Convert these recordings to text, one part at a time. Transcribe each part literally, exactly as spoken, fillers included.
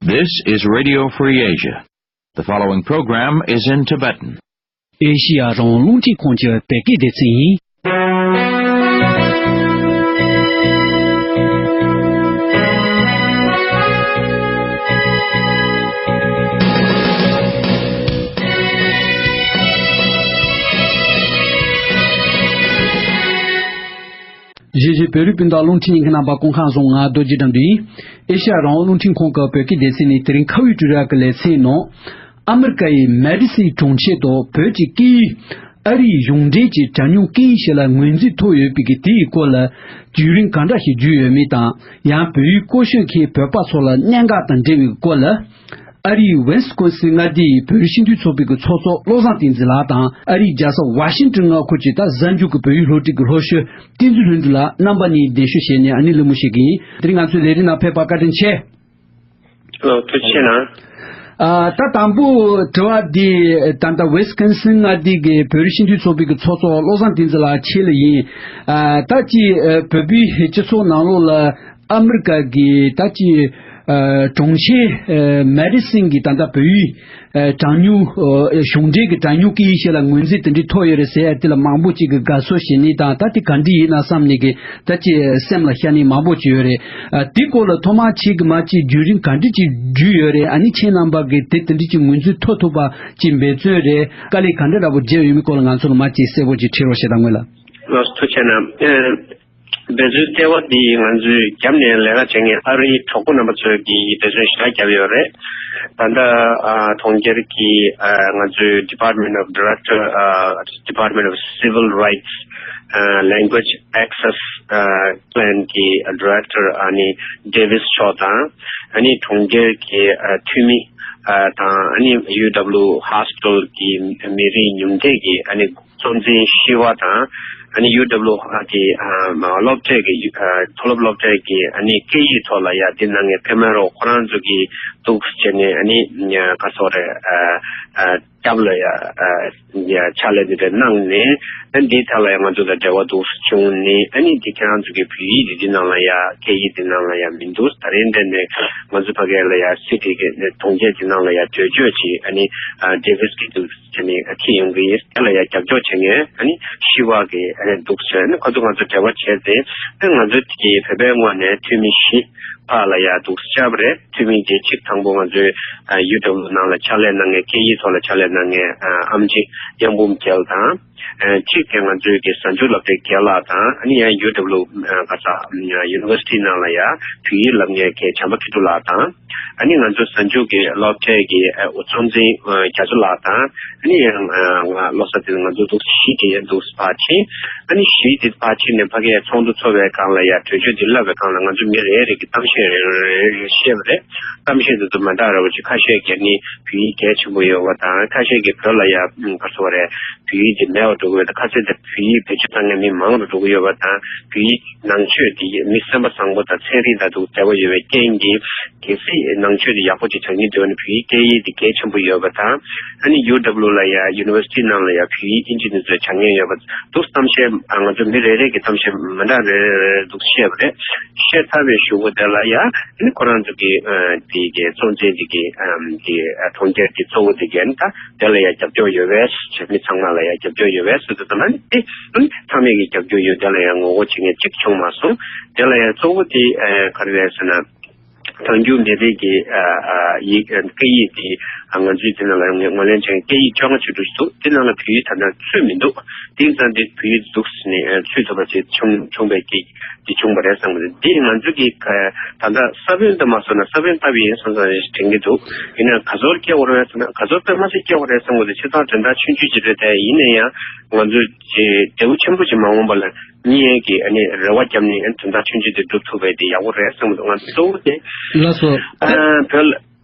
This is Radio Free Asia. The following program is in Tibetan. ཨེ་ཤི་ཡ་རང་དབང་རླུང་འཕྲིན་ཁང་གི་བོད་སྐད་སྡེ་ཚན་ཡིན། གཞིས་བྱེས་བོད་རིགས་སྤུན་ཟླ་རླུང་འཕྲིན་ཉན་མཁན་རྣམ་པ་སྐུ་ཁམས་བཟང་། ང་རྡོ་རྗེ་དགྲ་འདུལ་ཡིན། ཨེ་ཤ་ཡ་རང་དབང་རླུང་འཕྲིན་ཁང་གི་བོད་སྐད་སྡེ་ཚན་ནས་དེ་རིང་ཁ་བའི་དྲི་ར་གི་ལེ་ཚན་ནང་། ཨ་མི་རི་ཀ་ཡི་མེ་ཌི་སིན་གྲོང་ཁྱེར་དུ་བོད་ཀྱི་སྐད་ཡིག་ཨ་རིའི་གཞུང་འབྲེལ་གྱི་གྲངས་ཉུང་སྐད་ཡིག་ཞིག་ལ་ངོས་འཛིན་ཐོབ་ཡོད་པའི་གི་དེའི་སྐོར་ལ་བརྒྱུད་རིམ་གང་འདྲ་ཞིག་བརྒྱུད་ཡོད་མེད་དང་། ཡང་བོད་ཡིག་སྐོར་ཤོད་མཁན་བོད་པ་ཚོ་ལ་གནད་འགག་དང་འབྲེལ་བའི་སྐོར་ལ། ཨ་རིའི་ཝིན་སི་ཀོན་སིན་མངའ་སྡེའི་བོད་རིགས་སྤྱི་མཐུན་ཚོགས་པའི་གི་ཚོགས་གཙོ་བློ་བཟང་བསྟན་འཛིན་ལགས་དང་། ཨ་རིའི་རྒྱལ་ས་ཝ་ཤིང་ཊོན་མངའ་ཁུལ་གྱི་ད་གཟའ་མཇུག་གི་བོད་ཡིག་སློབ་ཁྲིད་ཀྱི་སློབ་ཞུ་བསྟན་འཛིན་ལྷུན་གྲུབ་ལགས་རྣམ་པ་གཉིས་གདན་ཞུ་བྱས་ནས་ཨ་ནི་གླེང་མོལ་བྱེད་ཀྱི་ཡིན། དེ་རིང་ང་ཚོའི་ལས་རིམ་ནང་ཕེབས་པར་བཀའ་དྲིན་ཆེ། ཨོ། ཐུགས་རྗེ་གནང་། ཨ། ད་དང་པོ་དྲི་བ་འདི་ད་ལྟ་ཝི་སི་ཀོན་སིན་མངའ་སྡེ་གི་བོད་རིགས་སྤྱི་མཐུན་ཚོགས་པའི་གི་ཚོགས་གཙོ་བློ་བཟང་བསྟན་འཛིན་ལགས་ཁྱེད་ལ་ཡིན། ཨ། ད་ཅི། ཨ། བོད་པའི་སྤྱི་ཚོགས་ནང་ལོགས་ལ་ཨ་མི་རི་ཀ་གི་ད་ཅི། ཨ། གྲོང་ཁྱེར། ཨ། མེ་ཌི་སིན་གྱི་ད་ལྟ་བོད་ཡིག་ཨ། གྲངས་ཉུང་། ཨ། གཞུང་འབྲེལ་གྱི་གྲངས་ཉུང་སྐད་ཡིག་ཞིག་ལ་ངོས་འཛིན་དེ་འདྲའི་ཐོབ་ཡོད་རེད་ཟེར་ཡ་དེ་ལ་མང་པོ་ཅིག་གིས་དགའ་བསུ་བྱེད་ནི་དང་། ད་དེ་ག་འདྲ་ཡིན་ན་བསམ་ནི་གི་ད་ཅི་སེམས་ལ་ཤར་ནི་མང་པོ་ཅིག་ཡོད་རེད། ཨ། དེ་སྐོར་ལ་ཐོག་མར་ཁྱེད་ཀྱིས་མ་ཅིག་བརྒྱུད་རིམ་ག་འདྲ་ཅིག་བརྒྱུད་ཡོད་རེད། ཨ་ནི་ཁྱེད་རྣམ་པ་གིས་དེ་དེ་འདྲ་ཅིག་ངོས་འཛིན་ཐོབ་ཐུབ་པ་ཅིག་འབད་བརྩོན་རེད། དཀའ་ལས་ག་འདྲ་འདྲ་པོ་བརྒྱབ་ཡོད་མེད་སྐོར་ལ་ང་ཚོ་ལ་མ་ཅིག་གསལ་པོ་ཅིག་ཕྱེ་རོགས་བྱེད་དང་། སྔོན་ལ། ལགས་སོ། ཐུགས་རྗེ་གནང་། ཨ། འབད་བརྩོན་ལྟེ་བ་འདི་ང་ཚོས་རྒྱབ་ནས་ལས་ཀ་བྱེད་མཁན་ཨ་རིའི་གྲོགས་པོ་རྣམ་པ་ཚོས་ཀྱིས་འབད་བརྩོན་ཞེ་དྲག་བརྒྱབ་ཡོད་རེད། ད་ལྟ། ཨ། གྲོང་ཁྱེར་གྱི། ཨ། ང་ཚོའི་Department of Director། ཨ། Department of Civil Rights། ཨ། Language Access། ཨ། Plan གྱི་Director ཨ་ནི་Davis མཆོག་དང་། ཨ་ནི་གྲོང་ཁྱེར་གྱི། ཨ། འཐུས་མི། ཨ། དང་། ཨ་ནི་ཡུ་ཌབ་ལུ་ཧོ་སི་ཊལ་གྱི་མི་རིགས་ཉུང་མཐའ་གི་ཨ་ནི་གཙོ་འཛིན་ཤི་བ་དང་། ཨ་ནི་ཡུ་ཌབ་ལུ་ཧ་གི། ཨ། སློབ་གྲྭའི་གི། ཨ། མཐོ་སློབ་སློབ་གྲྭའི་གི་ཨ་ནི་སྐད་ཡིག་ཐོག་ལ་ཡ་འདི་གནང་མཁན་ཕེ་མེ་རོ་ཁོ་རང་ཚོ་གིས་འདུག་བྱས་ནས་ཨ་ནི་ག་སོ་རེད། ཨ། ཨ། སྐྱབས་ལ་ཡ། ཨ། ཕྱག་ལས་འདི་འདྲ་གནང་ནས། ཨ་ནི་འདིའི་ཐད་ལ་ཡང་ང་ཚོ་དང་འབྲེལ་བ་འདུག་བྱུང་ནས། ཨ་ནི་འདི་ཁྱེད་རང་ཚོ་གི་བོད་ཡིག་འདི་འདི་ནང་ལ་ཡ། སྐད་ཡིག་འདི་ནང་ལ་ཡ་མི་འདུག་ད་རིང་འདི་ནས་ང་ཚོ་ཕ་གི་ལ་ཡ་སི་ཊི་གི་གྲོང་ཁྱེར་འདི་ནང་ལ་ཡ་གྲོས་ཆོད་ཅིག་ཨ་ནི་ཨ་ཌེ་ཝིས་གི་འདུག་བྱས་ནས་ཁྱེར་ཡོང་གི་ཡིན། དེ་ལ་ཡ་རྒྱབ་སྐྱོར་བྱེད་མཁན་ཨ་ནི་ཤི་བ་གི་ཨ་ནི་འདུག་ཟེར། ཨ་ནི་ཁོ་ཚོ་ང་ཚོ་འབྲེལ་བ་བྱས་ཏེ། ཨ་ནི་ང་ཚོ་གི་བོད་པའི་ངོས་ནས་འཐུས་མི་བཞི་ཕར་ལ་ཡ་འདུག་བཅར་བ་རེད། འཐུས་མི་དེ་གཅིག་དང་པོ་ང་ཚོའི་ཨ་ཡུ་ཌབ་ལུ་ནང་ལ་ཕྱག་ལས་གནང་མཁན། སྐད་ཡིག་ཐོག་ལ་ཕྱག་ལས་གནང་མཁན་ཨ་ཨེམ་ཆི་གཡང་འབུམ་རྒྱལ་དང་། ཨ་གཅིག་དེ་ང་ཚོའི་གི་གཟའ་མཇུག་སློབ་གྲྭའི་རྒན་ལགས་དང་། ཨ་ནི་ཡང་ཡུ་ཌབ་ལུ་ཨ་ག་ས་ཡུ་ནི་ཝར་སི་ཊི་ནང་ལ་ཡ་བོད་ཡིག་བསླབ་མཁན་གི་བྱམས་པ་མཁས་གྲུབ་ལགས་དང་། ཨ་ནི་ང་ཚོ་གཟའ་མཇུག་གི་སློབ་གྲྭའི་གི་ཨ་གཙོ་འཛིན་ཨ་རྒྱ་མཚོ་ལགས་དང་། ཨ་ནི་ཡང་ཨ་ང་བློ་བཟང་དེ་ང་ཚོ་འདུག་བཞི་དེ་འདུག་ཕར་ཕྱིན། ཨ་ནི་བཞི་དེ་ཕར་ཕྱིན་ནས་ཕ་གིའི་ཚོགས་འདུ་ཚོགས་པའི་སྒང་ལ་ཡ་གྲོས་ཆོད་འདི་བསླབ་པའི་སྒང་ལ་ང་ཚོ་མི་རེ་རེ་གི་གཏམ་བཤད་རེ་རེ་རེ་རེ་བཤད་པ་རེད། གཏམ་བཤད་དེ་ཚོ་མ་འདྲ་ར་བ་ཅིག་ཁ་ཤས་ཀྱིས་ནི་བོད་ཡིག་གལ་ཆེན་པོ་ཡོད་པ་དང་། ཁ་ཤས་ཀྱིས་བོད་ལ་ཡ་ཨ་ག་རེ་ཟེར་དགོས་རེད། བོད་ཡིག་དེ་མེད་པར་འགྲོ་གི་ཡོད་དང་། ཁ་སང་དེ་བོད་ཡིག་བེད་སྤྱོད་བཏང་མཁན་མི་མང་རུ་འགྲོ་གི་ཡོད་པ་དང་། བོད་ཡིག་ནང་ཆོས་དེ་མི་སེམས་པ་བཟང་པོ་དང་ཚན་རིག་དང་དུ་འབྲེལ་བ་ཡོད་པའི་རྐྱེན་གྱིས། གལ་སྲིད་ནང་ཆོས་དེ་ཡག་པོ་ཅིག་སྦྱང་སྙིང་འདོད་ན་བོད་ཡིག་སྐད་ཡིག་དེ་གལ་ཆེན་པོ་ཡོད་པ་དང་། ཨ་ནི་ཡུ་ཌབ་ལུ་ལ་ཡ་ཡུ་ནི་ཝར་སི་ཊི་ནང་ལ་ཡ་བོད་ཡིག་ཨིན་ཇི་དེ་ཚོ་སྦྱང་མཁན་ཡོད་པ་འདུག་གཏམ་བཤད་ཨ་ང་ཚོ་མི་རེ་རེ་གི་གཏམ་བཤད་མི་འདྲ་རེ་རེ་རེ་འདུག་བཤད་པ་རེད། བཤད་ཚར་བའི་གཞུག་གུ་དེ་ལ་ཡ་ཨ་ནི་ཁོ་རང་ཚོ་གི་ཨ་དེ་གི་གཙོ་འཛིན་དེ་གི་ཨ་དེ་ཨ་གྲོང་ཁྱེར་གྱི་གཙོ་བོ་དེ་གི་ཨ་ནི་ད། དེ་ལ་ཡང་རྒྱབ་སྐྱོར་ཡོད་པས། མི་ཚང་མ་ལ་ཡང་རྒྱབ་སྐྱོར་ཡོད་པས་ཟེར་དུས་ཙམ་ལ་ནི་དེ་ཚང་མས་ཀྱི་རྒྱབ་སྐྱོར་ཡོད། དེ་ལ་ཡང་ངོ་རྒོལ་བྱེད་མཁན་གཅིག་བྱུང་མ་སོང་། དེ་ལ་ཡང་གཙོ་བོ་དེ་ཨ་ག་རེ་རེད་ཟེར་ན། གྲངས་ཉུང་མི་རིགས་ཀྱི་ཨ་ཨ་ཡིག་ཨ་སྐད་ཡིག་དེ་ཨ་ང་ཚོའི་དེ་ནང་ལ་ངོས་ལེན་བྱེད་མཁན་སྐད་ཡིག་བཅོ་ལྔ་ཅིག་འདུག་དེ་ནང་ལ་བོད་ཡིག་ད་ལྟ་ཚུད་མི་འདུག་དེ་ཙང་དེ་བོད་ཡིག་འདུག་ཟེར་ནས་ཨ་ཚུད་ཐུབ་པ་ཅིག་བྱུང་བྱུང་བའི་སྐད། དེ་བྱུང་བ་རེད་བསམ་གི་འདུག་འདི་ང་ཚོ་གི་ད་ལྟ་ས་བོན་དུ་མ་སོང་ན་ས་བོན་བཏབ་ཡིན་བསམ་བསམ་དྲན་གྱི་འདུག་ཡིན་ན་ག་ཚོད་སྐྱེ་བ་རེད་ཟེར་ན། ག་ཚོད་དཔེ་མ་སྲིད་སྐྱེ་བ་རེད་བསམ་གི་འདུག་བྱས་ཙང་དོན་དག་ཆུང་ཆུང་ཅིག་རེད་དེ། ཡིན་ན་ཡང་ང་ཚོ་ཅིག་འབྲས་བུ་ཆེན་པོ་ཅིག་མ་འོངས་པ་ལ་ངེད་ཀྱིས་ཨ་ནི་རེ་བ་བརྒྱབ་ནས་དོན་དག་ཆུང་ཆུང་དེ་འགྲུབ་ཐུབ་པ་དེ་ཡག་པོ་རེད་བསམ་གི་འདུག་ང་ཚོ་གཙོ་བོ་དེ། ལགས་སོ། ཨ་བོད་ལ།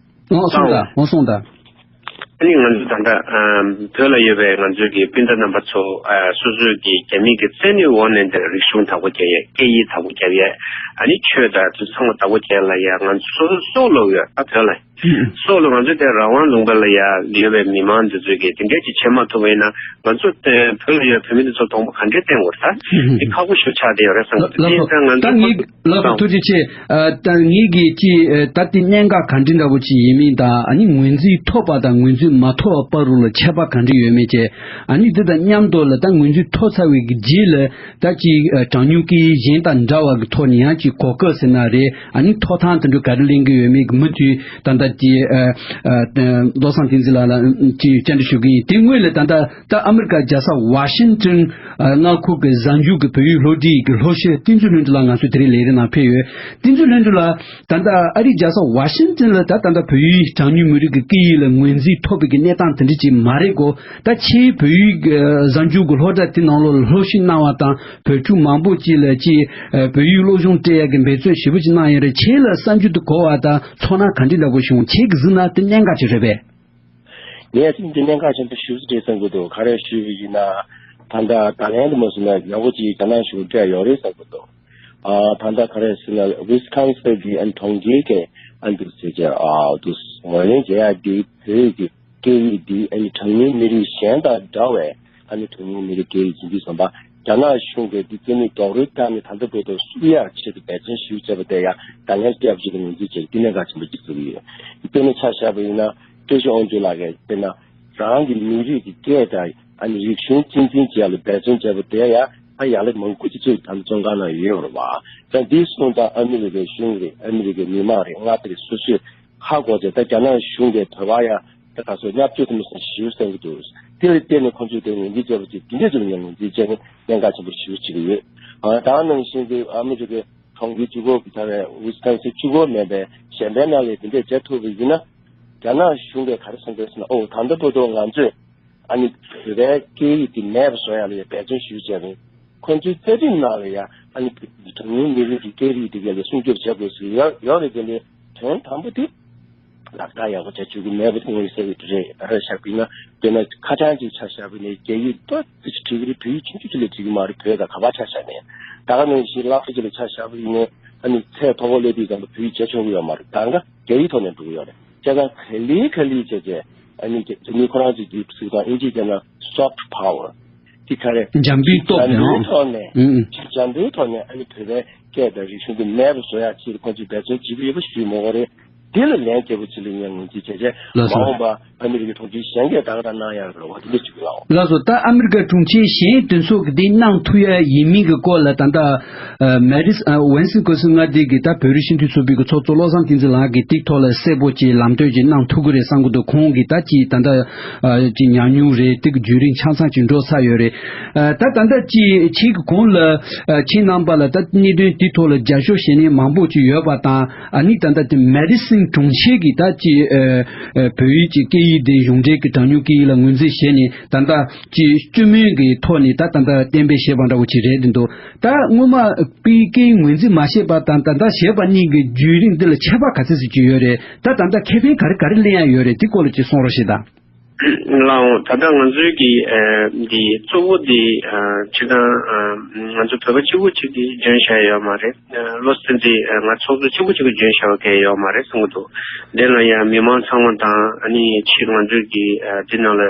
འོང་སོང་ད། འོང་སོང་ད། ནི་ང་ཚོ་ད་ལྟ་ཨ་བོད་ལ་ཡོད་པའི་ང་ཚོའི་གི་སྤུན་ཟླ་རྣམ་པ་ཚོ་ཨ་སོ་སོའི་གི་རྒྱ་མི་གི་བཙན་གནོན་འོག་ནས་འདིར་རིག་གཞུང་བདག་པོ་རྒྱབ་ཡས། སྐད་ཡིག་བདག་པོ་རྒྱབ་ཡས། ཨ་ནི་ཆོས་དང་དེ་ཚང་མ་བདག་པོ་རྒྱབ་ལ་ཡ་ང་ཚོ་སོ་སོ་སྲོག་ལོག་ཡོད། ཨ་བོད་ལ་སྲོག་ལོག་ང་ཚོ་དེ་རང་དབང་ལུང་པ་ལ་ཡ་ཡོད་པའི་མི་མང་འདི་ཚོས་གི་དེ་འདྲས་ཅིག་བྱེད་མ་ཐུབ་པ་ཡིན་ན། ང་ཚོ་དེ་བོད་ལ་ཡོད་བོད་མི་འདི་ཚོ་གདོང་པ་ག་འདྲས་བསྟན་དགོས་རེད། ད་དེ་ཁག་པོ་ཞིག་ཆགས་བསྡད་ཡོད་རེད་བསམ་གི་འདུག་དེ་ཡིན་ཙང་ང་ཚོ་ཁོ་ཚོ་ལགས་སོ། ཐུགས་རྗེ་ཆེ། ཨ་ད་ངེད་ཀྱིས་ཅི་ཨ་ད་དེ་གནད་འགག་ག་འདྲ་འདྲ་པོ་ཅིག་ཡིན་མིན་དང་། ཨ་ནི་ངོས་འཛིན་ཐོབ་པ་དང་ངོས་འཛིན་མ་ཐོབ་པ་བར་ལ་ཁྱད་པར་ག་འདྲ་ཡོད་མེད་བཅས། ཨ་ནི་འདི་དང་མཉམ་དུ་ལ་ད་ངོས་འཛིན་ཐོབ་ཚར་བའི་གི་རྗེས་ལ་ད་ཅི་ཨ་གྲངས་ཉུང་སྐད་ཡིག་གཞན་དང་འདྲ་བ་གི་ཐོག་ནས་ཡང་ཅི་གོ་སྐབས་ཟེར་ན་རེད། ཨ་ནི་ཐོབ་ཐང་དེ་འདྲ་ག་རེ་ལེན་གི་ཡོད་མེད་གི་མུ་མཐུད་ད་ལྟ་ཅི་ཨ་ཨ་བློ་བཟང་བསྟན་འཛིན་ལགས་ལ་ཅི་བཅར་འདྲི་ཞུ་གི་ཡིན། དེ་སྔོན་ལ་ད་ལྟ་ད་ཨ་མི་རི་ཀ་རྒྱལ་ས་ཝ་ཤིང་ཏོན་ཨ་མངའ་ཁུལ་གྱི་གཟའ་མཇུག་གི་བོད་ཡིག་སློབ་ཁྲིད་ཀྱི་སློབ་སྤྱི་བསྟན་འཛིན་ལྷུན་གྲུབ་ལགས་ང་ཚོའི་དེ་རིང་ལས་རིམ་ནང་ཕེབས་ཡོད། བསྟན་འཛིན་ལྷུན་གྲུབ་ལགས། ད་ལྟ་ཨ་རིའི་རྒྱལ་ས་ཝ་ཤིང་ཏོན་ལ་ད་ད་ལྟ་བོད་ཡིག་གྲངས་ཉུང་མི་རིགས་ཀྱི་སྐད་ཡིག་ལ་ངོས་འཛིན་ཐོབ་པའི་གི་གནས་སྟངས་དེ་འདྲ་ཅིག་མ་རེད་གོ། ད་ཁྱེད་བོད་ཡིག་གི་གཟའ་མཇུག་གི་སློབ་གྲྭ་དེ་ནང་ལོགས་ལ་སློབ་ཞུགས་གནང་བ་དང་བོད་ཕྲུག་མང་པོ་ཅིག་ལ་ཅིག་བོད་ཡིག་སློབ་སྦྱོང་སྤྲད་ཡག་གི་འབད་བརྩོན་ཞེ་པོ་ཅིག་གནང་ཡོད་རེད། ཁྱེད་ལ་གསར་འགྱུར་དེ་གོ་བ་དང་ཚོར་སྣང་ག་འདྲ་འདྲ་པོ་བྱུང་། ཁྱེད་ཀྱིས་གཟིགས་ན་དེ་གནད་འགག་ཅིག་རེད་པས། ངས་ཅིག་འདི་གནད་འགག་ཆེན་པོ་ཞེ་པོ་ཅིག་རེད་བསམ་གྱི་འདུག་ག་རེ་ཞུས་པ་ཡིན་ན། ད་ལྟ་ད་ལན་དུ་མ་སོང་ན་ཡག་པོ་ཅིག་རྒྱ་ནག་གཞུང་སྤྲད་ཡོད་རེད་བསམ་གྱི་འདུག་ཨ་ད་ལྟ་ག་རེ་ཟེར་ན་ཝི་སི་ཀོན་སིན་གྱི་ཨ་གྲོང་ཁྱེར་གྱི་ཨ་འདུག་ཟེར་གྱི་ཨ་འདུག་ངོས་ལེན་བྱེད་ཡག་འདི་བོད་ཀྱི་སྐད་ཡིག་འདི་ཨ་ནི་གྲངས་ཉུང་མི་རིགས་གཞན་དང་འདྲ་བའི་ཨ་ནི་གྲངས་ཉུང་མི་རིགས་སྐད་ཡིག་ཡིན་དུས་ཙམ་པ། རྒྱ་ནག་གཞུང་གིས་འདི་རྩ་མེད་རྡོག་རོལ་བཏང་ནས་ད་ལྟ་བར་དུ་བསུབ་ཡག་ཆེད་དུ་འབད་བརྩོན་ཞེ་པོ་བྱས་པ་དེ་ཡང་ད་ལན་སྐྱབས་བཅོལ་དུ་ངོས་འཛིན་བྱས་འདི་གནད་འགག་ཆེན་པོ་གཅིག་བཟོ་གི་ཡོད། དཔེར་ན་ཆ་བཞག་པ་ཡིན་ན་བཀྲ་ཤིས་དབང་ཕྱུག་ལགས་ཀྱིས་དཔེར་ན་རང་གི་མི་རིགས་ཀྱི་སྐད་དང་ཨ་ནི་རིག་གཞུང་གཅེས་འཛིན་བྱེད་ཡག་ལ་འབད་བརྩོན་བྱས་པ་དེ་ཡང་ད་ཡག་ལེ་མང་པོ་ཅིག་ཚོས་ད་ལྟ་བཙོན་ཁང་ནང་ཡོད་རེད་བ། ད་འདི་སོང་ཙང་ཨ་མི་རི་ཀའི་གཞུང་རེད། ཨ་མི་རི་ཀའི་མི་མང་རེད། མངའ་སྡེ་རེད། སོ་སོས་ཧ་གོ་བྱས། ད་རྒྱ་ནག་གཞུང་གིས་བོད་པ་ཡང་ད་ག་ཚོད་བརྙས་བཅོས་དེ་མི་སྲིད་ཞེ་པོ་བསྟན་གྱི་འདུག་དེ་ལ་བརྟེན་ནས་ཁོང་ཚོས་དེ་ངོས་འཛིན་བྱས་པ་ཅིག་དེ་འདྲས་ཚོ་ལ་ངོས་འཛིན་བྱས་ནས་གནད་འགག་ཆེན་པོ་ཞེ་པོ་ཅིག་ཡོད། ཨ་ད་ནང་བཞིན་གྱི་ཨ་མི་རི་ཀའི་གྲོང་ཁྱེར་གཅིག་པོ་གི་ཆ་རེད། ཝི་སི་ཀོན་སིན་གཅིག་པོ་མིན་པའི་གཞན་པའི་ནང་ལ་དེ་འདྲས་བྱེད་ཐུབ་པ་ཡིན་ན། རྒྱ་ནག་གཞུང་གིས་ག་རེ་བསམ་གྱི་ཡོད་ཟེར་ན། ཨོ་ད་ལྟ་བར་དུ་ང་ཚོས་ཨ་ནི་བོད་པའི་སྐད་ཡིག་དེ་མེད་པ་བཟོ་ཡག་ལ་ཡང་འབད་བརྩོན་ཞེ་པོ་བྱས་པ་ཡིན། ཁོང་ཚོའི་རྩ་ཁྲིམས་ནང་ལ་ཡང་ཨ་ནི་གྲངས་ཉུང་མི་རིགས་ཀྱི་སྐད་རིགས་དེ་ག་ལ་སྲུང་སྐྱོབ་བྱེད་དགོས་ཟེར་ཡོད་ཡོད་རེད། དེ་ལས་དོན་དམ་པོ་དེ་ལག་བསྟར་ཡག་པོ་བྱ་བཅུག་གི་མེད་པ་དེ་ངོས་ཟིན་གྱི་རེད། ག་རེ་བཞག་པ་ཡིན་ན་དཔེར་ན་ཁ་བྱང་ཅིག་ཆ་བཞག་པ་ཡིན་ན་རྒྱ་ཡིག་ཏོག་ཙམ་ཅིག་བྲིས་ཀྱི་རེད། བོད་ཡིག་ཆུང་ཆུང་ཅིག་ལས་བྲིས་ཀྱི་མ་རེད། བོད་དང་ག་པར་ཆ་བཞག་ནས། ད་ག་ནང་བཞིན་སློབ་གྲྭ་ཅིག་ལ་ཆ་བཞག་པ་ཡིན་ན་ཨ་ནི་ཚད་མཐོ་པོ་སླེབས་དུས་ཙམ་པ་བོད་ཡིག་བྱས་ཆོག་གི་ཡོད་མ་རེད། ད་ག་རྒྱ་ཡིག་ཐོག་ནས་འགྲོ་གི་ཡོད་རེད། བྱས་ཙང་ག་ལེ་ག་ལེ་བྱས་བྱས་ཨ་ནི་རྒྱ་མི་ཁོ་རང་ཚོས་འདི་ཟེར་དང་ཨིན་ཇིའི་སྐད་ནང་soft power དེ་ག་རེ། འཇམ་པོའི་སྟོབས་དེ། འཇམ་པོའི་ཐོག་ནས། ཨུ་ཨུ། འཇམ་པོའི་ཐོག་ནས་ཨ་ནི་བོད་པའི་སྐད་དང་རིག་གཞུང་དེ་མེད་པ་བཟོ་ཡག་ཆེད་དུ་ཁོང་ཚོས་འབད་བརྩོན་བྱེད་ཀྱི་ཡོད་པ་ཞུས་མོ་གོ་རེད། དེ་ལ་ལན་རྒྱག་པ་ཅིག་ལ་ངས་ངོས་འཛིན་བྱས་རྗེས་ལགས་སོ། མ་འོངས་པ་ཨ་མི་རི་ཀའི་གྲོང་ཁྱེར་གཞན་གྱིས་ད་ག་རང་གནང་ཡག་རེད་བ། དེ་འདྲ་བྱེད་ཀྱི་ལགས། ལགས་སོ། ད་ཨ་མི་རི་ཀའི་གྲོང་ཁྱེར་གཞན་དེ་ཚོ་གི་དེ་གནང་ཐུབ་ཡ་ཡིན་མིན་གྱི་སྐོར་ལ་ད་ལྟ་ཨ་མེ་རིས་ཨ་ཝིན་སིན་ཀོན་སིན་མངའ་སྡེ་གི་ད་བོད་རིགས་སྤྱི་མཐུན་ཚོགས་པའི་གི་ཚོགས་གཙོ་བློ་བཟང་བསྟན་འཛིན་ལགས་ཀྱིས་དེའི་ཐོག་ལ་གསལ་པོ་ཅིག་ལམ་སྟོན་ཅིག་གནང་ཐུབ་ཀྱི་རེད་བསམ་གྱི་འདུག་ཁོང་གིས་ད་ཅིག་ད་ལྟ་ཨ་ཅིག་ཉམས་མྱོང་རེད། དེ་གི་བརྒྱུད་རིམ་ཆ་ཚང་ཅིག་འགྲོ་ཚར་ཡོད་རེད། ཨ་ད་ད་ལྟ་ཅིག་ཁྱེད་ཀྱི་གོང་ལ་ཨ་ཁྱེད་རྣམ་པ་ལ་ད་གནད་དོན་དེའི་ཐོག་ལ་རྒྱབ་སྐྱོར་བྱེད་མཁན་མང་པོ་ཅིག་ཡོད་པ་དང་། ཨ་ནི་ད་ལྟ་དེ་མེ་རི་སིན་གྲོང་ཁྱེར་གྱི་ད་ཅིག་ཨ་ཨ་བོད་ཡིག་ཅིག་སྐད་ཡིག་དེ་གཞུང་འབྲེལ་གྱི་གྲངས་ཉུང་སྐད་ཡིག་ལ་ངོས་འཛིན་བྱས་ནས་ད་ལྟ་ཅིག་སྤྱི་མོས་ཀྱི་ཐོག་ནས་ད་ད་ལྟ་གཏན་འབེབས་བྱས་པ་འདྲ་བོ་ཅིག་རེད་འདུག་ད་སྔོན་མ་པའི་སྐད་ཡིག་ངོས་འཛིན་མ་བྱས་པ་དང་ད་ལྟ་བྱས་པ་གཉིས་ཀྱི་བརྒྱུད་རིམ་འདི་ལ་ཁྱད་པར་ག་ཚོད་ཅིག་ཡོད་རེད། ད་ད་ལྟ་ཁེ་ཕན་ག་རེ་ག་རེ་ལེན་ཡ་ཡོད་རེད། དེ་སྐོར་ལ་ཅིག་གསུང་རོགས་ཞེས་དང་། ལགས་འོང་། ད་ལྟ་ང་ཚོའི་གི་ཨ་འདི་གཙོ་བོ་འདི་ཨ་སྤྱིར་བཏང་ཨ་ང་ཚོ་བོད་པ་གཅིག་པུ་གཅིག་གིས་འཇོན་བཞག་ཡོད་མ་རེད། ཨ་བློ་སེམས་འདི་ཨ་ང་ཚོགས་གཙོ་གཅིག་པུ་གཅིག་གིས་འཇོན་བཞག་པ་གང་ཡོད་མ་རེད་བསམ་གྱི་འདུག་དེ་ལ་ཡང་མི་མང་ཚང་མ་དང་ཨ་ནི་ཕྱིར་ང་ཚོའི་གི་ཨ་འདི་ནང་ལ་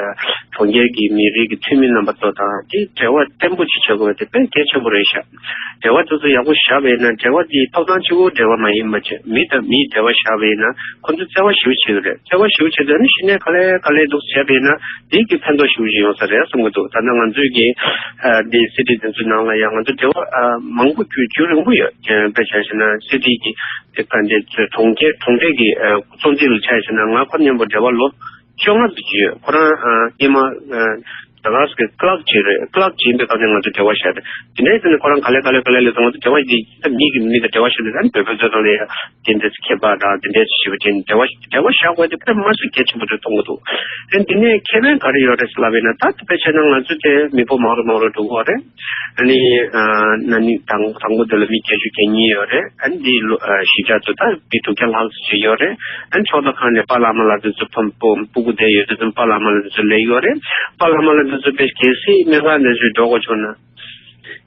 གྲོང་ཁྱེར་གྱི་མི་རིགས་ཀྱི་འཐུས་མི་རྣམ་པ་ཚོ་དང་དེ་འབྲེལ་བ་བརྟན་པོ་ཅིག་བྱེད་དགོས་པ་དེ་དཔེ་གལ་ཆེན་པོ་རེད་ཤག་འབྲེལ་བ་དེ་ཚོ་ཡག་པོ་བཞག་པ་ཡིན་ན། འབྲེལ་བ་དེ་ཐོབ་ཐང་གཅིག་པུ་འབྲེལ་བ་མ་ཡིན་པ་བྱས། མི་དང་མིའི་འབྲེལ་བ་བཞག་པ་ཡིན་ན་ཁོ་ཚོས་བརྩེ་བ་ཞེ་པོ་བྱེད་ཀྱི་རེད། བརྩེ་བ་ཞེ་པོ་བྱེད་དུས་ནི་གཞི་ནས་དཀའ་ལས་དཀའ་ལས་འདུག་བྱས་པ་ཡིན་ན་དེ་གི་ཕན་ཐོགས་ཞེ་པོ་ཅིག་ཡོང་ས་རེད་བསམ་གྱི་འདུག་ད་ལྟ་ང་ཚོའི་གི་ཨ་འདི་སི་ཊི་དེ་ཚོའི་ནང་ལ་ཡང་ང་ཚོ་འབྲེལ་བ་ཨ་མང་པོ་རྒྱུན་རྒྱུན་རིང་པོ་ཡོད། དཔེ་ཆ་བཞག་ན་སི་ཊི་གི་དེ་ག་འདྲས་ཚོའི་གྲོང་ཁྱེར་གྲོང་རྡལ་གི་ཨ་གཙོ་འཛིན་ལ་ཆ་བཞག་ན་ང་ཁོ་མཉམ་པོ་འབྲེལ་བ་ལོ་བཅོ་ལྔ་ཙམ་ཅིག་ཡོད། ཁོ་རང་ཨ་སྔོན་མ་ཨ། ད་ག་སི་ཀི་ཀི་ལར་ཀི་ཅིག་རེད། ཀི་ལར་ཀི་ཅིག་ཡིན་པའི་སྐབས་ནས་ང་ཚོ་འབྲེལ་བ་བཞག་དེ་དེ་འདྲའི་ཚེ་ནས་ཁོ་རང་ག་ལེ་ག་ལེ་ག་ལེ་ལས་སོང་། ང་ཚོ་འབྲེལ་བ་ཡིན་ད་མི་གི་མི་དང་འབྲེལ་བ་བཞག་དེ་ད་ནི་བོད་པའི་ཚོ་དང་ལས་ཡ་དེ་འདྲའི་ཁྱད་པར་དང་དེ་འདྲའི་ཞིབ་པ་ཅན་འབྲེལ་བ་འབྲེལ་བ་བཞག་དགོས་དེ་དཔེ་མ་སྲིད་གལ་ཆེན་པོ་ཅིག་མཐོང་གི་འདུག་ཨ་ནི་དེ་ནས་ཁེ་ཕན་ག་རེ་ཡོད་རེད་ཟེར་ལབ་པ་ཡིན་ན། ད་དཔེ་བྱས་ན་ང་ཚོ་དེ་མི་འབོར་མང་རུ་མང་རུ་འགྲོ་གི་ཡོད་རེད། ཨ་ནི་ཨ་ན་ནིང་དང་དང་པོ་དེ་ལ་མི་བརྒྱད་ཅུ་གྱ་གཉིས་ཡོད་རེད། ཨ་ནི་འདི་ལོ་ཨ་གཞིས་ཆགས་ཚོ་ད་མི་དྲུག་བརྒྱ་ལྷག་ཙམ་ཅིག་ཡོད་རེད། ཨ་ནི་ཕྱོགས་མཐའ་ཁག་ནས་པཱ་ལགས་མ་ལགས་དེ་ཚོ་ཕམ་སྤུ་སྤུ་གུ་དེ་ཡོད་དེ་ཚོ་པཱ་ལགས་མ་ལགས་དེ་ཚོ་སླེབས་ཡོད་རེད། པཱ་ལགས་མ་ལགས་དེ་ཚོ་དཔེ་གལ་སྲིད་སྨན་ཁང་དེ་ཚོ་འགྲོ་དགོས་བྱུང་ན།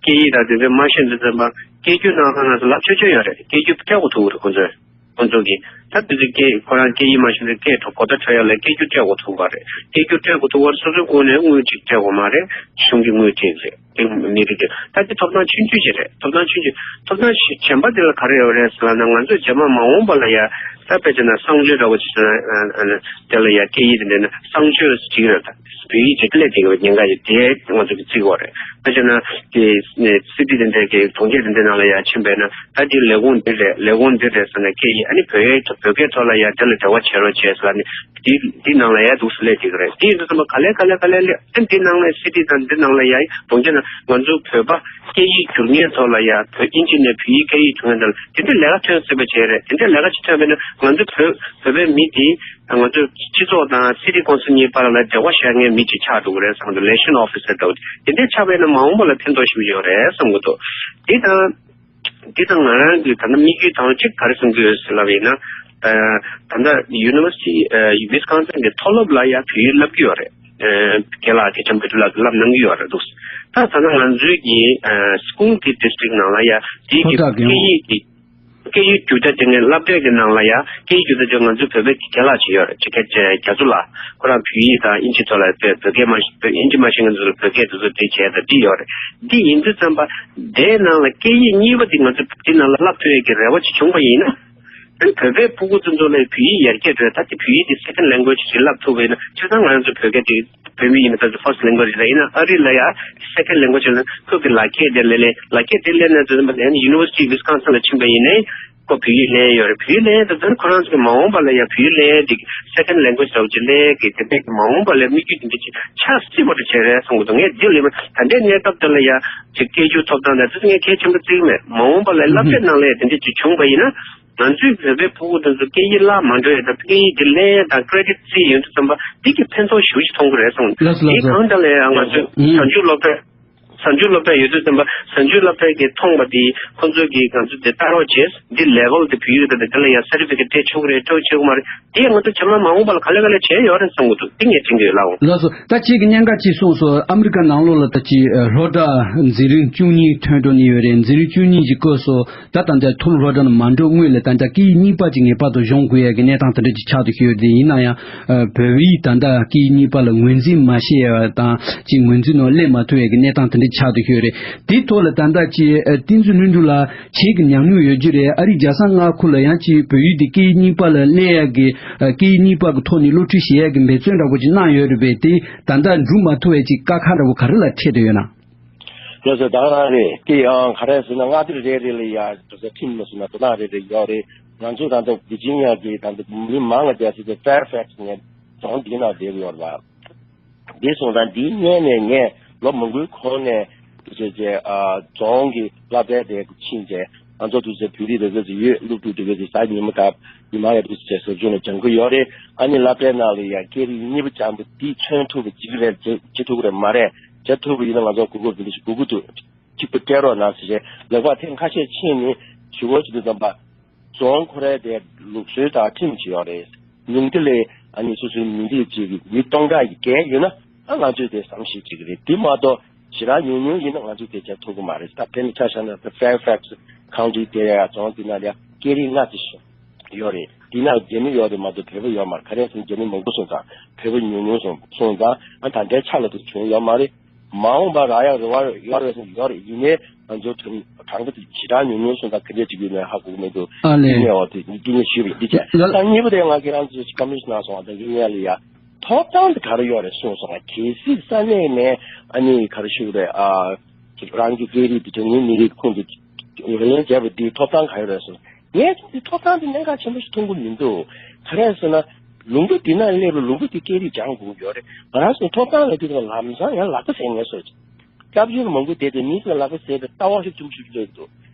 སྐད་ཡིག་དང་དེ་ཚོ་མ་ཤེས་དུས་ཙམ་པ་སྐད་སྒྱུར་གནང་ན་ང་ཚོ་ལབ་ཆོག་ཆོག་ཡོད་རེད། སྐད་སྒྱུར་སྤྲད་དགོས་ཐུག་རེད་ཁོང་ཚོས། ཁོང་ཚོ་གིས་ད་དེ་ཚོ་སྐད་ཁོ་རང་སྐད་ཡིག་མ་ཤེས་ན་སྐད་གྲོགས་གོ་བརྡ་འཕྲོད་ཡག་ལ་སྐད་སྒྱུར་སྤྲད་དགོས་ཐུག་པ་རེད། སྐད་སྒྱུར་སྤྲད་དགོས་ཐུག་པར་སོ་སོའི་ངོས་ནས་དངུལ་གཅིག་སྤྲད་དགོས་མ་རེད། གཞུང་གི་དངུལ་སྤྲད་རེད། དེ་མི་རིགས་དེ་ད་དེ་ཐོབ་ཐང་ཆུང་ཆུང་ཅིག་རེད། ཐོབ་ཐང་ཆུང་ཆུང་ཐོབ་ཐང་གཞན་པ་དེ་ལ་ག་རེ་ཡོད་རེད་ཟེར་ལབ་ན། ང་ཚོས་རྗེས་མ་མ་འོངས་པ་ལ་ཡ་ད་དཔེ་བྱས་ན་གསང་སྤྱོད་འདྲ་བོ་ཅིག་བྱས་ན་དེ་ལ་ཡ་སྐད་ཡིག་དེ་འདྲ་ན་གསང་སྤྱོད་ཅིག་རེད། ད་བོད་ཡིག་ཅིག་སླེབས་བསྡད་ཡོད་ཉེན་ཁ་ཡོད་དེ་ང་ཚོ་གི་བརྩི་གི་ཡོད་རེད། དཔེ་བྱས་ན་དེ་སི་ཊི་དེ་འདྲའི་གི་གྲོང་ཁྱེར་དེ་འདྲའི་ནང་ལ་ཡ་ཕྱིན་པས་ན་ད་དེ་ལས་ཁུངས་འདི་རེད། ལས་ཁུངས་འདི་རེད་ཟེར་ན་སྐད་ཡིག་ཨ་ནི་བོད་ཡིག་བོད་སྐད་ཐོག་ལ་ཡ་དེ་ལ་འབྲེལ་བ་བྱེད་རོགས་བྱས་ཟེར་ནས་དེ་དེ་ནང་ལ་ཡ་འདུག་སེ་སླེབས་བསྡད་ཀྱི་རེད། དེ་ཡིན་དུས་ཙམ་པ་ག་ལེ་ག་ལེ་ག་ལེ་སླེབས། ཨ་ནི་དེ་ནང་ལ་སི་ཊི་དང་འདི་ནང་ལ་ཡ་གྲོང་ཁྱེར་ནང་ང་ཚོ་བོད་པ་སྐད་ཡིག་སྒྱུར་མཁན་ཚོ་ལ་ཡ་བོད་ཨིན་ཇི་ནས་བོད་ཡིག་སྐད་ཡིག་སྒྱུར་མཁན་ཚོ་ལ་དེ་འདྲའི་ལས་ཀ་ཐོན་སྲིད་པ་བྱས་རེད། དེ་འདྲའི་ལས་ཀ་ཅིག་ཐོན་པས་ན་ང་ཚོ་བོད་བོད་པའི་མི་དེ་ང་ཚོ་སྤྱི་ཚོགས་དང་སི་ཊི་ཀོན་སིལ་གཉིས་བར་ལ་འབྲེལ་བ་བཞག་མཁན་མི་ཅིག་ཆགས་འགྲོ་གི་རེད་བསམ་གི་འདུག་ལེ་ཤན་ཨོ་ཕི་སར་འདྲ་བོ་དེ་འདྲ་ཆགས་པས་ན་མ་འོངས་པ་ལ་ཕན་ཐོགས་ཞེ་པོ་ཡོད་རེད་བསམ་གི་འདུག་དེ་དང་དེ་དང་ང་རང་གི་ད་ལྟ་དམིགས་ཡུལ་དང་གཅིག་ག་རེ་བསམ་གི་ཡོད་ཟེར་ལབ་ཡིན་ན། ད་ད་ལྟ་ཡུ་ནི་ཝར་སི་ཊི་ཝི་སི་ཀོན་སིན་གི་མཐོ་སློབ་ལ་ཡ་བོད་ཡིག་བསླབ་གི་ཡོད་རེད། རྒན་ལགས་སྐད་ཆ་མ་འགྲིག་ལ་བསླབ་གནང་གི་ཡོད་རེད་འདུག་ད་ད་ལྟ་ང་ཚོའི་གི་སི་ཀུལ་གི་ཌི་སི་ཊི་རིག་ནང་ལ་ཡ་དེ་གི་ཧོ་ཊ་གི་སྐད་ཡིག་གི་སྐད་ཡིག་སྒྱུར་ཐབས་དེ་ངའི་སློབ་གྲྭའི་གི་ནང་ལ་ཡ་སྐད་ཡིག་སྒྱུར་ཐབས་ཅིག་ང་ཚོའི་བོད་པའི་རྒན་ལགས་ཅིག་ཡོད་རེད། ཅིག་སྐད་ཆ་རྒྱ་མཚོ་ལགས། ཁོ་རང་བོད་ཡིག་དང་དབྱིན་ཇི་ཐོག་ལ་བོད་བོད་སྐད་མ་ཤེས་བོད་དབྱིན་ཇི་མ་ཤེས་མཁན་ཚོ་ལ་བོད་སྐད་དེ་ཚོ་དེ་བྱས་དང་འདི་ཡོད་རེད། འདི་ཡིན་དུས་ཙམ་པ་དེའི་ནང་ལ་སྐད་ཡིག་གཉིས་པ་དེ་ང་ཚོ་འདི་ནང་ལ་བསླབ་ཐུབ་ཡས་ཀྱི་རེ་བ་ཅིག་བྱུང་བ་ཡིན་ན། ཨ་ནི་བོད་པའི་ཕྲུ་གུ་ཚོ་ཚོ་ལ་བོད་ཡིག་ཡར་རྒྱས་འགྲོ་ཡས། ད་དེ་བོད་ཡིག་དེ་སེ་ཀེན་ཌི་ལེང་གུ་ཝེ་ཇི་ཞིག་བསླབ་ཐུབ་པ་ཡིན་ན། སྤྱིར་བཏང་ང་རང་ཚོ་བོད་སྐད་དེ་བོད་མི་ཡིན་ན་ད་ཚོ་ཕར་སི་ཊི་ལེང་གུ་ཝེ་ཇི་རེད། ཡིན་ན་ཨ་རི་ལ་ཡ་སེ་ཀེན་ཌི་ལེང་གུ་ཝེ་ཇི་ལ་ཁོ་གི་ལག་ཁྱེར་དེ་ལེན་ལེན་ལག་ཁྱེར་དེ་ལེན་ནས་ཚོ་ཨ་ནི་ཡུ་ནི་ཝར་སི་ཊི་ཝི་སི་ཀོན་སིན་ལ་ཕྱིན་པ་ཡིན་ནའི་ཁོ་བོད་ཡིག་ལེན་ཡོད་རེད། བོད་ཡིག་ལེན་ཡས་དེ་ཚོ་ཁོ་རང་ཚོ་གི་མ་འོངས་པ་ལ་ཡ་བོད་ཡིག་ལེན་ཡས་དེ་སེ་ཀེན་ཌི་ལེང་གུ་ཝེ་ཇི་འདྲ་བོ་ཅིག་ལེན་གི་དེ་འདྲ་གི་མ་འོངས་པ་ལ་དམིགས་ཡུལ་དེ་འདྲ་ཅིག་ཆགས་སྲིད་པ་འདྲ་བྱས་རེད་བསམ་གི་འདུག་ངས་འདི་ལས་མ་ད་ལྟའི་གནས་སྐབས་དེ་ལ་ཡ་ཅིག་སྐད་སྒྱུར་ཐོབ་ཐང་དང་དེ་ཚོ་ངས་གལ་ཆེན་པོ་བརྩི་གི་མེད། མ་འོངས་པ་ལ་སློབ་གྲྭའི་ནང་ལ་ཡ་དེ་འདྲ་ཅིག་བྱུང་བ་ཡིན་ན། ང་ཚོའི་བོད་པའི་ཕྲུ་གུ་དེ་ཚོ་སྐད་ཡིག་བརླག་མ་འགྲོ་ཡས་དང་སྐད་ཡིག་དེ་ལེན་ཡས་དང་ཀི་རེ་ཌི་ཊི་བརྩི་ཡོང་དུས་ཙམ་པ་འདི་གི་ཕན་ཐོགས་ཞེ་པོ་ཅིག་མཐོང་གི་རེད་བསམ། ལགས་སོ་ལགས་སོ། དེ་གང་ལྟར་ལ་ཡང་ང་ཚོས་ཨུ། གཞུང་ལུགས་སློབ་གྲྭ་གཞུང་ལུགས་སློབ་གྲྭ་ཡོད་དུས་ཙམ་པ་གཞུང་ལུགས་སློབ་གྲྭ་གིས་མཐོང་བ་དེ་ཁོང་ཚོ་གིས་ང་ཚོ་དེ་ལྟ་རོགས་བྱས། འདི་ལེ་ཝལ་དེ་བོད་ཡིག་དང་དེ་ལ་ཡང་སར་ཊི་ཕི་ཀེ་ཊི་སྤྲད་ཆོག་གི་རེད་སྤྲད་ཆོག་གི་མ་རེད། དེ་ང་ཚོ་ཇེ་མང་མ་འོངས་པ་ལ་ག་ལེ་ག་ལེ་བྱས་ཡོད་རེད་བསམ་གི་འདུག་དེ་ངས་དྲན་གི་ཡོད་ལགས། ལགས་སོ། ད་ཁྱེད་ཀྱིས་གནད་འགག་ཅིག་གསུངས་སོང་། ཨ་མི་རི་ཀ་ནང་ལོགས་ལ་ད་ཅིག་སློབ་གྲྭ་འཛིན་རིམ་བཅུ་གཉིས་ཐོན་འགྲོ་ནི་ཡོད་རེད། འཛིན་རིམ་བཅུ་གཉིས་ཀྱི་སྐབས་སུ་ད་ད་ལྟ་མཐོ་རིམ་སློབ་གྲྭ་ནང་མ་འགྲོ་སྔོན་ལ་ད་ལྟ་སྐད་ཡིག་གཉིས་པ་ཅིག་ངེས་པར་དུ་སྦྱོང་དགོས་ཡ་གི་གནས་སྟངས་དེ་འདྲ་ཅིག་ཆགས་བསྡད་ཡོད་རེད། ཡིན་ན་ཡང་བོད་ཡིག་ད་ལྟ་སྐད་ཡིག་གཉིས་པ་ལ་ངོས་འཛིན་མ་བྱས་ཡ་དང་ཅིག་ངོས་འཛིན་ནང་སླེབས་མ་ཐུབ་ཡ་གི་གནས་སྟངས་དེ་འདྲ་ཆགས་བསྡད་ཡོད་རེད། དེའི་ཐོག་ལ་ད་ལྟ་ཅིག་བསྟན་འཛིན་ལྷུན་གྲུབ་ལགས། ཁྱེད་ཀྱི་ཉམས་མྱོང་ཡོད་རྒྱུ་རེད། ཨ་རིའི་རྒྱལ་ས་མངའ་ཁུལ་ལ་ཡང་ཅིག་བོད་ཡིག་འདི་སྐད་ཡིག་གཉིས་པ་ལ་སླེབས་ཡག་གི་ཨ་སྐད་ཡིག་གཉིས་པ་གི་ཐོག་ནས་སློབ་ཁྲིད་བྱེད་ཡག་གི་འབད་བརྩོན་འདྲ་པོ་ཅིག་གནང་ཡོད་རེད་པས། དེ་ད་ལྟ་འགྲུབ་མ་ཐུབ་པའི་ཅིག་དཀའ་ཁག་འདྲ་པོ་ག་རེ་ལ་འཕྲད་བསྡད་ཡོད་ན། ལགས་སོ། ད་ག་རང་རེད། དེ་ཡང་ག་རེ་ཟེར་ན་མངའ་སྡེ་རེ་རེ་ལ་ཡ་ཁྲིམས་མ་སོང་ན་དོ་སྣང་རེ་རེ་ཡོད་རེད། ང་ཚོ་ད་ལྟ་ཝི་ཇི་ནི་ཡ་གི་ད་ལྟ་མི་མང་ང་བསྡད་ས་དེ་ཕེར་ཕེག་སི་ངས་རྫོང་འདི་ན་བསྡད་ཡོད་རེད་པ། འདི་སོང་ཙང་འདིའི་སྔོན་ནས་ངས་ལོ་མང་པོའི་གོང་ནས་དེ་བྱས་རྗེས་ཨ་རྫོང་གི་སློབ་གྲྭ་དེ་ཕྱིན་རྗེས་ང་ཚོ་དུས་ཚོད་བོད་རིགས་དེ་ཚོ་ཡོད། སློབ་ཕྲུག་དེ་ཚོ་གཟའ་ཉི་མ་དང་ཉི་མ་ཡ་དུས་ཚོད་ཟབ་སྦྱོང་ལ་སྦྱང་གི་ཡོད་རེད། ཨ་ནི་སློབ་གྲྭའི་ནང་ལ་ཡ་སྐད་རིགས་གཉིས་པ་སྦྱང་པ་འདི་མཚོན་ཐུབ་པ་བྱེད་ཀྱི་རེད། བྱེད་བྱེད་ཐུབ་ཀྱི་རེད་མ་རེད། བྱེད་ཐུབ་པ་ཡིན་ན་ང་ཚོ་གོ་སྐབས་འདི་འདྲ་ཞིག་དགོས་ཀྱི་འདུག་གཅིག་པུ་སྤྲད་རོགས་གནང་ཟེར་བྱས་ལེགས་པར་ཐེངས་ཁ་ཤས་ཕྱིན་ནས་ཞུ་སྒོ་ཞིག་ཏུ་བདམས་པ། རྫོང་ཁོ་རའི་དེ་ལུགས་སྲོལ་དང་ཁྲིམས་ཅིག་ཡོད་རེད། ཉུང་མཐའ་ལས་ཨ་ནི་སོ་སོའི་མི་སྡེ་གཅིག་གི་མི་སྟོང་ཕྲག་གི་བརྒལ་ཡོད་ན་ཨ་ང་ཚོས་དེ་བསམ་ཤེས་བྱེད་ཀྱི་རེད། དེ་མ་གཏོགས་ཞེ་དྲག་ཉུང་ཉུང་ཡིན་ན་ང་ཚོས་དེ་བྱ་ཐུབ་ཀྱི་མ་རེད། ད་དཔེར་ན་ཆ་བཞག་ན་The Fairfax County དེ་ཡ་རྫོང་དེ་ན་ཡ་སྐད་རིགས་ལྔ་ཙམ་ཞིག་ཡོད་རེད། དེ་ན་རྒྱ་མི་ཡོད་རེད་མ་གཏོགས་བོད་པ་ཡོད་མ་རེད། ག་རེ་ཟེར་ན་རྒྱ་མི་མང་པོ་སོང་ཙང་བོད་པ་ཉུང་ཉུང་སོང་སོང་ཙང་ཨ་ད་ལྟའི་ཆ་ལ་དེ་བྱུང་ཡོད་མ་རེད། མ་འོངས་པར་རག་ཡག་རེ་བ་ཡོད་རེད་ཟེར་ཡོད་རེད། ཡིན་ནའི་ང་ཚོ་གྲངས་གྲངས་ཀ་དེ་ཇི་ལྟར་ཉུང་ཉུང་སོང་ཙང་ག་འདྲས་ཅིག་ཡོད་མེད་ཧ་གོ་གི་མི་འདུག་ཨ་ལས། ཡིན་ནའི་འོ་དེ་སྐྱིད་ཉེ་ཞུས་པ་ཡིན། འདི་བྱས་ད་གཉིས་པ་དེ་ང་ཁྱེད་རང་ཚོས་ཀམ་པི་ལིཤ་གནང་སོང་བ་དང་ཡིན་ནའི་ལ་ཡ་ཐོབ་ཐང་དེ་ག་རེ་ཡོད་རེད་གསུངས་སོང་ང་། གལ་སྲིད་ས་གནས་ནས་ཨ་ནི་ག་རེ་ཞུ་དགོས་རེད། ཨ་རང་གི་སྐད་རིགས་དེ་ཚོ་ངའི་མི་རིགས་ཁོངས་དེ་ངོས་ལེན་བྱས་པ་འདིའི་ཐོབ་ཐང་ག་རེ་ཡོད་རེད་གསུངས། ངས་འདི་ཐོབ་ཐང་འདི་གནད་འགག་ཆེན་པོ་ཞིག་མཐོང་གི་མི་འདུག་ག་རེ་ཟེར་ན། ལུང་པ་འདི་ན་སླེབས་ལ་ལུང་པ་འདི་སྐད་རིགས་སྦྱང་དགོས་ཀྱི་ཡོད་རེད། ང་རང་ཚོ་ཐོབ་ཐང་ལ་དུས་ལ་ལམ་སང་ཡང་ལག་པ་ཟིན་ངེས་སོ། སྐྱབས་བཅོལ་མང་པོ་བསྡད་དེ་མི་ཚོ་ལ་ལག་པ་ཟིན་པའི་ལྟ་བ་ཞིག་ཐུག་ཞིག་སླེབས་འདུག་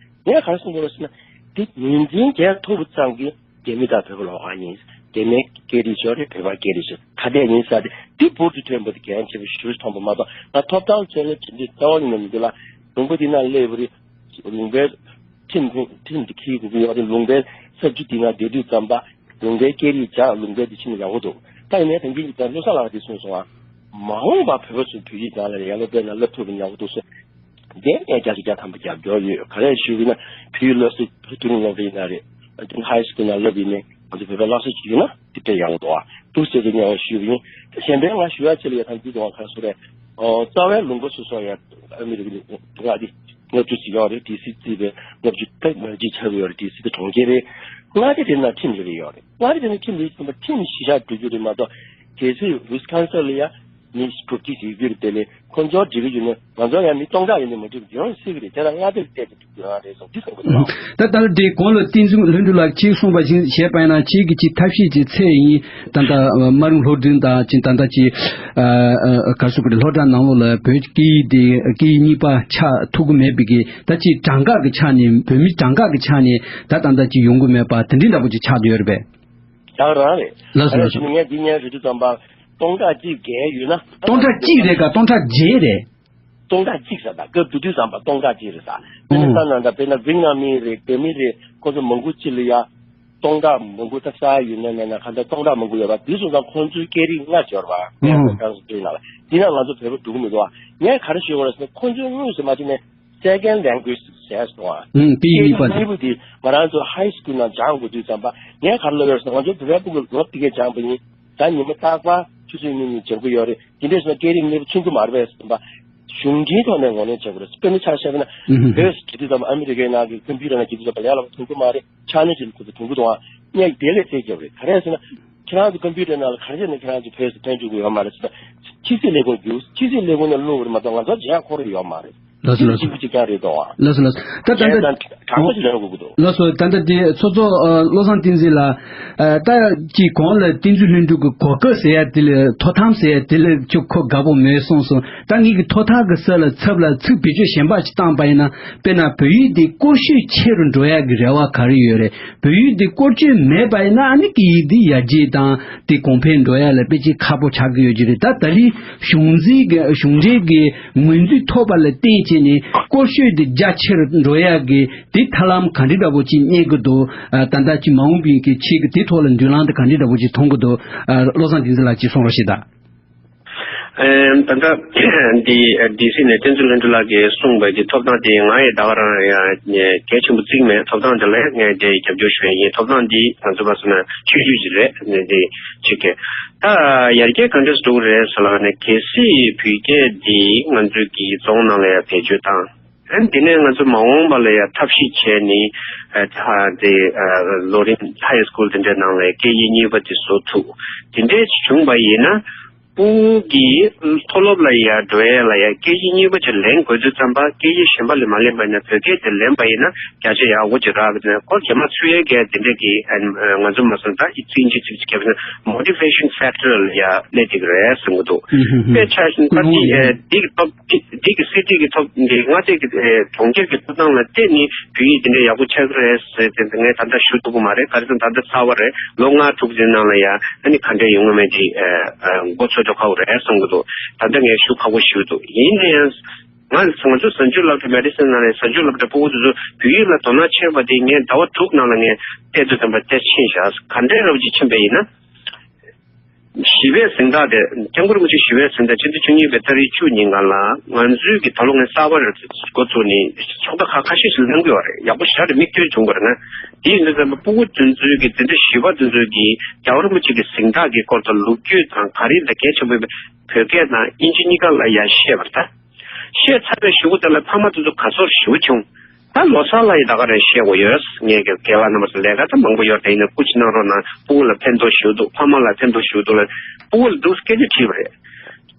ངས་ག་རེ་གསུང་དགོས་རེད་ཟེར་ན། འདི་ངོས་འཛིན་བྱས་ཐུབ་པ་ཙམ་གྱིས་རྒྱ་མི་དང་བོད་པ་ལོགས་ཀ་ཡིན། རྒྱ་མིའི་སྐད་རིགས་ཤོར་རེད། བོད་པ་སྐད་རིགས་ཤོར་ཁ་གཏད་ཡིན་ས་དེ་འདི་འབུར་དུ་ཐོན་པ་དེ་གལ་ཆེ་བ་ཞིག་མཐོང་པ་མ་གཏོགས། ང་ཐོབ་ཐང་བཙལ་ལ་བྱེད་འདི་རྩ་བ་ཉིད་ནས་མི་འདུག་ལ། ལུང་པ་འདི་ན་སླེབས་པ་རེད། ལུང་པའི་ཁྲིམས་ཁྲིམས་དེ་འཁྱེར་དགོས་ཀྱི་ཡོད་རེད། ལུང་པའི་ས་ཆ་འདི་ན་བསྡད་དུས་ཙམ་པ་ལུང་པའི་སྐད་རིགས་སྦྱང་། ལུང་པའི་འདི་ཕྱིན་ན་ཡག་པོ་འདུག་ད་ཡིན་ནའི་དེང་གི་ད་བློ་བཟང་ལགས་འདི་གསུངས་སོང་ཨ། མ་འོངས་པ་བོད་པ་ཚོས་བོད་ཡིག་སྦྱང་ལ་ཡར་སློབ་སྤེལ་ན་སློབ་ཐུབ་པ་ཡག་པོ་འདུག་ཟེར། འདི་ངས་བརྒྱ་ཆ་བརྒྱ་ཐམ་པ་རྒྱབ་སྐྱོར་ཡོད། ག་རེ་ཞུ་གི་ན། བོད་ཡིག་སློབ་ས་བོད་དུ་སློབ་རེད་ན་རེད། ཨ་ཏུང་ཧའི་སི་ཀུལ་ན་སློབ་ཡིན་ནའི་ང་ཚོ་བོད་པའི་བླ་སྲོག་ཅིག་ཡིན་ན་དེ་འདྲ་ཡག་པོ་འདུག་ཨ། འདུག་ཟེར་དེ་ངས་ཞུ་གི་ཡིན། དེ་གཞན་པའི་ང་ཞུ་ཡ་ཆེ་ལ་ཡ་ཐང་འདི་དང་ག་སུ་རེད། ཨོ་རྩ་བའི་ལུང་པ་སོ་སོ་ཡ་ཨ་མི་རི་ཀ་ནས་ང་འདི་ལྔ་བཅུ་ཅིག་ཡོད་རེད། ཌི་སི་བརྩིས་པའི་ལྔ་བཅུ་ཐེག་མ་གཅིག་ཆགས་ཀྱི་ཡོད་རེད། ཌི་སི་དེ་གྲོང་ཁྱེར་རེད། མངའ་སྡེ་དེ་ན་ཁྲིམས་རེ་རེ་ཡོད་རེད། མངའ་སྡེ་དེ་ན་ཁྲིམས་རེ་ཟིན་པ་ཁྲིམས་གཞི་བཞག་འགྲོ་རྒྱུ་རེད་མ་གཏོགས། གལ་སྲིད་ཝི་སི་ཀོན་སིན་ལ་ཡ་མི་དྲུག་ཅུ་ཞིག་ཡོད་རེད། དེ་ལས་ཁོ་ཚོར་འགྲིག་གི་ཡོད་ན་ང་ཚོ་ཡང་མི་སྟོང་ཕྲག་ཡོད་ན་མ་འགྲིག་ཡོང་སྲིད་ཀྱི་རེད། དེ་ལ་མངའ་སྡེ་བལྟས་ཏེ་འགྲིག་ཡོད་རེད་བསམ་འདི་བསམ་གི་འདུག་ད་ལྟ་དེ་གོང་ལ་བསྟན་འཛིན་ལྷུན་གྲུབ་ལགས་ཅིག་གསུངས་པ་བཞིན་བྱས་པ་ཡིན་ན་ཅིག་གི་ཅིག་ཐབས་ཤེས་ཀྱི་ཚད་ཡིན། ད་ལྟ་དམའ་རིམ་སློབ་འབྲིང་དང་ཅིག་ད་ལྟ་ཅིག་ག་རེ་ཟེར་དགོས་རེད། སློབ་གྲྭ་ནང་ལོགས་ལ་བོད་སྐད་ཡིག་དེ་སྐད་ཡིག་གཉིས་པ་ཆགས་ཐུབ་ཀྱི་མེད་པའི་གི་ད་ཅིག་གྲངས་ཀ་གི་ཆ་ནས་བོད་མི་གྲངས་ཀ་གི་ཆ་ནས་ད་ད་ལྟ་ཅིག་ཡོང་གི་མེད་པ་དེ་འདྲའི་འདྲ་པོ་ཅིག་ཆགས་བསྡད་ཡོད་རེད་པས། ད་རང་རེད། ལགས་སོ་ལགས་སོ། ངས་འདི་ཉན་རེ་དུས་ཙམ་པ་སྟོང་ཕྲག་གཅིག་བརྒལ་ཡོད་ན། སྟོང་ཕྲག་གཅིག་རེད་ག་སྟོང་ཕྲག་བརྒྱད་རེད། སྟོང་ཕྲག་གཅིག་ཟེར་ད་སྐབས་དེ་དུས་ཙམ་པ་སྟོང་ཕྲག་གཅིག་རེད་ཟེར། དཔེར་ན་ཨོ། ས་ན་ད་དཔེར་ན་ཝིག་ནམ་མི་རེད། བོད་མི་རེད། ཁོ་ཚོ་མང་པོ་ཅིག་ལ་ཡ་སྟོང་ཕྲག་མང་པོ་ད་ས་ཡ་ཡོད་ན་ན་ན་ག་འདྲ་སྟོང་ཕྲག་མང་པོ་ཡོད་པ། དེ་སོང་ཙང་ཁོང་ཚོའི་སྐད་རིགས་ལྔ་སྦྱོར་བ་ངས་ཨོ། ཁོ་གང་སུ་བྲིས་ན་ལ་དེ་ན་ང་ཚོ་བོད་པ་འགྲོ་གི་མི་འདུག་བ། ངས་ག་རེ་ཞུ་དགོས་རེད་ཟེར་ན་ཁོང་ཚོའི་དངོས་སུ་མ་བྱས་ནས། Second language ཟེར་སོང་ཨ། ཨང་། སྐད་ཡིག་གཉིས་པ་དེ། གཉིས་པོ་དེ་ང་རང་ཚོ་ཧའི་སི་ཀུལ་ནང་སྦྱང་དགོས་དུས་ཙམ་པ་ངས་ག་རེ་ལབ་ཡོད་ཟེར་ན། ང་ཚོ་བོད་པ་ཕྲུ་གུ་ལོ་དེ་གས་སྦྱངས་པ་ཡིན། ད་ཉི་མ་རྟག་པར་ཆུ་ཚོད་གཉིས་གཉིས་སྦྱང་གི་ཡོད་རེད། དེ་འདྲས་སོང་སྐད་རིགས་གཉིས་པོ་མཚོན་གྱི་མ་རེད་པས་ཟེར་ཙམ་པ། གཞུང་འབྲེལ་ཐོག་ནས་ངོས་ལེན་བྱེད་དགོས་རེད། དཔེར་ན་ཆ་བཞག་ན། ཨང་། བོད་སྐད་དུས་ཙམ་ཨ་མི་རི་ཀའི་ནང་གི་ཀམ་པུ་ཊར་ནང་གི་དུས་ཙམ་པ་ལས་སླ་པོ་མཐོང་གི་མ་རེད། ཕྱག་ནས་བྱེད་དུས་མཐོང་གི་འདུག་ཨ། ངས་དེ་ལས་རྩད་བརྒྱབ་རེད། ག་རེ་ཟེར་ན། ཁྱེད་རང་ཚོ་ཀམ་པུ་ཊར་ནང་ལ་ག་རེ་བྱས་ནས་ཁྱེད་རང་ཚོ་བོད་ཟེར་ཐོན་བཅུག་གི་ཡོད་མ་རེད་ཟེར་ན། ཕྱི་སྲིད་ལས་ཁུངས་བརྒྱུད། ཕྱི་སྲིད་ལས་ཁུངས་ནས་བླུགས་པ་རེད་མ་གཏོགས་ང་ཚོར་མཇལ་ཁོ་རང་ཡོད་མ་རེད། ལགས་སོ་ལགས་སོ། གཅིག་པུ་གཅིག་རྐྱང་རེད་དོ། ལགས་སོ་ལགས་སོ། ད་ད་ལྟ་གཞན་དང་དྲག་པོ་ཞིག་ལས་དགོས་ཀྱི་འདུག་ལགས་སོ། ད་ལྟ་དེ་ཚོ་ཚོ་ཨ་བློ་བཟང་བསྟན་འཛིན་ལགས། ཨ་ད་ཅིག་གོང་ལ་བསྟན་འཛིན་ལྷུན་གྲུབ་ཀྱི་གོ་སྐབས་ཟེར་ཡ་དེ་ལ་ཐོབ་ཐང་ཟེར་ཡ་དེ་ལ་ཁྱོད་ཁོ་དགའ་པོ་མེད་གསུངས་སོང་། ད་ངེད་ཀྱི་ཐོབ་ཐང་གི་ས་ལ་ཚབ་ལ་ཚིག་བེད་སྤྱོད་གཞན་པ་ཞིག་བཏང་པ་ཡིན་ན། དཔེར་ན་བོད་ཡིག་འདི་བཀོལ་སྤྱོད་ཆེ་རུ་འགྲོ་ཡ་གི་རེ་བ་ག་རེ་ཡོད་རེད། བོད་ཡིག་འདི་བཀོལ་སྤྱོད་མེད་པ་ཡིན་ན་ཨ་ནི་སྐད་ཡིག་འདི་ཡར་རྒྱས་དང་དེ་གོང་འཕེལ་འགྲོ་ཡ་ལ་དཔེ་ཅིག་ཁག་པོ་ཆགས་ཀྱི་ཡོད་ཀྱི་རེད། ད་ད་རེས་གཞུང་འཛིན་གྱི་གཞུང་འབྲེལ་གྱི་ངོས་འཛིན་ཐོབ་པ་ལ་བརྟེན་བྱས་ནས་བཀོལ་སྤྱོད་འདི་རྒྱ་ཆེ་རུ་འགྲོ་ཡ་གི་དེ་ཐབས་ལམ་ག་འདྲ་འདྲ་པོ་ཅིག་རྙེད་ཀྱི་འདུག་ཨ་ད་ལྟ་ཅིག་མ་འོངས་པའི་གི་ཆེད་ཀྱི་དེ་ཐོག་ལ་མདུན་ལམ་དེ་ག་འདྲ་འདྲ་པོ་ཅིག་མཐོང་གི་འདུག་ཨ་བློ་བཟང་བསྟན་འཛིན་ལགས་ཀྱིས་གསུང་རོགས་ཞེས་དང་། ཨེམ། ད་ལྟ་འདི་ཨ་ཌི་སི་ནས་བསྟན་འཛིན་ལྷུན་གྲུབ་ལགས་ཀྱིས་གསུངས་པའི་གི་ཐོབ་ཐང་དེ་ང་ཡི་ད་ག་རང་ཡང་གལ་ཆེན་པོ་བརྩིས་མེད། ཐོབ་ཐང་དེ་ལ་ངས་དེ་རྒྱབ་སྐྱོར་ཞུ་ཡ་ཡིན། ཐོབ་ཐང་འདི་ང་ཚོ་མ་སོང་ན་ཆོས་བརྒྱུད་ཅིག་རེད། ནས་འདི་ཆོས་ཀྱི་ད་ཡར་རྒྱས་ག་འདྲས་འགྲོ་གི་རེད་ཟེར་ལབ་ན། གལ་སྲིད་བོད་སྐད་འདི་ང་ཚོའི་གི་རྫོང་ནང་ལ་ཡང་བེད་སྤྱོད་བཏང་། ཨ་ནི་དེ་ནས་ང་ཚོ་མ་འོངས་པ་ལ་ཡང་ཐབས་ཤེས་བྱས་ནས་ཨ་ད་དེ་ཨ་ལོ་རིམ་ཧའི་སི་ཀུལ་དེ་འདྲའི་ནང་ལ་སྐད་ཡིག་གཉིས་པ་དེ་བཟོ་ཐུབ། དེ་འདྲས་བྱུང་བ་ཡིན་ན། ཕྲུ་གུ་གི་མཐོ་སློབ་ལ་ཡ་འགྲོ་ཡས་ལ་ཡ་སྐད་ཡིག་གཉིས་པ་ཅིག་ལེན་དགོས་དུས་ཙམ་པ། སྐད་ཡིག་གཞན་པ་ལ་མ་ལེན་པ་ཡིན་ན་བོད་སྐད་དེ་ལེན་པ་ཡིན་ན་བརྒྱ་ཆ་ཡག་པོ་ཅིག་རག་གི་འདུག་ཁོ་རྒྱ་མ་ཚུད་ཡས་གི་དེ་འདྲ་གི་ཨ་ང་ཚོ་མ་སོང་ད་ཨི་ཙི་ཨིན་ཇི་ཚིག་ཅིག་བརྒྱབ་ན་motivation factor ལ་ཡ་སླེབས་བསྡད་ཀྱི་རེད་གསུང་གི་འདུག་དཔེ་ཆ་བཞིན་ད་འདི་འདི་གི་ཐོབ་འདི་གི་སི་ཊི་གི་ཐོབ་འདི་མངའ་སྡེ་གི་གྲོང་ཁྱེར་གི་ཐོབ་ཐང་ལ་བརྟེན་ནས་བོད་ཡིག་འདི་འདྲ་ཡག་པོ་ཆགས་ཀྱི་རེད་ཟེར་ཏེ་ངས་ད་ལྟ་ཞུ་ཐུབ་ཀྱི་མ་རེད། ག་རེ་ཟེར་ན་ད་ལྟ་གསར་པ་རེད། ལོ་ལྔ་དྲུག་ཙམ་ནང་ལ་ཡ་ཨ་ནི་ག་འདྲ་ཡོང་ངམ་དེ་མགོ་ཚོད་འགྲོ་ཁག་པོ་རེད་གསུང་གི་འདུག་ད་ལྟ་ངས་ཞུ་ཁག་པོ་ཞུ་འདུག་ཡིན་ན་ཡང་ང་ང་ཚོ་གཟའ་མཇུག་སློབ་གྲྭ་མེ་ཌི་སིན་ནང་ནས་གཟའ་མཇུག་སློབ་གྲྭ་ཕྲུ་གུ་དེ་ཚོ་བོད་ཡིག་ལ་དོ་སྣང་ཆེན་པོ་དེ་ངས་ཟླ་བ་དྲུག་ནང་ལ་ངས་བལྟས་དུས་ཙམ་པ་དེ་ཕྱིན་བཞག་ག་འདྲའི་རབ་ཅིག་ཕྱིན་པ་ཡིན་ན། ཞི་བའི་གཟེངས་རྟགས་དེ་སྐྱབས་མགོན་རིན་པོ་ཆེ་ཞི་བའི་གཟེངས་རྟགས་ཕྱི་ཟླ་བཅུ་གཉིས་པའི་ཏ་རིག་བཅུ་ཉིན་གང་ལ་ང་ཚོའི་གི་ད་ལོ་ངས་གསར་པ་རེད་འགོ་བཙུགས་ནས་ཚོགས་པ་ཁག་ཁ་ཤས་ཤིག་གནང་གི་ཡོད་རེད། ཡག་པོ་ཞེ་དྲག་མིག་ལྟོས་བྱུང་བ་རེད། ང་དེ་ཡིན་དུས་ཙམ་པ་ཕྲུ་གུ་དེ་ཚོའི་གི་དེ་འདྲ་ཞི་བ་དེ་ཚོའི་གི་རྒྱལ་བ་རིན་པོ་ཆེ་གི་གཟེངས་རྟགས་ཀྱི་སྐོར་དང་ལོ་རྒྱུས་དང་ག་རེ་ལ་གལ་ཆེན་པོ་ཡིན་པའི་བོད་སྐད་དང་དབྱིན་ཇི་གཉིས་ཀ་ལ་ཡ་བཤད་པ་རེད་ད། བཤད་ཚར་བའི་གཞུག་གུ་དེ་ལ་ཕ་མ་དེ་ཚོ་དགའ་ཚོར་ཞེ་པོ་བྱུང་། ད་ལོ་གསར་ལ་ཡི་ད་ག་རེ་བཤད་དགོས་ཡོད། ངས་ཀྱི་རྒན་ལགས་རྣམ་པ་ཚོ་ལས་ཀ་ད་མང་པོ་ཡོད་དེ་ཡིན་ན་སྐུ་མཁྱེན་གནང་རོགས་གནང་། ཕྲུ་གུ་ལ་ཕན་ཐོགས་ཞེ་པོ་འདུག་ཕ་མ་ལ་ཕན་ཐོགས་ཞེ་པོ་འདུག་ལ་ཕྲུ་གུ་ལ་འདུག་སྐད་ཆ་དྲིས་པ་རེད།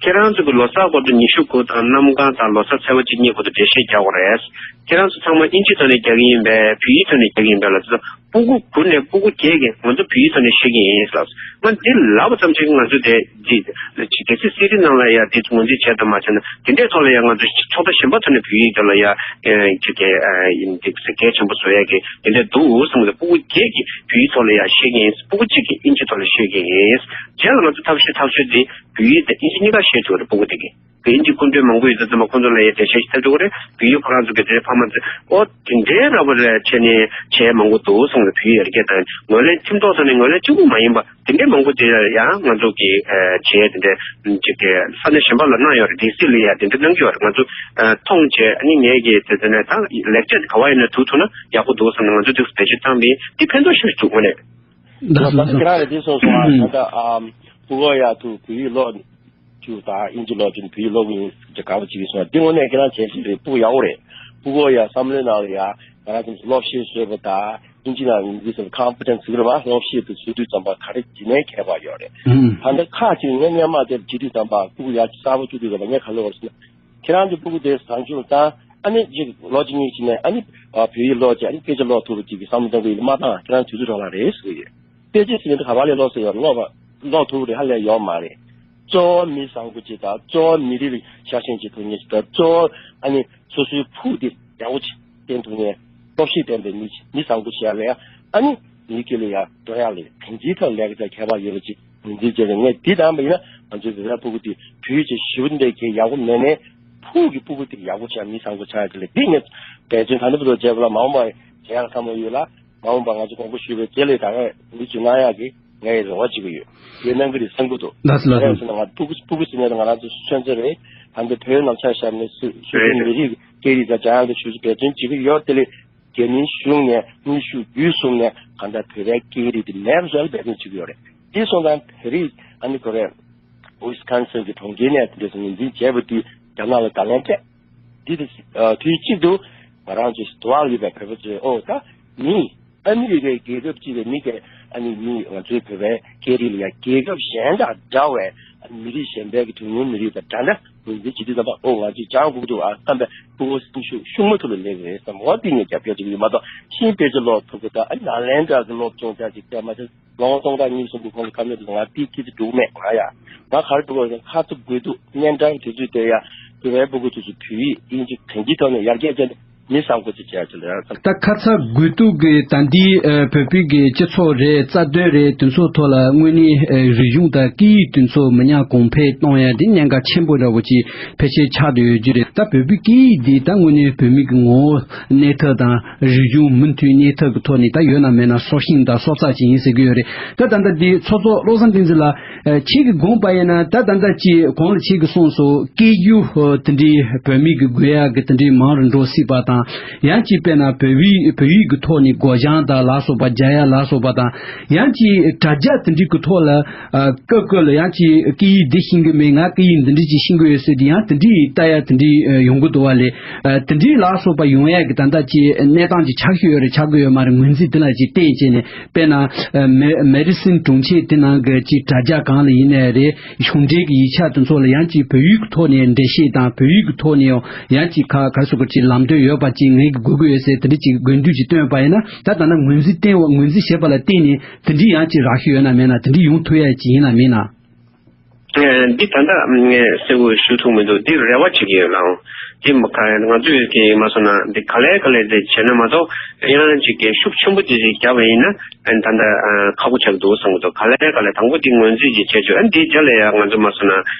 ཁྱེད་རང་ཚོ་གི་ལོ་གསར་སྐོར་དུ་ཉི་ཤུ་དགུ་དང་གནམ་གང་དང་ལོ་གསར་ཚེས་པ་གཅིག་གཉིས་སྐོར་དུ་འགྲེལ་བཤད་རྒྱག་དགོས་རེད། ཁྱེད་རང་ཚོ་ཚང་མ་དབྱིན་ཇི་ཐོག་ནས་རྒྱག་གི་ཡིན་པས་བོད་ཡིག་ཐོག་ནས་རྒྱག་གི་ཡིན་པས་ལ་ཚོ། སྤུ་གུ་བུ་ནས་སྤུ་གུ་བརྒྱད་ཀྱིས་ང་ཚོ་བོད་ཡིག་ཐོག་ནས་ཤེས་ཀྱི་ཡིན་ལབ། ང་འདི་ལབ་པ་ཙམ་ཞིག་ང་ཚོ་དེ་འདི་གལ་སྲིད་སི་ཌི་ནང་ལ་ཡ་དེ་ངོས་འཛིན་བྱས་དང་མ་བྱས་ན་དེ་འདྲའི་ཐོག་ལ་ཡ་ང་ཚོ་ཚོགས་པ་གཞན་པ་ཐོག་ནས་བོད་ཡིག་དེ་ལ་ཡ་ཅིག་གི་ཡིན་འདི་གལ་ཆེན་པོ་བཟོ་ཡ་གི་དེ་འདྲ་འདུག་གསུངས་ཏེ། སྤུ་གུ་བརྒྱད་ཀྱིས་བོད་ཡིག་ཐོག་ལ་ཡ་ཤེས་ཀྱི་ཡིན། སྤུ་གུ་གཅིག་གིས་ཨིན་ཇི་ཐོག་ལ་ཤེས་ཀྱི་ཡིན། རྗེས་ལ་ང་ཚོ་ཐབས་ཤེས་ཐག་ཆོད་དེ་བོད་ཡིག་དང་ཨིན་ཇི་གཉིས་ཀ་ཤེས་ཐུབ་རེད། སྤུ་གུ་དེ་གིས་དེ་ཨིན་ཇི་སྐུ་མགྲོན་མང་པོ་ཡོད་ཙང་ཙམ་པ་ཁོང་ཚོ་ལ་ཡ་འགྲེལ་བཤད་ཞིག་ཐབས་ཆོད་རེད། བོད་ཡིག་ཁོ་རང་ཚོ་གི་དེ་ཕ་མ་ཚོ་ཨོ་དེ་འདྲའི་ར་བ་རེ་བྱས་ནས་བྱས་མང་པོ་འདུག་གསུངས་ཏེ། བོད་ཡིག་ཡར་རྒྱས་དང་ངོས་ལེན་ཁྲིམས་ཐོག་ཐོག་ནས་ངོས་ལེན་གཅིག་པུ་མ་ཡིན་པ། དེ་འདྲའི་མང་པོ་དེ་ཡང་ང་ཚོ་གི་ཨ་བྱས་དེ་འདྲའི་ཅིག་གི་ས་གནས་གཞན་པ་ལ་གནང་ཡོད་རེད། ཌི་སི་ལ་ཡང་དེ་འདྲ་གནང་གི་ཡོད་རེད། ང་ཚོ་ཨ་མཐོང་བྱས། ཨ་ནི་ངས་ཀྱི་དེ་དེ་ནས་ད་ལེགས་ཆ་དེ་ག་བ་ཡིན་ན་ཐུག་ཐུབ་ན་ཡག་པོ་འདུག་བསམ་ནས་ང་ཚོ་དུས་སུ་བེད་སྤྱོད་བཏང་བས་དེ་ཕན་ཐོགས་ཤིན་ཏུ་འདུག་དངོས་གནས། ད་ད་ཁྱེད་རང་ལ་དེ་སོང་སོང་ཨ་ད་ལྟ་ཨམ་ཕྲུ་གུ་ཡ་ཐུག་བོད་ཡིག་ཀློག་རྒྱུ་དང་ཨིན་ཇི་ཀློག་རྒྱུ་བོད་ཡིག་ཀློག་གི་ཡིན་དེ་དགའ་པོ་བྱེད་ཀྱི་སོང་། དེ་དངོས་གནས་ཁྱེད་རང་བྱས་ཤིག་རེད། ཕྲུ་གུ་ཡག་པོ་རེད། ཕྲུ་གུ་ཡ་བསམ་བློའི་ནང་ལ་ཡ་ང་རང་ཚོ་སློབ་གཞི་བཟོས་པ་དང་ཨིན་ཇི་ནང་ཨིན་ཇི་ཟེར་ཁོན་ཕི་ཌེན་སི་ཟེར་གི་རེད་པ། སློབ་གཞི་དེ་བཟོ་དུས་ཙམ་པ་ག་རེ་ཇི་ནའི་ཁྱད་པར་ཡོད་རེད། ཨུམ། ད་ལྟ་ཁག་ཅིག་ངས་སྔོན་མ་དེར་བྱེད་དུས་ཙམ་པ་ཕྲུ་གུ་ཡ་གསར་པ་བཅུག་དུས་ཙམ་པ་ངས་ག་ལབ་པ་རེད་ཟེར་ན། ཁྱེད་རང་ཚོ་ཕྲུ་གུ་དེ་བཟང་སྤྱོད་བཏང་ཨ་ནི་ཅིག་ལོ་གཅིག་གཉིས་ཀྱི་ནས་ཨ་ནི་བོད་ཡིག་ཀློག་བྱས་ཨ་ནི་སྐད་ཆ་ཀློག་ཐུབ་པ་ཅིག་གི་བསམ་བློ་གཏོང་གི་ཡོད་མ་བཏང་། ཁྱེད་རང་དུས་ཚོད་རག་ལ་རེད་ཟེར་གི་ཡོད། སྐད་ཆ་ཟེར་ནི་ག་པར་ལས་ཀློག་ཟེར་ཡོད། ཀློག་པ་ཀློག་ཐུབ་པ་རེད་ཧ་ལས་ཡོད་མ་རེད། གཙོ་བོ་མི་བཟང་པོ་ཅིག་དང་གཙོ་བོ་མི་རིགས་ལ་ཤ་ཞེན་བྱེད་ཐུབ་མཁན་ཅིག་དང་གཙོ་བོ་ཨ་ནི་སོ་སོའི་ཕུགས་དེ་ཡག་པོ་ཅིག་བསྟན་ཐུབ་མཁན་སྟོབས་ཤེད་ལྡན་པའི་མི་མི་བཟང་པོ་ཞིག་ཡ་ལས་ཨ་ནི་མི་སྐྱེ་ལ་ཡ་འགྲོ་ཡ་ལས་གང་ཅིའི་ཐོག་ལས་ཀ་ཁྱད་པར་ཡོད་པ་ཅིག་ངོས་འཛིན་བྱས་ནས་ངས་འདི་དང་པ་ཡིན་ན་ང་ཚོའི་བོད་པའི་ཕྲུ་གུ་དེ་བོད་ཡིག་ཅིག་ཞེ་པོ་འདི་གས་ཡག་པོ་མེད་ནའི་ཕུགས་ཀྱི་ཕྲུ་གུ་དེ་ཡག་པོ་ཆགས་མི་བཟང་པོ་ཆགས་ཡ་དེ་ལས་འདི་ངས་འབད་བརྩོན་ད་ནི་བུ་དོ་བྱས་པ་ལ་མ་འོངས་པ་བྱེད་ཡག་བསམ་བློ་ཡོད་ལ། མ་འོངས་པ་ང་ཚོ་དགོངས་པ་ཞུས་པའི་རྗེས་ལ་ད་ག་འདི་ཚོ་གནང་ཡག་གི་ངའི་རེ་བ་བྱེད་ཀྱི་ཡོད། དེ་གནང་གི་རེད་བསམ་གྱི་འདུག་ལགས་སོ་ལགས་སོ། ང་ཚོ་ཕྲུ་གུ་ཕྲུ་གུ་ཟེར་ནས་ང་རང་ཚོ་ཚོད་འཛིན་རེད། ད་འདི་བོད་ནང་ཆ་བཞག་ནས་སུ་སུ་རེད་མི་རིགས་སྐད་རིགས་དང་སྦྱང་ཡག་དེ་ཞུ་ཚོད་འབད་བརྩོན་བྱེད་ཀྱི་ཡོད། དེ་ལས་རྒྱ་མིའི་གཞུང་ནས་དངོས་ཤུགས་བརྒྱུད་གསུམ་ནས་གང་ལྟར་བོད་པའི་སྐད་རིགས་དེ་མེད་པ་བཟོ་ཡག་འབད་བརྩོན་བྱེད་ཀྱི་ཡོད་རེད། དེ་སོང་ཙང་བོད་རིགས་ཨ་ནི་གོ་རེད། ཝི་སི་ཀོན་སིན་གྱི་གྲོང་ཁྱེར་ནས་དེ་འདྲ་ངོས་འཛིན་བྱས་པ་དེ་རྒྱ་ནག་ལ་བརྡ་ལན་སྤྲད། འདི་དེ་དུས་གཅིག་ཏུ་ང་རང་ཚོའི་དུ་བ་ལ་ཡོད་པའི་བོད་པ་ཚོས་ཨོ་ད་མི་ཨ་མི་རི་ཀའི་རྒྱལ་ཁབ་ཅིག་ལ་མི་གས་ཨ་ནི་མི་ང་ཚོའི་བོད་པའི་སྐད་རིགས་ལ་ཡང་རྒྱལ་ཁབ་གཞན་དང་འདྲ་བའི་ཨ་ནི་མི་རིགས་གཞན་པའི་གི་དོན་ཡོད་མི་རིགས་དང་འདྲ་འདྲ་ངོས་འཛིན་བྱེད་དུས་ཙམ་པ་ཨོ་ང་ཚོས་སྦྱང་དགོས་འདུག་ཨ་བསམ་པའི་ཕྲུ་གུ་སེམས་ཤུགས་ཤུགས་མ་ཐུབ་ལ་སླེབས་རེད་བསམ་འོ་འདི་ངས་རྒྱབ་སྐྱོར་བྱེད་ཀྱི་ཡོད་མ་གཏོགས་ཤིང་དཔེ་ཆ་ཀློག་ཐུབ་དགོས་ད་ཨ་ནི་ནཱ་ལེནྡྲ་གི་སློབ་སྦྱོང་ཅག་ཅིག་བལྟས་མ་ཚད། ལོ་ངོ་སྟོང་ཕྲག་གཉིས་གསུམ་གྱི་གོང་ལ་ཁ་སྣོན་དུ་ང་ཏིས་ཁྱི་ཚོ་འགྲོ་གི་མེད་ང་ཡ། ང་ག་རེ་འགྲོ་གི་ཡོད་ཟེར་ན་ཁ་ཚ་དགོས་གཏུགས་གཉན་འཕྲང་དུས་ཚོད་དེ་ཡ། བོད་པའི་ཕྲུ་གུ་ཚོ་ཚོ་བོད་ཡིག་དབྱིན་ཇི་གང་ཅིའི་ཐོག་ནས་ཡར་རྒྱས་བྱས་ནས་མི་བཟང་པོ་ཅིག་བྱས་ཚུལ་ཡང་བསམ། ད་ཁ་ཚ་དགོས་གཏུགས་ཀྱི་ད་འདི་ཨ་བོད་པའི་གི་སྤྱི་ཚོགས་རེད་རྩ་དོན་རེད་དེ་ཚོ་ཐོག་ལ་དངོས་གནས་ཨ་རིག་གཞུང་དང་སྐད་ཡིག་དེ་ཚོ་མི་ཉམས་གོང་འཕེལ་གཏོང་ཡ་དེ་གནད་འགག་ཆེན་པོ་འདྲ་བོ་ཅིག་ཕལ་ཆེར་ཆགས་བསྡད་ཡོད་རྒྱུ་རེད། ད་བོད་པའི་སྐད་ཡིག་འདི་ད་དངོས་གནས་བོད་མི་གི་ངོ་བོ་གནས་ཐབས་དང་རིག་གཞུང་མུ་མཐུད་གནས་ཐབས་ཀྱི་ཐོག་ནས་ད་ཡོད་ན་མེད་ན་སྲོག་ཤིང་དང་སྲོག་རྩ་ཅིག་ཡིན་ཟེར་གྱི་ཡོད་རེད། ད་ད་ལྟ་འདི་ཚོགས་གཙོ་བློ་བཟང་བསྟན་འཛིན་ལགས་ཨ་ཁྱེད་ཀྱི་དགོངས་པ་ཡིན་ན་ད་ད་ལྟ་ཅིག་གོང་ལ་ཁྱེད་ཀྱིས་གསུངས་སོང་སྐད་སྒྱུར་ཨ་དེ་འདྲའི་བོད་མི་གི་དགོས་ཡག་གི་དེ་འདྲའི་མང་རུ་འགྲོ་སྲིད་པ་དང་ཡང་ཅིག་དཔེར་ན་བོད་ཡིག་བོད་ཡིག་གི་ཐོག་ནས་སྒོ་བྱང་དང་ལ་སོགས་པ་རྒྱག་ཡ་ལ་སོགས་པ་དང་ཡང་ཅིག་དྲ་རྒྱ་དེ་འདྲའི་གི་ཐོག་ལ་ཨ་སྐབས་སྐབས་ལ་ཡང་ཅིག་སྐད་ཡིག་འདི་ཤེས་ཀྱི་མེད་ང་སྐད་ཡིག་འདི་འདྲ་ཅིག་ཤེས་ཀྱི་ཡོད་ཟེར་དེ་ཡང་དེ་འདྲའི་ལྟ་ཡ་དེ་འདྲའི་ཨ་ཡོང་གི་འདུག་བ་ལས། ཨ་དེ་འདྲའི་ལ་སོགས་པ་ཡོང་ཡས་ཀྱི་ད་ལྟ་ཅིག་གནས་སྟངས་ཅིག་ཆགས་ཀྱི་ཡོད་རེད་ཆགས་ཀྱི་ཡོད་མ་རེད། ངོས་འཛིན་དེ་ལ་ཅིག་བརྟེན་བྱས་ནས་དཔེར་ན་ཨ་མེ་མེ་ཌི་སིན་དྲུང་ཆེ་དེ་ནང་གི་ཅིག་དྲ་རྒྱ་གང་ལ་ཡིན་ནའི་རེད། གཞུང་འབྲེལ་གྱི་ཡིག་ཆ་དེ་ཚོ་ལ་ཡང་ཅིག་བོད་ཡིག་གི་ཐོག་ནས་འགྲེལ་བཤད་དང་བོད་ཡིག་གི་ཐོག་ནས་ཡང་ཅིག་ག་ག་སོགས་ཀྱི་ཅིག་ལམ་སྟོན་ཡོད་པ་ཅིག་ངེད་ཀྱི་དགོས་ཀྱི་ཡོད་ཟེར་དེ་འདྲ་ཅིག་དགོས་འདུན་ཅིག་བཏོན་པ་ཡིན་ན་ད་ད་ནང་ངོས་འཛིན་བསྟན་པ་ངོས་འཛིན་བྱས་པ་ལ་བརྟེན་ནས་དེ་འདྲའི་ཡང་ཅིག་རག་གི་ཡོད་ན་མེད་ན་དེ་འདྲའི་ཡོང་ཐུབ་ཡ་ཅིག་ཡིན་ན་མིན་ན། ཨེ་འདི་ད་ལྟ་ངས་གསལ་པོ་ཞུ་ཐུབ་མི་འདུག་འདི་རེ་བ་བྱེད་ཀྱི་ཡོད་ལགས། འདི་མ་ག་ང་ཚོས་ཀྱི་མ་སོང་ན་འདི་ག་ལེ་ག་ལེ་འདི་བྱས་ན་མ་གཏོགས་ཡང་ཅིག་གི་ཤུགས་ཆེན་པོ་དེ་ཅིག་བརྒྱབ་པ་ཡིན་ན་ཨེ་ད་ལྟ་ཨ་ཁག་པོ་ཆགས་འདུག་བསམ་གྱི་འདུག་ག་ལེ་ག་ལེ་དང་པོ་འདི་ངོས་འཛིན་ཅིག་བྱས་ཆོག་ཨ་འདི་རྗེས་ལ་ཡང་ང་ཚོ་མ་སོང་ན་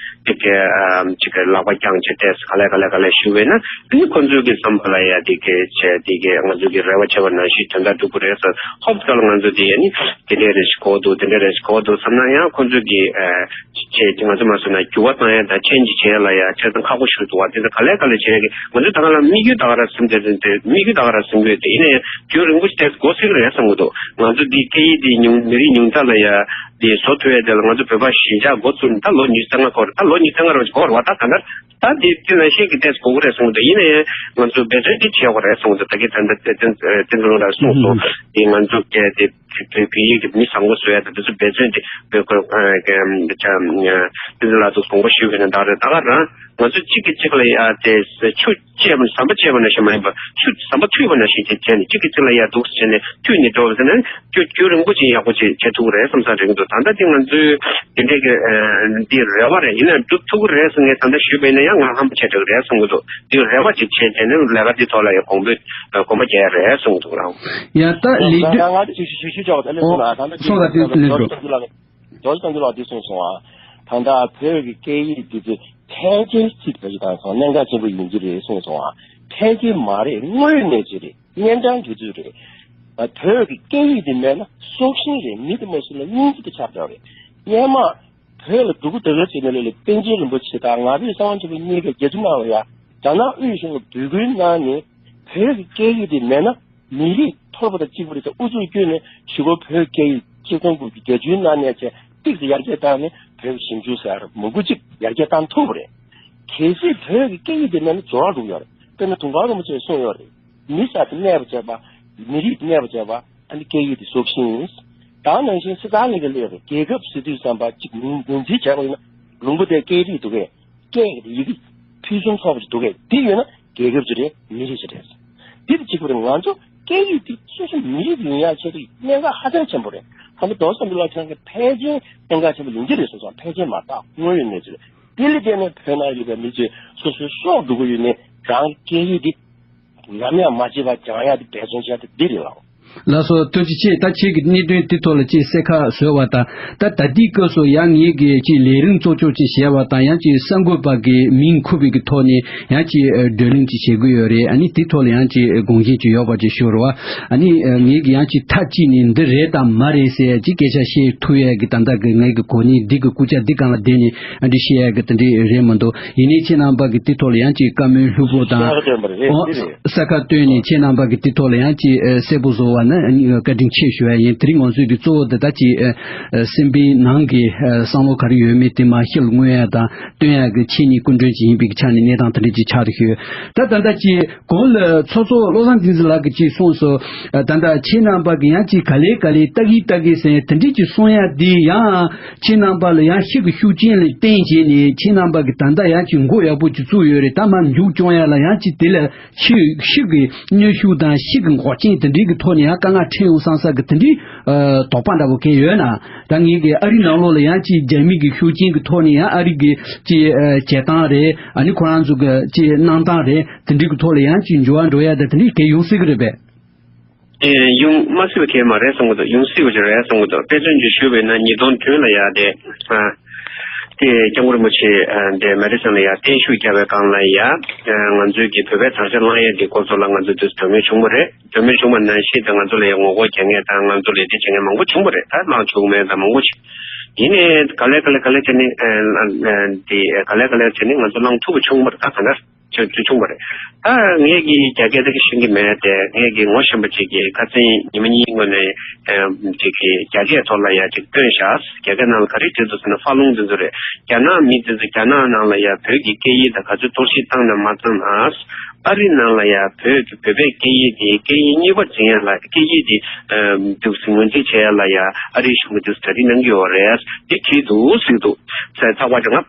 ཅིག་གི་ཨ་ཅིག་གི་ལག་པ་བརྐྱངས་བྱས་ཏེ་ག་ལེ་ག་ལེ་ག་ལེ་ཞུ་བས་ན་ཨ་ནི་ཁོང་ཚོའི་གི་བསམ་པ་ལ་ཡ་འདི་གི་བྱས་འདི་གི་ང་ཚོ་གི་རེ་བ་བྱས་པ་ནང་བཞིན་དོན་དག་འགྲུབ་ཀྱི་རེད་ཟེར་ཧོབ་སི་ཀ་ལ་ང་ཚོ་འདི་ཨ་ནི་དེ་འདྲས་རེ་ཞིག་གོ་འདུག་དེ་འདྲས་རེ་ཞིག་གོ་འདུག་བསམ་ན་ཡང་ཁོང་ཚོ་གི་ཨ། བྱས་ཀྱི་ང་ཚོ་མ་སོང་ན་འགྱུར་བ་བཏང་ཡ་དང་ཆེན་གྱི་བྱེད་ཡ་ལ་ཡ་ཆ་ཚང་ཁག་པོ་ཞིག་འདུག་བ། དེ་ཚོ་ག་ལེ་ག་ལེ་བྱེད་ཡ་གི་ང་ཚོ་ད་ག་ལ་དམིགས་ཡུལ་ད་ག་ར་ཟིན་དེ་ཟིན་དེ་དམིགས་ཡུལ་ད་ག་ར་ཟིན་དགོས་དེ་ཡིན་ན་ཡང་རྒྱུན་རིང་པོ་ཞིག་དེ་འགོར་སྲིད་རེད་བསམ་གི་འདུག་ང་ཚོ་འདི་སྐད་ཡིག་འདི་ཉུང་མི་རིགས་ཉུང་མཐའ་ལ་ཡ་ དེ་བཟོ་ཐུབ་ཡ་དེ་ལ་ང་ཚོ་བོད་པ་གཞིས་ཆགས་འགོ་བཙུགས་ནས་ད་ལོ་ཉི་ཤུ་རྩ་ལྔ་འགོར། ད་ལོ་ཉི་ཤུ་རྩ་ལྔ་རེ་འགོར་བ། ད་ད་ལྟ་ད་དེ་དེ་ནང་བཞིན་གྱི་ཏོག་ཙམ་དགོས་ཀྱི་རེད་གསུངས་འདུག་ཡིན་ན་ཡང་ང་ཚོ་འབད་བརྩོན་དེ་བྱེད་དགོས་རེད་གསུངས་འདུག་ད་གི་ད་ལྟ་བསྟན་འཛིན་ལགས་གསུངས་སོང་། དེ་ང་ཚོ་གལ་ཏེ་བོད་བོད་ཡིག་གི་མི་བཟང་པོ་བཟོ་ཡ་དང་དེ་ཚོ་འབད་བརྩོན་དེ་བོད་སྐད་བསྟན་འཛིན་ལགས་ཚོ་དགོངས་པ་ཞུས་པ་ཡིན་ན་ད་རེད། ད་ག་རང་ང་ཚོ་གཅིག་གིས་གཅིག་ལ་ཡ་དེ་ཆུ་བཅད་པ་ཟམ་པ་བཅད་པ་ནང་བཞིན་མ་ཡིན་པར་ཆུ་ཟམ་པ་མཐུད་པ་ནང་བཞིན་བྱས་བྱས་ནས་གཅིག་གིས་གཅིག་ལ་ཡར་འདུག་སེ་བྱས་ནས་མཐུད་ནས་འགྲོ་བ་ཟེར་ན་རྒྱུ་རྒྱུ་རིང་པོ་ཅིག་ཡག་པོ་ཅིག་བྱེད་ཐུབ་ཀྱི་རེད་བསམ་ས་རེད་འདུག་ད་ལྟ་དེ་ང་ཚོའི་དེ་འདྲའི་གི་འདི་རེ་བ་རེད། ཡིན་ན་འགྲུབ་ཐུབ་ཀྱི་རེད་ཟེར་ངས་ད་ལྟ་ཞུས་པ་ཡིན་ན་ཡང་ང་ཧམ་པ་ཆེ་དྲགས་རེད་གསུང་གི་འདུག་དེ་རེ་བ་ཅིག་བྱས་བྱས་ནས་ལས་ཀ་འདི་ཐོག་ལ་ཡང་གོང་འཕེལ་གོམ་པ་རྒྱག་ཡ་རེད་གསུང་གི་འདུག་རང་ཡ་ད་ལས་ང་ང་ང་ཅིག་ཞུ་ཞུ་ཞུ་ཆོག་ད་ལས་སོང་ཨོ་ལ་ད་ལྟ་སོང་ད་དེ་ལས་འགྲོ། ཇོ་ཇོ་ལགས་འདི་གསུངས་སོང་ཨ། ད་ལྟ་བོད་ཀྱི་སྐད་ཡིག་འདི་ཚོ་ཕལ་ཆེར་ཅིག་བོད་ཀྱི་དང་སོང་གནད་འགག་ཆེན་པོ་ཡིན་གྱི་རེད་གསུངས་སོང་ཨ། ཕལ་ཆེར་མ་རེད། དངོས་གནས་ཅིག་རེད། གཉན་འཕྲང་རྒྱུ་ཚོད་རེད། བོད་ཀྱི་སྐད་ཡིག་འདི་མེད་ན་སྲོག་ཤིང་རེད། མི་དེ་མ་ཤི་ན་སྙིང་རྗེ་དེ་ཆགས་བསྡད་རེད། སྔན་མ་བོད་ལ་སྡུག་གུ་དག་ག་བྱེད་ནས་ལས་ལས་པཎ་ཆེན་རིན་པོ་ཆེ་དང་ང་ཕོད་གསང་བ་ཆེན་པོ་གཉིས་ཀས་རྒྱ་མཚོ་ནང་ལ་ཡ་རྒྱ་ནག་དབུས་གཞུང་ལ་འབོད་སྐུལ་གནང་ནས་བོད་ཀྱི་སྐད་ཡིག་འདི་མེད་ན་མི་རིགས་ཐོར་བུ་དང་གཅིག་པ་རེད་ཟེར་ཨུ་ཚུགས་བསྐྱོན་ནས་གཞུག་གུ་བོད་སྐད་ཡིག་སྤྱི་ཚོགས་འགོ་གི་རྒྱ་ཆེའི་ནང་ནས་བྱས་ཏིག་ཙམ་ཡར་རྒྱས་བཏང་ནས་བོད་ཀྱི་ཞིབ་འཇུག་ཟེར་མང་པོ་ཅིག་ཡར་རྒྱས་བཏང་ཐུབ་པ་རེད། གལ་སྲིད་བོད་ཀྱི་སྐད་ཡིག་དེ་མེད་ན་འབྱོར་བ་འགྲོ་གི་ཡོད་རེད། དཔེར་ན་དུང་དཀར་རིན་པོ་ཆེས་གསུངས་ཡོད་རེད། མི་ས་དེ་གནས་པ་བྱས་པ། མི་རིགས་གནས་པ་བྱས་པ། ཨ་ནི་སྐད་ཡིག་དེ་སྲོག་ཤིང་ཡིན། ད་ནང་བཞིན་སྲིད་ཐར་ལྷན་རྒྱས་ལས་རེད། རྒྱལ་ཁབ་ཟེར་དུས་ཙམ་པ་གཅིག་ངོས་ངོས་འཛིན་བྱས་པ་ཡིན་ན་ལུང་པ་དེ་སྐད་རིགས་འདུག་གས། སྐད་ཀྱི་ཡི་གེ་ཕུན་སུམ་ཚོགས་པ་ཞིག་འདུག་གས། དེ་ཡོད་ན་རྒྱལ་ཁབ་ཅིག་རེད། མི་རིགས་ཤིག་རེད། དེ་དང་གཅིག་པ་རེད། ང་ཚོ་སྐད་ཡིག་དེ་སོ་སོ་མི་རིགས་ཡིན་ཡག་ཆེད་དུ་གནད་འགག་ཧ་ཅང་ཆེན་པོ་རེད། ད་ལྟ་རྡོ་བསམ་གྲུབ་ལགས་ཁྱེད་རང་གིས་ཕལ་ཆེར་གནད་འགག་ཆེན་པོ་ཡིན་གྱི་རེད་གསུངས་སོང་། ཕལ་ཆེར་མ་རེད། དངོས་ཡོད་གནས་ཚུལ་རེད། དེ་ལ་བརྟེན་ནས་བོད་ནང་ཡོད་པའི་མི་ཚོས་སོ་སོའི་སྲོག་སྒྲུབ་ཀྱི་ཡོད་ནས་རང་གི་སྐད་ཡིག་འདི་ནམ་ཡང་མ་བརྗེད་པ་སྦྱང་ཡག་དེ་འབད་བརྩོན་བྱས་ཏེ་འདི་རེད་ལགས། ལགས་སོ། ཐུགས་རྗེ་ཆེ། ད་ཁྱེད་ཀྱིས་གནད་དོན་དེ་ཐོག་ལ་ཅིག་གསལ་ཁ་བཟོས་པ་དང་། ད་ད་ལྟའི་སྐབས་སུ་ཡང་ངེད་ཀྱིས་ཅིག་ལས་རིམ་གཙོ་སྐྱོང་ཅིག་བྱས་པ་དང་། ཡང་ཅིག་གསར་འགོད་པ་གི་མིང་འཁུར་བའི་གི་ཐོག་ནས་ཡང་ཅིག་བགྲོ་གླེང་ཅིག་བྱེད་དགོས་ཡོད་རེད། ཨ་ནི་དེ་ཐོག་ལ་ཡང་ཅིག་དགོངས་བཞེས་ཅིག་ཡོད་པ་ཅིག་ཞུ་རོགས། ཨ་ནི་ངེད་ཀྱིས་ཡང་ཅིག་མཐའ་གཅིག་ནས་འདི་རེད་དང་མ་རེད་ཟེར་ཅིག་སྐད་ཆ་བཤད་ཐུབ་ཡས་ཀྱི་ད་ལྟ་གི་ངེད་ཀྱི་གོ་གནས་འདི་གི་སྐུ་ཆ་འདི་སྒང་ལ་བསྡད་ནས་ཨ་འདི་བཤད་ཡས་ཀྱི་དེ་འདྲ་རེད་མི་འདུག་ཡིན་ནའི་ཁྱེད་རྣམ་པ་གི་དེ་ཐོག་ལ་ཡང་ཅིག་བཀའ་མོལ་ལྷུག་པོ་དང་། ཨོ། ས་ཁ་བཏོན་ནས་ཁྱེད་རྣམ་པ་གི་དེ་ཐོག་ལ་ཡང་ཅིག་ཨ་གསལ་པོ་བཟོ་བ་ན་ཨ་ནི་བཀའ་དྲིན་ཆེ་ཞུ་ཡ་ཡིན། དེ་རིང་ང་ཚོའི་གི་གཙོ་བོ་འདི་ད་ཅིག་ཨ་སེམས་པའི་ནང་གི་ཨ་བསམ་བློ་ག་རེ་ཡོད་མེད་དེ་མར་ཕྱི་ལ་མངོན་ཡ་དང་སྟོན་ཡ་གི་ཆེད་ནས་སྐུ་མགྲོན་ཅིག་ཡིན་པའི་གི་ཆ་ནས་གནས་སྟངས་དེ་འདྲ་ཅིག་ཆགས་རེད་ཤོད། ད་ད་ལྟ་ཅིག་གོང་ལ་ཚོགས་གཙོ་བློ་བཟང་བསྟན་འཛིན་ལགས་ཀྱིས་ཅིག་གསུངས་སོང་། ཨ་ད་ལྟ་ཁྱེད་རྣམ་པ་གི་ཡང་ཅིག་ག་ལེ་ག་ལེ་ལྟ་གི་ལྟ་གི་ཟེར་དེ་འདྲ་ཅིག་གསུང་ཡ་དེ་ཡང་ཁྱེད་རྣམ་པ་ལ་ཡང་ཤི་གི་ཤུགས་རྐྱེན་ལ་བརྟེན་བྱས་ནས་ཁྱེད་རྣམ་པ་གི་ད་ལྟ་ཡང་ཅིག་མགོ་ཡག་པོ་ཅིག་བཙུགས་ཡོད་རེད། ད་མར་མཇུག་སྐྱོང་ཡ་ལ་ཡང་ཅིག་དེ་ལ་ཤི་ཤི་གི་གནོན་ཤུགས་དང་ཤི་གི་འགོག་རྐྱེན་དེ་འདྲའི་གི་ཐོག་ནས་ཡང་དཀའ་ངལ་འཕྲད་ཡོང་བསམ་ས་གི་དེ་འདྲའི་ཨ་དོགས་པ་འདྲ་པོ་གང་ཡོད་ན། ད་ངེད་ཀྱི་ཨ་རི་ནང་ལོགས་ལ་ཡང་ཅིག་རྒྱ་མི་གི་ཤུགས་རྐྱེན་གི་ཐོག་ནས་ཡང་ཨ་རི་གི་ཅིག་ཨ་བྱེད་སྟངས་རེད། ཨ་ནི་ཁོ་རང་ཚོ་གི་ཅིག་གནང་སྟངས་རེད། དེ་འདྲའི་གི་ཐོག་ལ་ཡང་ཅིག་འགྱུར་བ་འགྲོ་ཡ་ད་དེ་འདྲའི་གང་ཡོང་སྲིད་གི་རེད་པས། ཨེ་ཡོང་མ་སྲིད་པ་གང་ཡང་མ་རེད་གསུང་གི་འདུག་ཡོང་སྲིད་པ་ཅིག་རེད་གསུང་གི་འདུག་དཔེ་མཚོན་ཅིག་ཞུས་པ་ཡིན་ན་ཉིས་སྟོང་བདུན་ལ་ཡ་དེ་ཨ་དེ་སྐྱབས་མགོན་རིན་པོ་ཆེ་ཨ་དེ་མེ་ཌི་སོན་ལ་ཡ་བརྟན་བཞུགས་བརྒྱབ་པའི་སྒང་ལ་ཡ་ཨ་ང་ཚོའི་གི་བོད་པའི་དར་ཆ་བསླང་ཡས་དེ་སྐོར་ཚོ་ལ་ང་ཚོ་དུས་སུ་གྲོས་མོལ་བྱུང་བ་རེད། གྲོས་མོལ་བྱུང་བ་ནང་བཞིན་དུ་ང་ཚོ་ལ་ཡང་ངོ་རྒོལ་རྒྱག་མཁན་དང་ང་ཚོ་ལ་དེ་བྱེད་མཁན་མང་པོ་བྱུང་བ་རེད། ད་ལངས་བྱུང་མེད་དང་མང་པོ་བྱུང་། ཡིན་ནའི་ག་ལེ་ག་ལེ་ག་ལེ་བྱས་ནས་ཨ་ཨ་དེ་ག་ལེ་ག་ལེ་བྱས་ནས་ང་ཚོ་ལངས་ཐུབ་པ་བྱུང་བ་རེད། ད་ག་འདྲ་བྱུང་བྱུང་བ་རེད། ད་ངས་ཀྱི་རྒྱ་སྐད་ད་གི་ཤེས་ཀྱི་མེད་དེ། ངས་ཀྱི་ངོ་ཤེས་པ་ཅིག་གིས་ཁ་སང་ཉི་མ་གཉིས་སྔོན་ནས་ཨ་ཅིག་གིས་རྒྱ་སྐད་ཐོག་ལ་ཡ་ཅིག་བཏོན་བཞག་རྒྱ་སྐད་ནང་ལ་ག་རེ་བྲིས་འདུག་ཟེར་ན་ཧྥ་ལུང་དེ་ཚོ་རེད། རྒྱ་ནག་མི་དེ་ཚོ་རྒྱ་ནག་ནང་ལ་ཡ་བོད་ཀྱི་སྐད་ཡིག་དང་ག་ཚོད་གཏོར་བཤིག་བཏང་ན་མ་བཏང་ན། ཨ་རི་ནང་ལ་ཡ་བོད་ཀྱི་བོད་པའི་སྐད་ཡིག་དེ་སྐད་ཡིག་གཉིས་པ་འཛིན་ཡ་ལ་སྐད་ཡིག་དེ་ཨ་འདུག་སེ་ངོས་འཛིན་བྱེད་ཡ་ལ་ཡ་ཨ་རིའི་གཞུང་གིས་འདུག་སེ་གྲ་སྒྲིག་གནང་གི་ཡོད་རེད། དེ་བྲིས་འདུག་ཟེར་འདུག་ཚ་ཚ་བ་ཅིག་ང་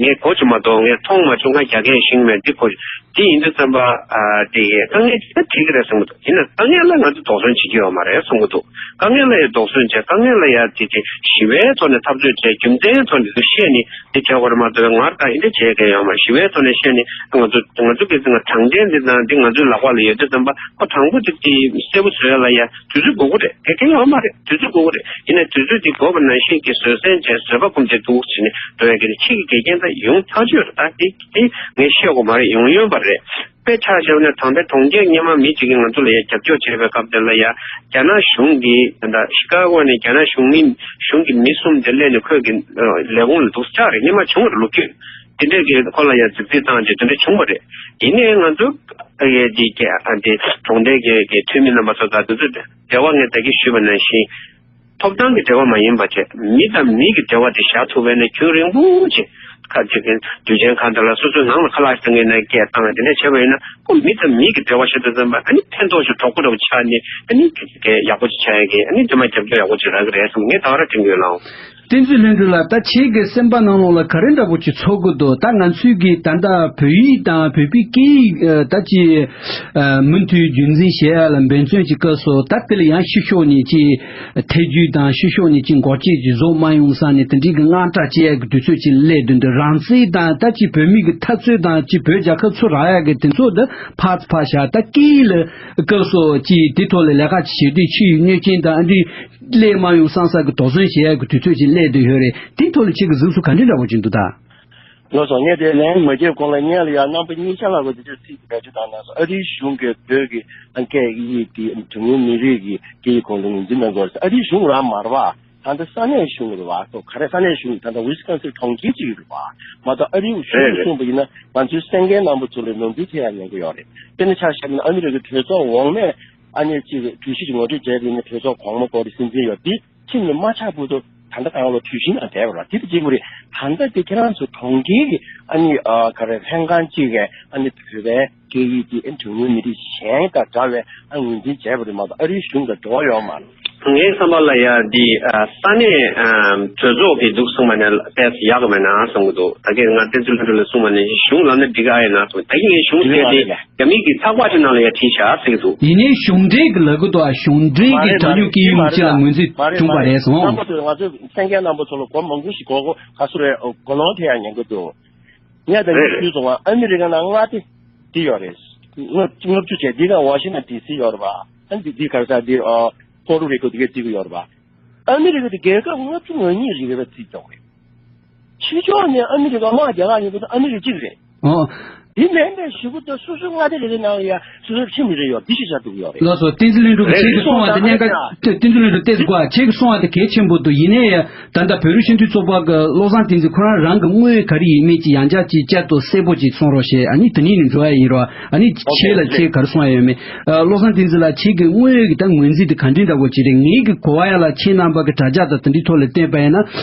ངས་གོ་ཅིག་མ་གཏོགས་ངས་མཐོང་མ་བྱུང་། ང་རྒྱ་སྐད་ཤེས་མེད། འདི་གོ་དེ་ཡིན་དུས་ཙམ་པ་ཨ་དེ་དཀའ་ངལ་ཅིག་ད་འཕྲད་ཀྱི་རེད་བསམ་གྱི་འདུག་ཡིན་ན་དཀའ་ངལ་ལ་ང་ཚོ་དོགས་ཟོན་བྱེད་ཀྱི་ཡོད་མ་རེད་བསམ་གྱི་འདུག་དཀའ་ངལ་ལ་ཡང་དོགས་ཟོན་བྱས། དཀའ་ངལ་ལ་ཡང་དེ་དེ་ཞི་བའི་ཐོག་ནས་འཐབ་རྩོད་བྱས། རྒྱུ་མཚན་ཐོག་ནས་བཤད་ནས་འདི་བྱས་པ་རེད་མ་གཏོགས་ང་རང་ད་ཡིན་འདི་བྱས་མཁན་ཡོད་མ་རེད། ཞི་བའི་ཐོག་ནས་བཤད་ནས་ང་ཚོ་ང་ཚོ་གི་ང་དྲང་བདེན་འདི་དང་འདི་ང་ཚོའི་ལག་པ་ལ་ཡོད་དུས་ཙམ་པ་ཁོ་དྲང་པོ་དེ་དེ་གསལ་པོ་བཟོ་ཡ་ལ་ཡ་དུས་ཚོད་དགོས་ཀྱི་རེད། དེ་གང་ཡང་ཡོད་མ་རེད། དུས་ཚོད་དགོས་ཀྱི་རེད། ཡིན་ནའི་དུས་ཚོད་འདི་འགོར་བ་ནང་བཞིན་གྱི་བཟོད་བསྲན་བྱས་བཟོད་པ་སྒོམ་བྱས་འདུག་ཟེར་ནས་འགྲོ་ཡ་གི་ཕྱི་གི་འགལ་རྐྱེན་ད་ཡོང་ཐག་ཆོད་རེད། ད་དེ་དེ་ངས་བཤད་དགོས་མ་རེད། ཡོང་ཡོང་བ་རེད། དཔེ་ཆ་བཞག་ན་ད་ལྟ་གྲོང་ཁྱེར་སྔོན་མ་མི་གཅིག་གིས་ང་ཚོ་ལ་ཡ་རྒྱབ་སྐྱོར་བྱས་པའི་སྐབས་དེ་ལ་ཡ་རྒྱ་ནག་གཞུང་གིས་ད་ལྟ་ཤི་ཀ་གོ་ནས་རྒྱ་ནག་གཞུང་མི་གཞུང་གི་མི་གསུམ་དེ་སླེབས་ནས་ཁོས་གི་ལས་ཁུངས་ལ་འདུག་སེ་བཅར་རེད། སྔོན་མ་བྱུང་བ་རེད། ལོ་རྒྱུས་དེ་འདྲས་ཀྱི་ཁོ་ལ་ཡ་རྫིག་རྫིག་བཏང་རྗེས་དེ་འདྲས་བྱུང་བ་རེད། ཡིན་ནའི་ང་ཚོ་ཨ་ཡ་དེ་གི་ཨ་དེ་གྲོང་རྡལ་གྱི་གི་འཐུས་མི་རྣམ་པ་ཚོ་དང་དེ་ཚོ་འབྲེལ་བ་ངས་ད་གིན་ཞུས་པ་ནང་བཞིན། ཐོབ་ཐང་གི་འབྲེལ་བ་མ་ཡིན་པ་བྱས། མི་དང་མི་གི་འབྲེལ་བ་དེ་བཞག་ཐུབ་པ་ཡིན་ན། རྒྱུན་རིང་པོ་ཅིག་ཁ་ཅིག་གིས་དུས་ཆེན་ཁག་དེ་ལ་སོ་སོའི་ནང་ལ་ཁ་ལག་ཞིག་བཏང་གི་ཡིན་ན་སྐད་བཏང་བ་དེ་འདྲ་བྱས་པ་ཡིན་ན། ཁོ་མི་དང་མི་གི་འབྲེལ་བ་བཞག་དུས་ཙམ་པ། ཨ་ནི་ཕན་ཐོགས་ཤིག་གྲོགས་པོ་འདྲ་པོ་ཆགས་ནས། ཨ་ནི་གི་གི་ཡག་པོ་ཅིག་ཆགས་ཡ་གི། ཨ་ནི་དེ་མ་རྒྱབ་སྐྱོར་ཡག་པོ་ཅིག་རག་གི་རེད་བསམ། ངས་ད་ག་རང་དྲན་གི་ཡོད་ལགས། བསྟན་འཛིན་ལྷུན་གྲུབ་ལགས། ད་ཁྱེད་ཀྱི་སེམས་པ་ནང་ལོགས་ལ་ག་རེ་འདྲ་པོ་ཅིག་ཚོར་གི་འདུག་ད་ང་ཚོའི་གི་ད་ལྟ་བོད་ཡིག་དང་བོད་པའི་སྐད་ཡིག་ཨ་ད་ཅིག་ཨ་མུ་མཐུད་རྒྱུན་འཛིན་བྱེད་ཡ་ལ་འབད་བརྩོན་གྱི་སྐབས་སུ། ད་དེ་ལ་ཡང་ཕྱི་ཕྱོགས་ནས་ཅིག་ཐེ་ཇུས་དང་ཕྱི་ཕྱོགས་ནས་ཅིག་འགོག་རྐྱེན་ཅིག་བཟོ་མ་ཡོང་བསམ་ནས་དེ་འདྲའི་གི་དངངས་སྐྲག་སྐྱེ་ཡ་གི་དུས་ཚོད་ཅིག་སླེབས་བསྡད་འདུག་རང་བཙན་དང་ད་ཅིག་བོད་མི་གི་འཐབ་རྩོད་དང་ཅིག་བོད་རྒྱལ་ཁབ་ཚུར་རག་ཡ་གི་དེ་ཚོ་འདི་ཕར་ཕར་བཞག་ད་སྐད་ཡིག་ལ་སྐབས་སུ་ཅིག་དེ་ཐོག་ལ་ལས་ཀ་ཅིག་བྱེད་དུས་ཕྱིའི་གནོད་རྐྱེན་དང་ཨ་འདི་སླེབས་མ་ཡོང་བསམ་ས་གི་དོགས་ཟོན་བྱེད་ཡ་གི་དུས་ཚོད་ཅིག་སླེབས་བསྡད་ཡོད་རེད། དེའི་ཐོག་ལ་ཁྱེད་ཀྱི་གཟིགས་སུ་ག་འདྲ་འདྲ་པོ་ཅིག་འདུག་ད། ལགས་སོ། ངས་དེ་ལན་མ་བརྒྱབ་གོང་ལ་སྔོན་ལ་ཡང་རྣམ་པ་གཉིས་ཆ་ལྷག་པ་དེ་ཚོས་ཚིག་བེད་སྤྱོད་བཏང་གནང་སོང་། ཨ་རིའི་གཞུང་གིས་བོད་ཀྱི་སྐད་ཡིག་དེ་གྲངས་ཉུང་མི་རིགས་ཀྱི་སྐད་ཡིག་ཁོངས་ལ་ངོས་འཛིན་གནང་དགོས་ཟེར། ཨ་རིའི་གཞུང་རང་མ་རེད་པ། ད་ལྟ་ས་གནས་གཞུང་རེད་པ། ཁོ་ག་རེ་ས་གནས་གཞུང་ད་ལྟ་ཝི་སི་ཀོན་སིན་གྲོང་ཁྱེར་གཅིག་རེད་པ། མ་གཏོགས་ཨ་རིའི་གཞུང་རེད་རེད། གསུངས་པ་ཡིན་ན་ང་ཚོའི་གསན་མཁན་རྣམ་པ་ཚོ་ལ་ནོར་འཁྲུལ་ཐེབས་ཡ་ཉེན་ཁ་ཡོད་རེད། དཔེར་ན་ཆ་བཞག་ན་ཨ་མི་རི་ཀའི་གྲོས་ཚོགས་འོག་མས་ཨ་ནེ་གཅིག་གྲོས་གཞི་ཅིག་ངོ་སྤྲོད་བྱས་པ་ཡིན་ན། གྲོས་ཚོགས་གོང་མ་སྐོར་རེ་སྲིད་འཛིན་ཡོད་དེ། ཁྲིམས་ལ་མ་ཆགས་བར་དུ་ད་ལྟ་གང་ལ་གྲོས་གཞི་ནང་བསྡད་པ་རེད། དེ་དང་གཅིག་པ་རེད། ད་ལྟ་དེ་ཁྱེད་རང་ཚོ་གྲོང་ཁྱེར་གྱི་ཨ་ནི་ཨ་ག་རེ་ལྷན་ཁང་གཅིག་གིས་ཨ་ནི་བོད་པའི་སྐད་ཡིག་དེ་ཨ་གྲངས་ཉུང་མི་རིགས་གཞན་དང་འདྲ་བའི་ཨ་ངོས་འཛིན་བྱས་པ་རེད་མ་གཏོགས་ཨ་རིའི་གཞུང་དང་འབྲེལ་བ་ཡོད་མ་རེད། ངའི་བསམ་པ་ལ་ཡ་འདི་ཨ་ས་གནས་ཨ་གྲོས་ཚོགས་ཀྱིས་འདུག་གསུངས་པ་ནས་ཏོག་ཙམ་ཡག་གི་མེད་ན་བསམ་གྱི་འདུག་ད་གིན་ང་བསྟན་འཛིན་ལྷུན་གྲུབ་ལགས་གསུངས་པ་ནས་གཞུང་ལབ་ན་འགྲིག་གི་ཨ་ཡིན་ན་བསམ། ད་གིན་ངས་གཞུང་ཟེར་དེ། རྒྱ་མི་གི་ཚགས་པར་ཅིག་ནང་ལ་ཡ་བྲིས་བཞག་ཟེར་གྱི་འདུག་ཡིན་ནའི་གཞུང་འབྲེལ་གྱི་ལབ་གི་འདུག་ཨ་གཞུང་འབྲེལ་གྱི་གྲངས་ཉུང་སྐད་ཡིག་མི་གཅིག་ལ་ངོས་འཛིན་བྱུང་བ་རེད་གསུངས། མ་རེད་མ་རེད། ང་ཚོ་གསན་མཁན་རྣམ་པ་ཚོ་ལ་གོ་མང་པོ་ཞིག་གོ་གོ་ག་སུ་རེད། གོ་ལོང་ཐེབས་ཡ་ཉན་གི་འདུག་ངས་ད་ནི་ཞུས་སོང་བ། ཨ་མི་རི་ཀ་ནང་མངའ་སྡེ་འདི་ཡོད་རེད། ལྔ་ལྔ་བཅུ་བྱས་འདི་ནང་ཝ་ཤིང་ཊོན་ཌི་སི་ཡོད་རེད་པ། ཨ་འདི་འདི་ག་རེ་ཟེར་འདི་ཨ་པོ་རུ་རི་ཀོ་འདི་ག་བརྩི་གི་ཡོད་རེད་པ། ཨ་མི་རི་ཀ་འདི་རྒྱལ་ཁབ་ལྔ་བཅུ་ང་གཉིས་རིགས་རེད་པ་བརྩི་ཆོག་རེད། ཕྱི་ཕྱོགས་ནས་ཨ་མི་རི་ཀ་དམག་རྒྱག་ག་ཡོང་གི་འདུག་ཨ་མི་རི་ཀ་གཅིག་རེད། ཨོ། དེ་མིན་པའི་གཞུག་གུ་དང་སོ་སོའི་མངའ་སྡེ་རེ་རེ་ནང་ལ་ཡ་སོ་སོའི་ཁྲིམས་རེ་རེ་ཡོད། འདི་ཞིག་བྱ་འདུག་ཡོད་རེད། ལགས་སོ། བསྟན་འཛིན་ལྷུན་གྲུབ་ཀྱིས་ཁྱེད་ཀྱིས་གསུངས་པ་དེ་གནད་འགག་བསྟན་འཛིན་ལྷུན་གྲུབ་ཏོག་ཙམ་གོ། ཁྱེད་ཀྱིས་གསུངས་པ་དེ་གལ་ཆེན་པོ་འདུག་ཡིན་ནའི་ད་ལྟ་བོད་རིགས་སྤྱི་མཐུན་ཚོགས་པ་གི་བློ་བཟང་བསྟན་འཛིན་ཁོ་རང་རང་གི་དངོས་ག་རེ་ཡིན་མིན་ཅིག་ཡང་བསྐྱར་ཅིག་བསྐྱར་དུ་གསལ་པོ་ཅིག་གསུང་རོགས་བྱེད། ཨ་ནི་དེ་ནས་ནི་འགྲོ་ཡ་ཡིན་རོགས། ཨ་ནི་ཁྱེད་ལ་ཁྱེད་ག་རེ་གསུང་ཡ་ཡོད་མེད། ཨ་བློ་བཟང་བསྟན་འཛིན་ལགས། ཁྱེད་ཀྱི་དངོས་ཀྱི་ད་ངོས་འཛིན་དེ་ག་འདྲ་འདྲ་པོ་ཅིག་རེད། ངེད་ཀྱི་གོ་བ་ཡ་ལ་ཁྱེད་རྣམ་པ་གི་དྲ་རྒྱ་དང་དེ་འདྲའི་ཐོག་ལ་བལྟས་པ་ཡིན་ན།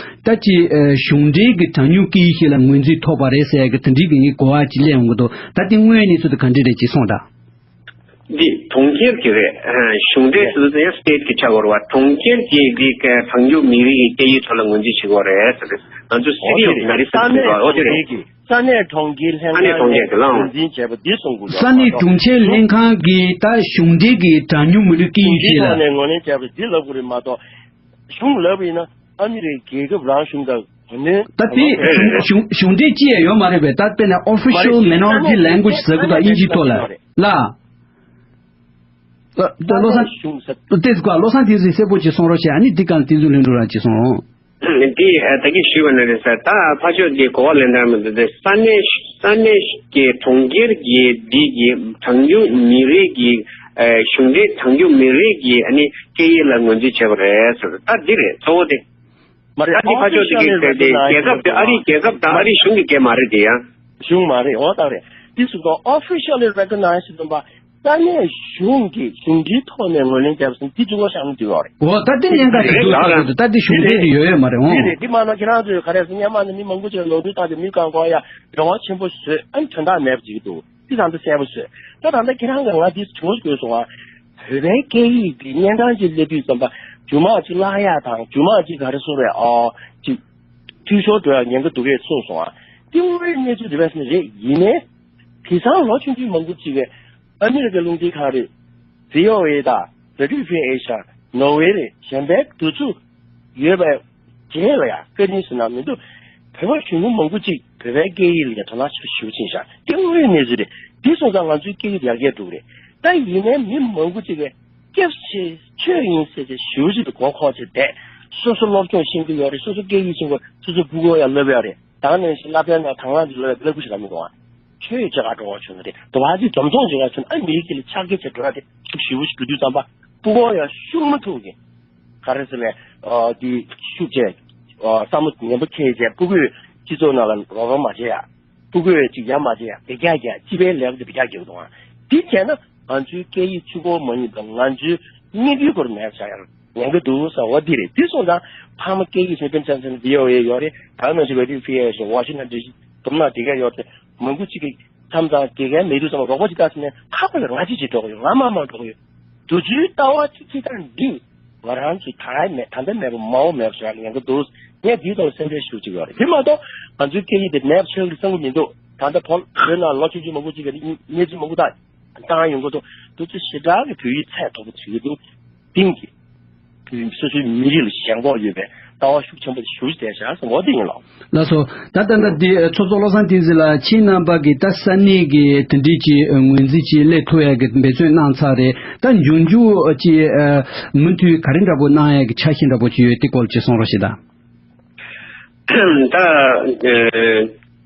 ད་ཅི་ཨ་གཞུང་འབྲེལ་གྱི་གྲངས་ཉུང་སྐད་ཡིག་ཞིག་ལ་ངོས་འཛིན་ཐོབ་པ་རེད་ཟེར་ཡ་གི་དེ་འདྲའི་གི་ངའི་གོ་བ་ཅིག་སླེབས་ཡོང་གི་འདུག་ད་དེ་དངོས་གནས་ཚུལ་དེ་ག་འདྲ་རེད་ཅེས་གསུངས་དང་། འདི་གྲོང་ཁྱེར་གྱི་རེད། ཨ་གཞུང་འབྲེལ་ཟེར་དུས་ཡང་སི་ཊེཊ་གི་ཆགས་དགོས་རེད་པ། གྲོང་ཁྱེར་གྱི་འདི་གྲངས་ཉུང་མི་རིགས་ཀྱི་སྐད་ཡིག་ཐོག་ལ་ངོས་འཛིན་བྱེད་དགོས་རེད་ཟེར་དུས། ང་ཚོ་སི་ཊི་ཨོ་དེ་ཨོཕ་རེད། ས་གནས་ཨོ་དེ་རེད། གྲོང་ཁྱེར་གྱི་ས་གནས་གྲོང་ཁྱེར་ལྷན་ས་གནས་ཁང་གྲོང་ཁྱེར་ནས་གྱི་ལའང་ངོས་འཛིན་བྱས་པ་འདི་གསུང་དགོས་ས་ཡོད་མ་གནས་གྲོང་ཁྱེར་ལྷན་ཁང་གིས་ད་གཞུང་འབྲེལ་གྱི་གྲངས་ཉུང་མི་རིགས་སྐད་ཡིག་ཞིག་ལ་གཞུང་འབྲེལ་ཐོག་ནས་ངོས་ལེན་བྱས་པ་འདི་ལབ་དགོས་རེད་མ་གཏོགས། གཞུང་ལབ་པ་ཡིན་ན་ཨ་མི་རི་ཀའི་རྒྱལ་ཁབ་རང་གཞུང་དང་གོ་གནས་ད་དེ་གཞུང་གཞུང་འབྲེལ་ཅི་ཡང་ཡོད་མ་རེད་པས། ད་དཔེར་ན་official minority language ཟེར་གི་དང་དབྱིན་ཇིའི་ཐོག་ལ་ལ། ད་བློ་བཟང་གཞུང་ས་ཏེ་ཟུ་ཀ་བློ་བཟང་བསྟན་འཛིན་གསལ་པོ་ཅིག་གསུང་རོགས་བྱས། ཨ་ནི་འདི་གང་བསྟན་འཛིན་ལྷུན་གྲུབ་རང་ཅིག་གསུང་རོགས། འདི་ད་གིན་ཞུས་པ་ནང་བཞིན་ད་ཕར་ཕྱོགས་ཀྱི་གོ་བ་ལེན་སྟངས་མི་འདུག་སྟེ། ས་གནས་ས་གནས་ཀྱི་གྲོང་ཁྱེར་གྱི་འདི་གི་གྲངས་ཉུང་མི་རིགས་ཀྱི་ཨ་གཞུང་འབྲེལ་གྲངས་ཉུང་མི་རིགས་ཀྱི་ཨ་ནི་སྐད་ཡིག་ལ་ངོས་འཛིན་བྱས་པ་རེད་ཟེར། ད་འདི་རེད་གཙོ་བོ་དེ། མ་རེད། ད་འདི་ཕར་ཕྱོགས་དེ་གིས་ཟེར་ཏེ་རྒྱལ་ཁབ་དེ་ཨ་རིའི་རྒྱལ་ཁབ་དང་ཨ་རིའི་གཞུང་གི་སྐད་མ་རེད་དེ་ཡང་། གཞུང་མ་རེད། འོ་ད་རེད། འདི་སུ་དང་officially recognize བྱེད་པ། ས་གནས་གཞུང་གིས་གཞུང་འབྲེལ་ཐོག་ནས་ངོས་ལེན་བརྒྱབ་ཟིན་འདི་གཙོ་བོ་བཞག་ན་འདི་ཡོད་རེད། འོ་ད་འདི་གནད་འགག་ཅིག་འདུག་ལྟ་དགོས་འདུག་ད་འདི་གཞུང་འབྲེལ་དེ་ཡོད་ཡོད་མ་རེད། འོང་། འདི་རེད། འདི་མ་གཏོགས་ཁྱེད་རང་ཚོས་ག་རེ་ཟེར། སྔོན་མ་ནས་མི་མང་པོ་ཅིག་ལ་ནོར་འཁྲུལ་བཏང་སྟེ་མི་གང་གང་ཡ་རེ་བ་ཆེན་པོ་བཟོས། ཨ་ནི་དོན་དག་མེད་པ་ཅིག་འདུག་འདི་ད་ལྟ་གསལ་པོ་བཟོས། ད་ད་ལྟ་ཁྱེད་རང་གིས་ང་འདི་དྲི་བ་ཞིག་བཀོད་སོང་ང་། བོད་པའི་སྐད་ཡིག་འདི་གནས་སྟངས་ཅིག་སླེབས་དུས་ཙམ་པ་རྒྱུ་མ་ཅིག་བརླག་ཡ་དང་རྒྱུ་མ་ཅིག་ག་རེ་ཟེར་རེད། ཨ་ཅིག་འཐུས་ཤོར་འགྲོ་ཡ་ཉེན་ཁ་འདུག་གས་གསུངས་སོང་ང་། འདི་དངོས་ཡོད་གནས་ཚུལ་རེད་པས་ཟེར་ན་རེད། ཡིན་ནའི། དེང་སང་ལོ་ཆུང་ཆུང་མང་པོ་ཅིག་གིས་ཨ་མི་རི་ཀའི་རླུང་འཕྲིན་ཁང་རེད། བྷི་ཨོ་ཨེ་དང་Radio Free Asia། ནོར་ཝེ་རེད། གཞན་པའི་འདི་ཚོ་ཡོད་པའི་རྗེས་ལ་ཡང་བཀའ་དྲིན་ཟེར་ན་མི་འདུག་བོད་པ་གཞོན་ནུ་མང་པོ་ཅིག་བོད་པའི་སྐད་ཡིག་ལ་ཡང་དོ་སྣང་ཆེན་པོ་ཞེ་པོ་ཕྱིན་ཤག་དེ་དངོས་ཡོད་གནས་ཚུལ་རེད། དེ་སོང་ཙང་ང་ཚོའི་སྐད་ཡིག་ཡར་རྒྱས་འགྲོ་གི་རེད། ད་ཡིན་ནའི་མི་མང་པོ་ཅིག་གིས་སྐྱབས་ཆེ་ཆོས་ཡིན་ཟེར་ཏེ་ཞེ་པོ་ཅིག་ཏུ་མགོ་འཁོར་བྱས་བསྡད། སོ་སོ་སློབ་སྦྱོང་ཤེས་ཀྱི་ཡོད་རེད། སོ་སོ་སྐད་ཡིག་ཤེས་ཀྱི་ཡོད་རེད། སོ་སོ་ཕྲུ་གུ་ཡང་བསླབ་ཡོད་རེད། ད་ནས་བཞིན་བསླབ་གྲྭའི་ནང་དང་བླངས་ཀྱི་ལོ་ཡ་བསླབ་དགོས་ཞེ་དྲག་མི་འདུག་ཨ། ཆོས་ཡིག་ཅིག་ག་འགྲོ་བ་བྱུང་ན་དེ་དོ་བ་ཅིག་འཛོམས་འཛོམས་ཅིག་ག་བྱུང་ན་ཨ་མི་རིགས་ཀྱི་ལ་ཆགས་ཀྱི་བྱས་འགྲོ་ཡ་དེ་ཤུགས་ཞེ་པོ་ཞིག་འགྲོ་དུས་ཙམ་པ་ཕྲུ་གུ་ཡང་ཤུགས་མ་ཐུག་གི་ག་རེ་ཟེར་ལས་དེ་ཤུགས་ཆེ་བསམ་བློ་ངན་པ་འཁྱེར་བྱས་ཕྲུ་གུས་སྤྱི་ཚོགས་ནང་ལ་རོགས་རམ་མ་བྱེད་ཡ། ཕྲུ་གུས་ཅིག་ཡ་མ་བྱེད་ཡ། བེ་རྒྱག་རྒྱག་སྤྱི་པའི་ལས་ཀ་དེ་བེ་རྒྱག་རྒྱག་གི་འདུག་ཨ། དེ་བྱས་ན་ང་ཚོའི་སྐད་ཡིག་གཅིག་པོ་མ་ཡིན་པར་ང་ཚོའི་ སྙན་བརྒྱུད་སྐོར་ནས་བྱ་ཡང་ཉན་གི་འདུག་ཟེར་བ་འདི་རེད། འདི་སོང་ཙང་ཕ་མ་སྐད་ཡིག་ཟེར་པན་ཆན་སན་བི་ཨོ་ཨེ་ཡོད་རེད། ད་ནང་བཞིན་རེ་ཌི་ཡོ་ཕི་ཨེ་ཤིང་ཝ་ཤིང་ཊོན་ཌི་སི་དུམ་ནག་དེ་ག་ཡོད་རེད། མང་པོ་ཅིག་གིས་མཚམས་མཚམས་དགེ་རྒན་མེད་དུས་ཙམ་པ་རོགས་པ་ཅིག་ལྟ་ཟེར་ནས་ཁག་པོ་ལ་ང་ཅིག་ཅིག་འགྲོ་གི་ཡོད། ང་མ་མ་འགྲོ་གི་ཡོད། དུས་ཚོད་ལྟ་བ་ཅིག་ཅིག་དང་འདི་ང་རང་ཚོའི་ད་ཡ་མེད་ད་ལྟ་མེད་པ་མ་འོངས་མེད་པ་ཟེར་ཡ་ལ་ཉན་གི་འདུག་ངས་འདིའི་ཐོག་སེམས་ཁྲལ་ཞུ་གི་ཡོད་རེད། དེ་མ་གཏོགས་ང་ཚོའི་སྐད་ཡིག་དེ་མེད་པ་ཆགས་ཀྱི་བསམ་གི་མི་འདུག་ད་ལྟ་བོད་བོད་ནང་ལོ་ཆུང་ཆུང་མང་པོ་ཅིག་གིས་གནས་ཚུལ་མང་པོ་ད་བཏང་ཡོང་གི་འདུག་དུས་ཚོད་ཞེ་དྲག་གི་བོད་ཡིག་ཚད་མཐོ་པོ་བྱེད་ཀྱི་འདུག་དེང་གི་སོ་སོའི་མི་རིགས་ལ་ཞེན་ཁོག་ཡོད་པའི་ལྟ་བ་ཤུགས་ཆེན་པོ་ཞིག་བྱས་བཞག་ཟེར་འོ་དེ་ཡིན་ལགས། ལགས་སོ། ད་ད་ལྟ་འདི་ཚོགས་གཙོ་བློ་བཟང་བསྟན་འཛིན་ལགས་ཁྱེད་རྣམ་པ་གིས་ད་ས་གནས་ཀྱི་དེ་འདྲའི་ཅིག་ངོས་འཛིན་ཅིག་སླེབས་ཐུབ་ཡ་གི་འབད་བརྩོན་གནང་ཚར་རེད། ད་མཇུག་མཇུག་ཅིག་མུ་མཐུད་ག་རེ་འདྲ་པོ་གནང་ཡ་གི་འཆར་གཞི་འདྲ་པོ་ཅིག་ཡོད་དེ་སྐོར་ཅིག་གསུང་རོགས་ཞེས་དང་། ད་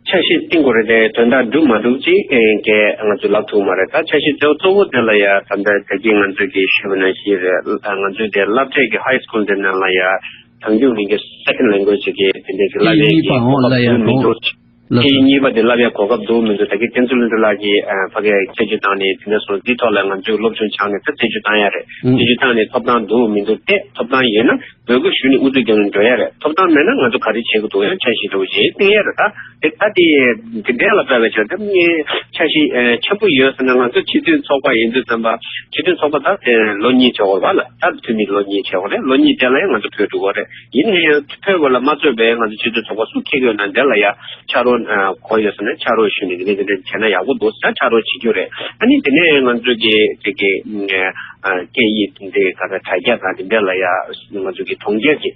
འཆར་གཞི་བཏིང་དགོས་རེད་དེ་དོན་དག་འགྲུབ་མ་འགྲུབ་ཅིག་གས་ང་ཚོས་ལབ་ཐུབ་མ་རེད། ད་འཆར་གཞི་གཙོ་བོ་གཙོ་བོ་དེ་ལ་ཡ་ད་ལྟ་ད་གིན་ང་ཚོས་ཀྱིས་ཞུས་པ་ནང་བཞིན་རེད། ང་ཚོའི་དེ་སློབ་གྲྭའི་གི་ཧའི་སི་ཁུལ་དེ་ནང་ལ་ཡ་གང་བྱུང་མིན་གྱི་སེ་ཀན་ལེང་གུ་ཨེ་ཇི་གི་དེ་འདྲའི་གི་སློབ་ཡ་གི་གོ་སྐབས་འདུག་མི་འདུག་སྐད་ཡིག་གཉིས་པ་དེ་བསླབ་ཡ་གོ་སྐབས་འདུག་མི་འདུག་ད་གིན་བསྟན་འཛིན་ལྷུན་གྲུབ་ལགས་ཀྱིས་ཕ་གིར་རྩད་གཅོད་བཏང་ནས་དེ་འདྲ་སོང་འདིའི་ཐོག་ལ་ང་ཚོས་སློབ་སྦྱོང་སྦྱངས་ནས་ད་རྩད་གཅོད་བཏང་ཡ་རེད། རྩད་གཅོད་བཏང་ནས་ཐོབ་ཐང་འདུག་མི་འདུག་དེ་ཐོབ་ཐང་ཡོད་ན་འབོད་སྐུལ་ཞུས་ནས་ཨུ་ཚུགས་རྒྱབ་ནས་འགྲོ་ཡ་རེད། ཐོབ་ཐང་མེད་ན་ང་ཚོ་ག་རེ་བྱེད་དགོས་འདུག་ཡང་འཆར་གཞི་འདྲ་བོ་ཞིག་བཏིང་ཡ་རེད། ད་དེ་ད་དེ་དེ་འདྲ་ལ་དཔག་པའི་ཆ་ད་ངས་འཆར་གཞི་ཆེན་པོ་ཡོད་ཟེར་ན་ང་ཚོ་སྤྱི་མཐུན་ཚོགས་པ་ཡིན་དུས་ཙམ་པ་སྤྱི་མཐུན་ཚོགས་པ་ད་དེ་ལོ་གཉིས་བྱེད་དགོས་རེད་པ་ལ། ད་འཐུས་མི་ལོ་གཉིས་བྱེད་དགོས་རེད། ལོ་གཉིས་དེ་ལ་ཡང་ང་ཚོ་ཕེབས་འགྲོ་དགོས་རེད། ཡིན་ན་ཡང་ཕེབས་པ་ལ་མ་ཚོད་པའི་ང་ཚོ་སྤྱི་མཐུན་ཚོགས་པ་སུ་འཁེལ་ཡོད་ན་དེ་ལ་ཡ་ཕྱག་རོགས་གོ་ཡོད་ཟེར་ན་ཕྱག་རོགས་ཞུས་ནས་དེ་འདྲ་དེ་འདྲ་བྱས་ན་ཡག་པོ་འདུག་ཟེར་ཕྱག་རོགས་བྱེད་རྒྱུ་རེད། ཨ་ནི་དེ་ནས་ང་ཚོ་གི་དེ་གི་སྐད་ཡིག་འདི་ག་ཚོད་དྲ་རྒྱ་དང་དེ་འདྲ་ལ་ཡ་ང་ཚོ་གི་གྲོང་ཁྱེར་གྱི་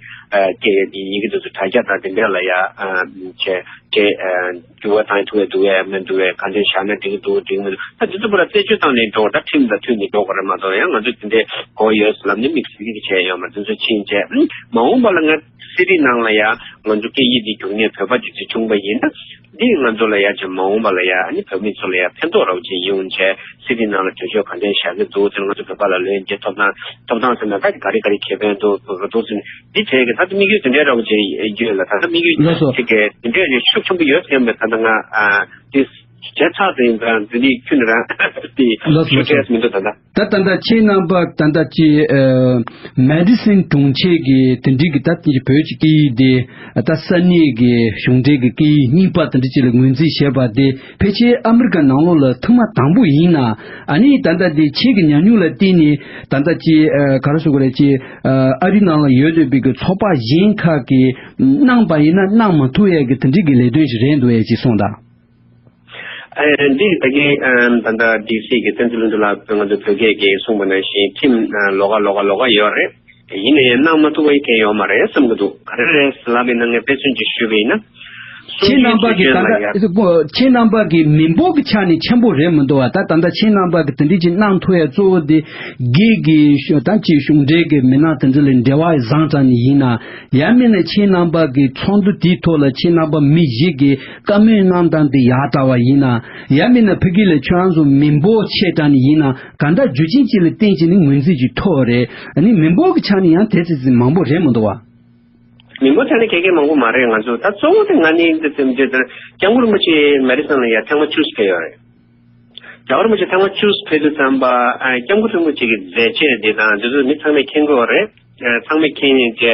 སྐད་ཡིག་འདི་ཡི་གེ་དེ་ཚོ་དྲ་རྒྱ་དང་དེ་འདྲ་ལ་ཡ་བྱས་བྱས་འགྱུར་བ་བཏང་ཐུབ་ཡ་འདུག་གས་མི་འདུག་གས་ག་འདྲ་བཞག་ན་འགྲིག་གི་འདུག་འགྲིག་མི་འདུག་ད་དེ་ཚོ་པུ་ར་རྩད་གཅོད་བཏང་ནས་འགྲོ་ད་ཁྲིམས་དང་མཐུན་ནས་འགྲོ་དགོས་རེད་མ་གཏོགས་ཡང་ང་ཚོ་དེ་འདྲའི་གོ་ཡོད་ལབ་ནས་དམིགས་བསལ་གྱི་བྱས་ཡོད་མ་རེད། དེ་ཚོ་ཕྱིན་བྱས་མ་འོངས་པ་ལ་ང་སི་རི་ནང་ལ་ཡ་ང་ཚོ་སྐད་ཡིག་འདི་རྒྱུགས་ནས་བོད་པ་ཅིག་ཅིག་བྱུང་པ་ཡིན་ན། འདི་ང་ཚོ་ལ་ཡ་ཅིག་མ་འོངས་པ་ལ་ཡ་ཨ་ནི་བོད་མི་ཚོ་ལ་ཡ་ཕན་ཐོགས་རོགས་ཅིག་ཡོང་བྱས་སི་རི་ནང་ལ་གྲོས་ཆོད་ག་འདྲ་བཞག་གི་འདུག་ཟེར་ང་ཚོ་བོད་པ་ལ་ལོན་རྒྱས་ཐོབ་ཐང་ཐོབ་ཐང་ཟེར་ན་ད་ག་རེ་ག་རེ་ཁེ་ཕན་འདུག་འདུག་ཟེར་འདི་བྱས་གི་ད་ལྟ་དམིགས་ཡུལ་དེ་འདྲའི་རོགས་ཅིག་ཡོད་ལ་ད་ལྟ་དམིགས་ཡུལ་ལགས་སོ། ཅིག་གི་དེ་འདྲའི་རིགས་ཤུགས་ཆེན་པོ་ཡོད་ཟེར་མེད་ད་ལྟ་ང་ཨ་དེ་བྱས་ཚར་ཟིན་ཙང་འདི་ནི་ཁྱོད་ནི་རང་དེ་ལགས་སོ་ལགས་སོ། ཞུ་བྲེལ་མི་འདུག་ད་ལྟ། ད་ད་ལྟ་ཁྱེད་རྣམ་པ་ད་ལྟ་ཅི་ཨ་མེ་ཌི་སིན་གྲོང་ཁྱེར་གྱི་དེ་འདྲའི་གི་ད་དེ་བོད་ཀྱི་སྐད་ཡིག་དེ་ད་ས་གནས་ཀྱི་གཞུང་འབྲེལ་གྱི་སྐད་ཡིག་གཉིས་པ་དེ་འདྲ་ཅིག་ལ་ངོས་འཛིན་བྱས་པ་དེ་ཕལ་ཆེར་ཨ་མི་རི་ཀ་ནང་ལོགས་ལ་ཐེངས་མ་དང་པོ་ཡིན་ན། ཨ་ནི་ད་ལྟ་དེ་ཁྱེད་ཀྱི་ཉམས་མྱོང་ལ་བརྟེན་ནས་ད་ལྟ་ཅི་ཨ་ག་རེ་ཞུ་དགོས་རེད། ཅི་ཨ་ཨ་རི་ནང་ལ་ཡོད་བསྡད་པའི་གི་ཚོགས་པ་གཞན་ཁག་གིས་གནང་པ་ཡིན་ན་གནང་མ་ཐུབ་ཡས་ཀྱི་དེ་འདྲའི་གི་ལས་དོན་ཞིག་རེད་འདུག་ཡས་ཅེས་གསུངས་དང་། ཨ་འདི་ད་གིན་ཨ་ད་ལྟ་ཌི་སི་གི་བསྟན་འཛིན་ལྷུན་གྲུབ་ལགས་ང་ཚོ་བོད་སྐད་ཀྱིས་གསུངས་པ་ནང་བཞིན་ཁྲིམས་ཨ་ལོགས་ཀ་ལོགས་ཀ་ལོགས་ཀ་ཡོད་རེད། ཡིན་ན་ཡང་གནང་མ་ཐུབ་པ་ཡི་གེ་ཡོད་མ་རེད་བསམ་གྱི་འདུག་ག་རེ་རེད་ལབ་ཡིན་ན་ངས་དཔེ་མཚོན་ཅིག་ཞུས་པ་ཡིན་ན། ཁྱེད་རྣམ་པ་གི་ད་ལྟ་ཁྱེད་རྣམ་པ་གི་མི་འབོར་གྱི་ཆ་ནས་ཆེན་པོ་རེད་མི་འདུག་བ། ད་ད་ལྟ་ཁྱེད་རྣམ་པ་གི་དེ་འདྲ་ཅིག་གནང་ཐུབ་ཡ་གཙོ་བོ་དེ་སྒེར་གྱི་ད་ཅིག་གཞུང་འབྲེལ་གྱི་མི་སྣ་དེ་འདྲ་ལ་འབྲེལ་བ་བཟང་དྲགས་ནས་ཡིན་ན། ཡང་མིན་ན་ཁྱེད་རྣམ་པ་གི་ཚོགས་འདུ་དེའི་ཐོག་ལ་ཁྱེད་རྣམ་པ་མི་བཞི་གིས་བཀའ་མོལ་གནང་སྟངས་དེ་ཡག་དྲགས་པ་ཡིན་ན། ཡང་མིན་ན་ཕ་གི་ལ་ཁྱོད་རང་ཚོ་མི་འབོར་ཆེ་དྲགས་ནས་ཡིན་ན་ག་འདྲ་རྒྱུ་རྐྱེན་ཅིག་ལ་བརྟེན་བྱས་ནས་ངོས་འཛིན་ཅིག་ཐོབ་རེད། ཨ་ནི་མི་འབོར་གྱི་ཆ་ནས་ཡང་དེ་ཙམ་ཙམ་མང་པོ་རེད་མི་འདུག་བ། མི་འབོར་ཆ་ནས་ག་གེ་མང་པོ་མ་རེད། ང་ཚོ་ད་གཙོ་བོ་དེ་ང་ནི་འདི་ཙམ་བརྗོད་དེར་སྐྱབས་མགོན་རིན་པོ་ཆེ་མེ་ཌི་སོན་ལ་ཡ་ཐེངས་མ་བཅུ་ཕེབས་ཡོད་རེད། རྒྱལ་བ་རིན་པོ་ཆེ་ཐེངས་མ་བཅུ་ཕེབས་དུས་ཙམ་པ་ཨ་སྐྱབས་མགོན་རིན་པོ་ཆེ་གི་མཛད་རྗེས་འདི་དང་འདི་ཚོ་མི་ཚང་མས་མཁྱེན་གྱི་ཡོད་རེད། ཨ་ཚང་མས་མཁྱེན་ཡིན་ཏེ་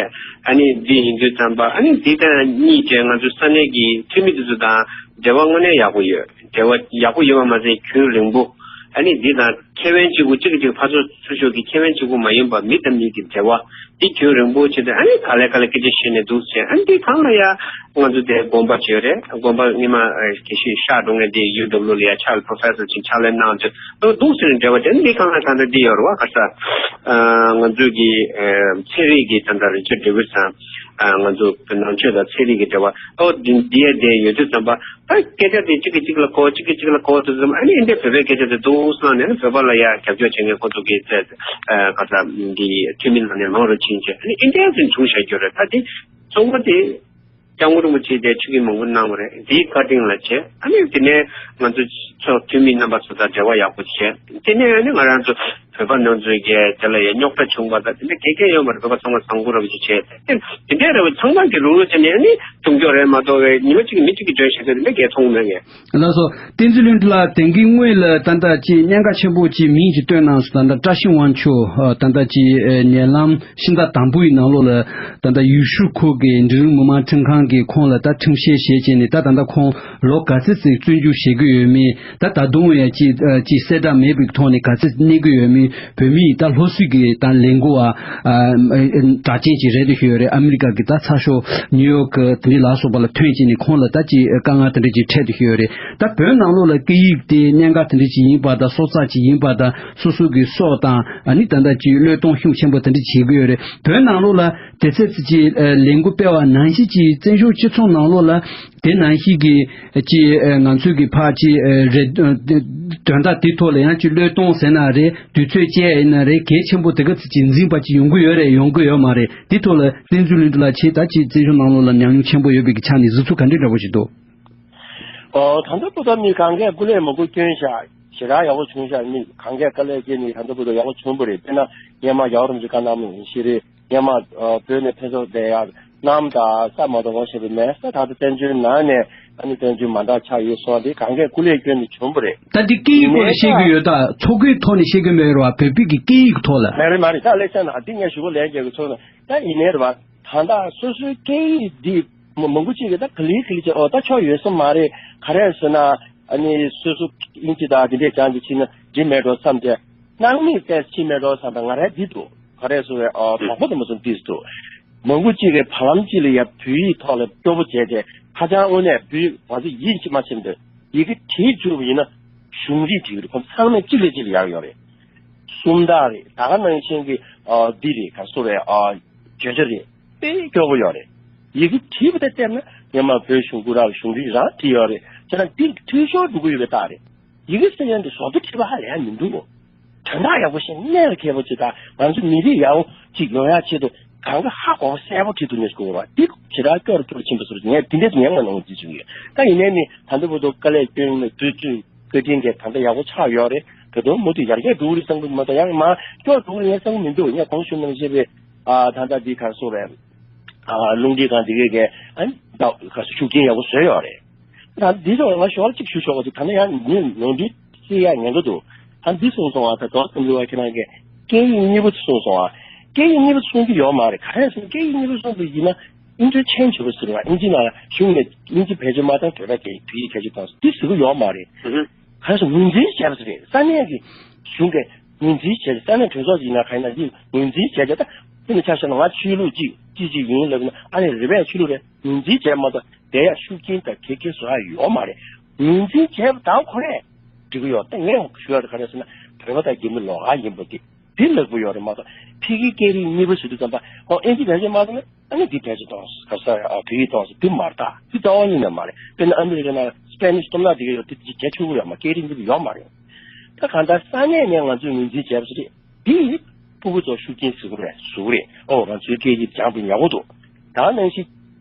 ཨ་ནི་འདི་ཡིན་དུས་ཙམ་པ་ཨ་ནི་འདི་དང་གཉིས་ཏེ་ང་ཚོ་ས་གནས་ཀྱི་འཐུས་མི་འདི་ཚོ་དང་འབྲེལ་བ་དངོས་གནས་ཡག་པོ་ཡོད། འབྲེལ་བ་ཡག་པོ་ཡོད་པ་མ་ཟད་རྒྱུན་རིང་པོ་ཨ་ནི་འདི་དང་ཁེ་ཕན་གཅིག་པུ་གཅིག་གིས་གཅིག་ཕར་ཚུར་ཚུར་ཤོག་གི་ཁེ་ཕན་གཅིག་པུ་མ་ཡིན་པ་མི་དང་མི་གི་འབྲེལ་བ་འདི་རྒྱུན་རིང་པོ་བྱས་ཏེ་ཨ་ནི་ག་ལེ་ག་ལེ་སྐད་ཆ་བཤད་ནས་འདུག་ཟེར་ཨ་ནི་འདི་གང་ལ་ཡ། ང་ཚོ་དེ་དགོན་པ་བྱས་རེད། དགོན་པ་སྔོན་མ་ཨ་དགེ་བཤེས་ཤག་འགྲོ་མཁན་དེ་ཡུ་ཌབ་ལུ་ལ་ཡ་ཕྱག་ལ་པྲོ་ཕེ་སར་ཅིག་ཕྱག་ལས་གནང་བྱས་ཨོ་འདུག་ཟེར་ནས་འབྲེལ་བ་དེ་འདི་གང་ལ་གང་འདྲ་འདི་ཡོད་རེད་བ། ག་ས་ཨ་ང་ཚོ་གི་ཨ་ཚན་རིག་གི་ད་ལྟ་རི་ཅར་ཌེ་ཝིཌ་སམ་ཨ་ང་ཚོ་ནང་ཆོས་དང་ཚན་རིག་གི་འབྲེལ་བ་ཨོ་འདི་འདི་ཡ་དེ་ཡོད་དུས་ཙམ་པ་ད་སྐད་ཆ་དེ་གཅིག་གིས་གཅིག་ལ་གོ་གཅིག་གིས་གཅིག་ལ་གོ་དུས་ཙམ་ཨ་ནི་འདི་བོད་པའི་སྐད་ཆ་དེ་འདུག་བསམ་ནས་ནི་བོད་པ་ལ་ཡ་རྒྱབ་སྐྱོར་བྱེད་མཁན་ཁོ་ཚོ་གི་ཚེ་ཨ་ག་ས་འདི་འཐུས་མི་ནང་ནས་ལངས་རོགས་བྱེད་བྱས་ཨ་ནི་འདི་འདྲ་ཟིག་བྱུང་བཞག་རྒྱུ་རེད། ད་དེ་གཙོ་བོ་དེ། སྐྱབས་མགོན་རིན་པོ་ཆེ་དེ་ཆོས་ཀྱི་མང་པོ་གནང་བ་རེད། དེའི་བཀའ་དྲིན་ལ་བྱས་ཨ་ནི་དེ་ནས་ང་ཚོ་ཚོ་འཐུས་མི་རྣམ་པ་ཚོ་དང་འབྲེལ་བ་ཡག་པོ་བྱས་དེ་ནས་ཨ་ནི་ང་རང་ཚོ་ བོད་པ་ནང་ཚོའི་གི་དེ་ལ་ཡང་རྙོག་དྲ་བྱུང་བ་དང་དེ་འདྲ་ག་གེ་ཡོད་མ་རེད། བོད་པ་ཚང་མ་བཟང་པོ་ར་བ་ཅིག་བྱས་ཏེ་དེ་འདྲ་ར་བ་ཚང་མ་གི་རུ་རུ་བྱས་ནས་ནི་གཏོང་རྒྱུ་རེད་མ་གཏོགས་ཉི་མ་གཅིག་མི་གཅིག་གི་འཇོན་ཤེས་ཚོད་དེ་འདྲ་ག་གེ་མཐོང་མེད་ངས། ལགས་སོ། བསྟན་འཛིན་ལྷུན་གྲུབ་ལགས། དེང་གི་སྔོན་ལ་ད་ལྟ་ཅིག་གནད་འགག་ཆེན་པོ་ཅིག་མིང་ཅིག་བཏོན་གནང་སོང་། ད་ལྟ་བཀྲ་ཤིས་དབང་ཕྱུག་ད་ལྟ་ཅིག་ཉེ་ལམ་ཕྱི་ཟླ་དང་པོའི་ནང་ལོགས་ལ་ད་ལྟ་ཡུལ་ཤུལ་ཁུལ་གྱི་འབྲིང་རིམ་མི་དམངས་ཁྲིམས་ཁང་གིས་ཁོང་ལ་ད་ཁྲིམས་བཤེར་བྱས་བྱས་ནས་ད་ད་ལྟ་ཁོང་ལོ་ག་ཚོད་ཅིག་བཙོན་འཇུག་བྱེད་ཀྱི་ཡོད་མེད། ད་ད་དུང་ཡང་ཅིག་ཅིག་གསལ་བསྒྲགས་མེད་པའི་ཐོག་ནས་ག་ཚོད་གནས་ཀྱི་ཡོད་མེད། བོད་མིའི་ད་སློབ་གསོའི་གི་ད་ལས་འགུལ་བ་གྲགས་ཅན་ཅིག་རེད་འདུག་ཞུ་ཡོད་རེད། ཨ་མི་རི་ཀ་གི་ད་ཚགས་ཤོག་ནིའུ་ཡོག་གི་དེ་འདྲའི་ལ་སོགས་པ་ལ་ཐོན་བྱས་ནས་ཁོང་ལ་ད་ཅིག་དཀའ་ངལ་དེ་འདྲ་ཅིག་འཕྲད་འདུག་ཞུ་ཡོད་རེད། ད་བོད་ནང་ལོགས་ལ་སྐད་ཡིག་དེ་གནད་འགག་དེ་འདྲ་ཅིག་ཡིན་པ་དང་སྲོག་རྩ་ཅིག་ཡིན་པ་དང་སོ་སོ་གི་སྲོག་དང་ཨ་ནི་ད་ལྟ་ཅིག་བློས་གཏོང་ཤུགས་ཆེན་པོ་དེ་འདྲ་བྱེད་ཀྱི་ཡོད་རེད། བོད་ནང་ལོགས་ལ་དེ་ཚོ་ཅིག་ལས་འགུལ་སྤེལ་བ་ནང་བཞིན་ཅིག་བཙན་བྱོལ་སྤྱི་ཚོགས་ནང་ལོགས་ལ་དེ་ནང་བཞིན་གྱི་ཅིག་ང་ཚོའི་གི་ཕར་ཅིག་རེད། དོན་དག་དེ་ཐོག་ལ་ཡང་ཅིག་བློས་གཏོང་ཟེར་ན་རེད། དུས་ཚོད་བཅད་ཡིན་ན་རེད། གལ་ཆེན་པོ་དེ་ག་ཚོད་ཅིག་འཛིན་པ་ཅིག་ཡོང་གི་ཡོད་རེད། ཡོང་གི་ཡོད་མ་རེད། དེ་ཐོག་ལ་བསྟན་འཛིན་ལྷུན་གྲུབ་ལགས་ཆེད་ད་ཅིག་བཙན་བྱོལ་ནང་ལོགས་ལ་ཉམས་མྱོང་ཆེན་པོ་ཡོད་པའི་གི་ཆ་ནས་གཟིགས་ཚུལ་ག་འདྲ་འདྲ་པོ་ཞིག་འདུག་ཨོ། ད་ལྟ་བུ་ད་མི་གང་གས་སྐུ་ལས་མང་པོ་བསྐྱོན་ཤག་ཞེ་དྲག་ཡག་པོ་བྱུང་ཤག་མི་གང་གས་དཀའ་ལས་བསྐྱལ་ནས་ད་ལྟ་བུ་ད་ཡག་པོ་བྱུང་བ་རེད། དཔེར་ན་སྔོན་མ་རྒྱལ་བ་རིན་པོ་ཆེ་བཀའ་གནང་མི་ཡིན་ཤེས་རེད། སྔོན་མ་ཨོ་བོད་ནས་ཕེབས་བསུ་དེ་ཡག་གནམ་དང་ས་མ་གཏོགས་བྱས་པ་མེད་ས། ད་ལྟ་བཙན་བྱོལ་ནང་ནས་ཨ་ནི་བཙན་བྱོལ་མ་འདྲ་ཆགས་ཡོད་སོགས་དེ་གང་གས་སྐུ་ལས་བསྐྱོན་ནས་བྱུང་བ་རེད། ད་འདི་སྐད་ཡིག་སྐོར་ལ་བཤད་ཀྱི་ཡོད། ད་ཚོགས་ཁག་ཐོག་ནས་བཤད་ཀྱི་མེད་རེད་བ། བོད་པའི་གི་སྐད་ཡིག་ཐོག་ལ། མ་རེད་མ་རེད། ད་ལེགས་ཤ་ན་འདི་ངས་ཞུ་གོ་ལན་རྒྱག་གི་ཚོགས་ན་ད་ཡིན་ནའི་རེད་བ། ད་ལྟ་སོ་སོའི་སྐད་ཡིག་འདི་མ་མང་པོ་ཅིག་གིས་ད་ག་ལེ་ག་ལེ་བྱས་ཨོ་ད་ཆོག་ཡོད་ས་མ་རེད། ག་རེ་ཟེར་ན་ཨ་ནི་སོ་སོ་དབྱིན་ཇི་དང་འདི་འདྲས་སྦྱངས་ཀྱི་ཕྱིན་ན་འགྲིག་མེད་འགྲོ་བསམ་སྟེ་སྣང་མེད་བལྟས་ཕྱིན་མེད་འགྲོ་བསམ་པའི་ང་རང་འདི་འདུག་ག་རེ་ཟེར་བའི་ཨོ་དོགས་པ་དུ་མ་སོང་འདི་འདུག་མང་པོ་ཅིག་གིས་བར་ལམ་ཅིག་ལ་ཡ་བོད་ཡིག་ཐོག་ལ་སྐྱོ་པོ་བྱས་ཏེ་ཧ་ཅང་དངོས་གནས་བོད་ཡིག་ང་ཚོ་ཡིད་ཆེས་མ་ཆེན་པོས་ཡི་གེ་བྲིས་བཅུག་པ་ཡིན་ན་གཞུང་འབྲེལ་བྲིས་ཀྱི་རེད། ཁོང་ཚང་མས་གཅིག་ལས་གཅིག་ལ་ཡག་ཡོད་རེད། སུམ་རྟགས་རེད། ད་ག་ནང་བཞིན་གྱི་ཨ་འདི་རེད། ག་སོ་རེད། ཨ་བརྗོད་བྱ་རེད། དཔེ་སྐྱོ་པོ་ཡོད་རེད། ཡི་གེ་བྲིས་པ་དེ་བལྟས་ན་སྔོན་མ་བོད་གཞུང་སྐུ་རང་གཞུང་འབྲེལ་རང་བྲིས་ཡོད་རེད། བྱས་ན་འདི་འཐུས་ཤོར་འགྲོ་གི་ཡོད་པའི་རྟགས་རེད། ཡི་གེ་ཟེར་མཁན་དེ་བཟོ་ལྟ་བྲིས་པ་ཧ་ལས་ཡ་མི་འདུག་དོན་དག་ཡག་པོ་ཞིག་གནད་ལ་འཁེལ་པོ་ཅིག་དང་ང་ཚོ་མི་རིགས་ཡག་པོ་ཅིག་ཡོང་ཡ་ཆེད་དུ་གང་ག་ཧ་གོ་གསལ་པོ་བྲིས་འདུག་ནས་སྐོར་བ་འདི་ཞེ་དྲག་སྐྱོ་རུ་སྐྱོ་རུ་ཕྱིན་པ་ཟེར་ངས་འདི་འདྲས་ཉན་མ་མྱོང་ཅི་བྱུང་ཡོད། ད་ཡིན་ནའི་ནི་ད་ལྟ་བར་དུ་དཀའ་ལས་སྐྱོན་མེད་དུས་ཚོད་བཀའ་དྲིན་གྱིས་ད་ལྟ་ཡག་པོ་ཆགས་ཡོད་རེད། ད་དུང་མུ་མཐུད་ཡར་རྒྱས་འགྲོ་གི་རེད་བསམ་གི་མ་གཏོགས་ཡང་མ་སྐྱོ་འགྲོ་གི་རེད་བསམ་གི་མི་འདུག་ངས་གོང་ཞུས་ནང་བཞིན་པའི་ཨ་ད་ལྟ་འདི་ག་རེ་ཟེར་རེད། ཨ་རླུང་འཕྲིན་ཁང་འདི་གས་ཀྱིས་ཨ་ནི་ད་ག་ཚོད་ཤུགས་རྐྱེན་ཡག་པོ་བཟོས་ཡོད་རེད། ད་འདི་ཚོ་ང་ཞོར་གཅིག་ཞུ་ཆོག་གི་འདུག་ད་ནི་ཡང་ཉིན་ནོར་འདི་སྲིད་ཡག་ཉེན་ཁ་འདུག་ད་འདི་གསུངས་སོང་ཨ། ད་དོ་དམ་རུ་བ་ཁྱེད་རང་གིས་སྐད་ཡིག་གཉིས་པོ་གསུངས་སོང་ཨ། སྐད་ཡིག་གཉིས་པོ་གསུང་གི་ཡོད་མ་རེད། ག་རེ་ཟེར་ན་སྐད་ཡིག་གཉིས་པོ་གསུང་གི་ཡིན་ན་ཨིན་ཊར་ཆེན་ཇི་བྱེད་པ་ཟེར་བ། ཨིན་ཇི་ནང་ལ་གཞུང་ནས་ཨིན་ཇི་བེད་སྤྱོད་མ་བཏང་། བོད་པ་གི་བོད་ཡིག་བེད་སྤྱོད་བཏང་འདི་ཟེར་གི་ཡོད་མ་རེད། ག་རེ་ཟེར་ངོས་འཛིན་བྱས་པ་ཟེར་རེད། ས་གནས་ཀྱི་གཞུང་གིས་ངོས་འཛིན་བྱས་ཏེ་ས་གནས་གྲོས་ཚོགས་ཀྱི་ཡིན་ན་ག་ཡིན་ན་འདི་ངོས་འཛིན་བྱས་ཏེ་ད་དེ་ནི་ཆ་བཞག་ན་ང་ཆོས་ལུགས་གཅིག་གཅིག་གཅིག་ཡིན་ལབ་ན་ཨ་ནི་རེད་པས་ཆོས་ལུགས་རེད། ངོས་འཛིན་བྱས་མ་གཏོགས་དེ་ཡང་ཤུགས་རྐྱེན་དང་གེགས་རྐྱེན་བཟོ་ཡ་ཡོད་མ་རེད། ངོས་འཛིན་བྱས་པ་དང་ཁོ་རས་འགྲིག་གི་ཡོད། ད་ངས་ཞུ་ཡ་དེ་ག་རེ་ཟེར་ན་བོད་པ་དང་རྒྱ་མི་ལོགས་ཀ་ཡིན་པ་དེ་དེ་ལེགས་པོ་ཡོད་རེད་མ་གཏོགས་ཕ་གིའི་སྐད་རིགས་གཉིས་པོ་ཟེར་དུས་ཙམ་པ་ཁོང་ཨིན་ཇི་བེད་སྤྱོད་མ་བཏང་ན་ཨ་ནི་དེ་བེད་སྤྱོད་གཏོང་ས་ག་ས་ཨ་བོད་ཡིག་གཏོང་ས་དེ་མ་རེད། ད་དེ་རྩ་བ་ཉིད་ནས་མ་རེད། དཔེར་ན་ཨ་མི་རི་ཀ་ནང་སི་པེ་ནིཤ་སྟོབས་ན་དེ་ག་ཡོད་དེ་དེ་བྱེད་ཆོག་གི་ཡོད་མ། སྐད་རིགས་གཉིས་པོ་ཡོད་མ་རེད། ད་གང་ལྟར་ས་གནས་ནས་ང་ཚོས་ངོས་འཛིན་བྱས་པ་ཞིག་རེད། འདི་ཕྲུ་གུ་ཚོ་ཤུགས་རྐྱེན་ཟེར་གི་རེད་ཟེར་གི་རེད། ཨོ་ང་ཚོའི་སྐད་ཡིག་སྦྱངས་པ་ཡག་པོ་འདུག་ད་ནང་བཞིན་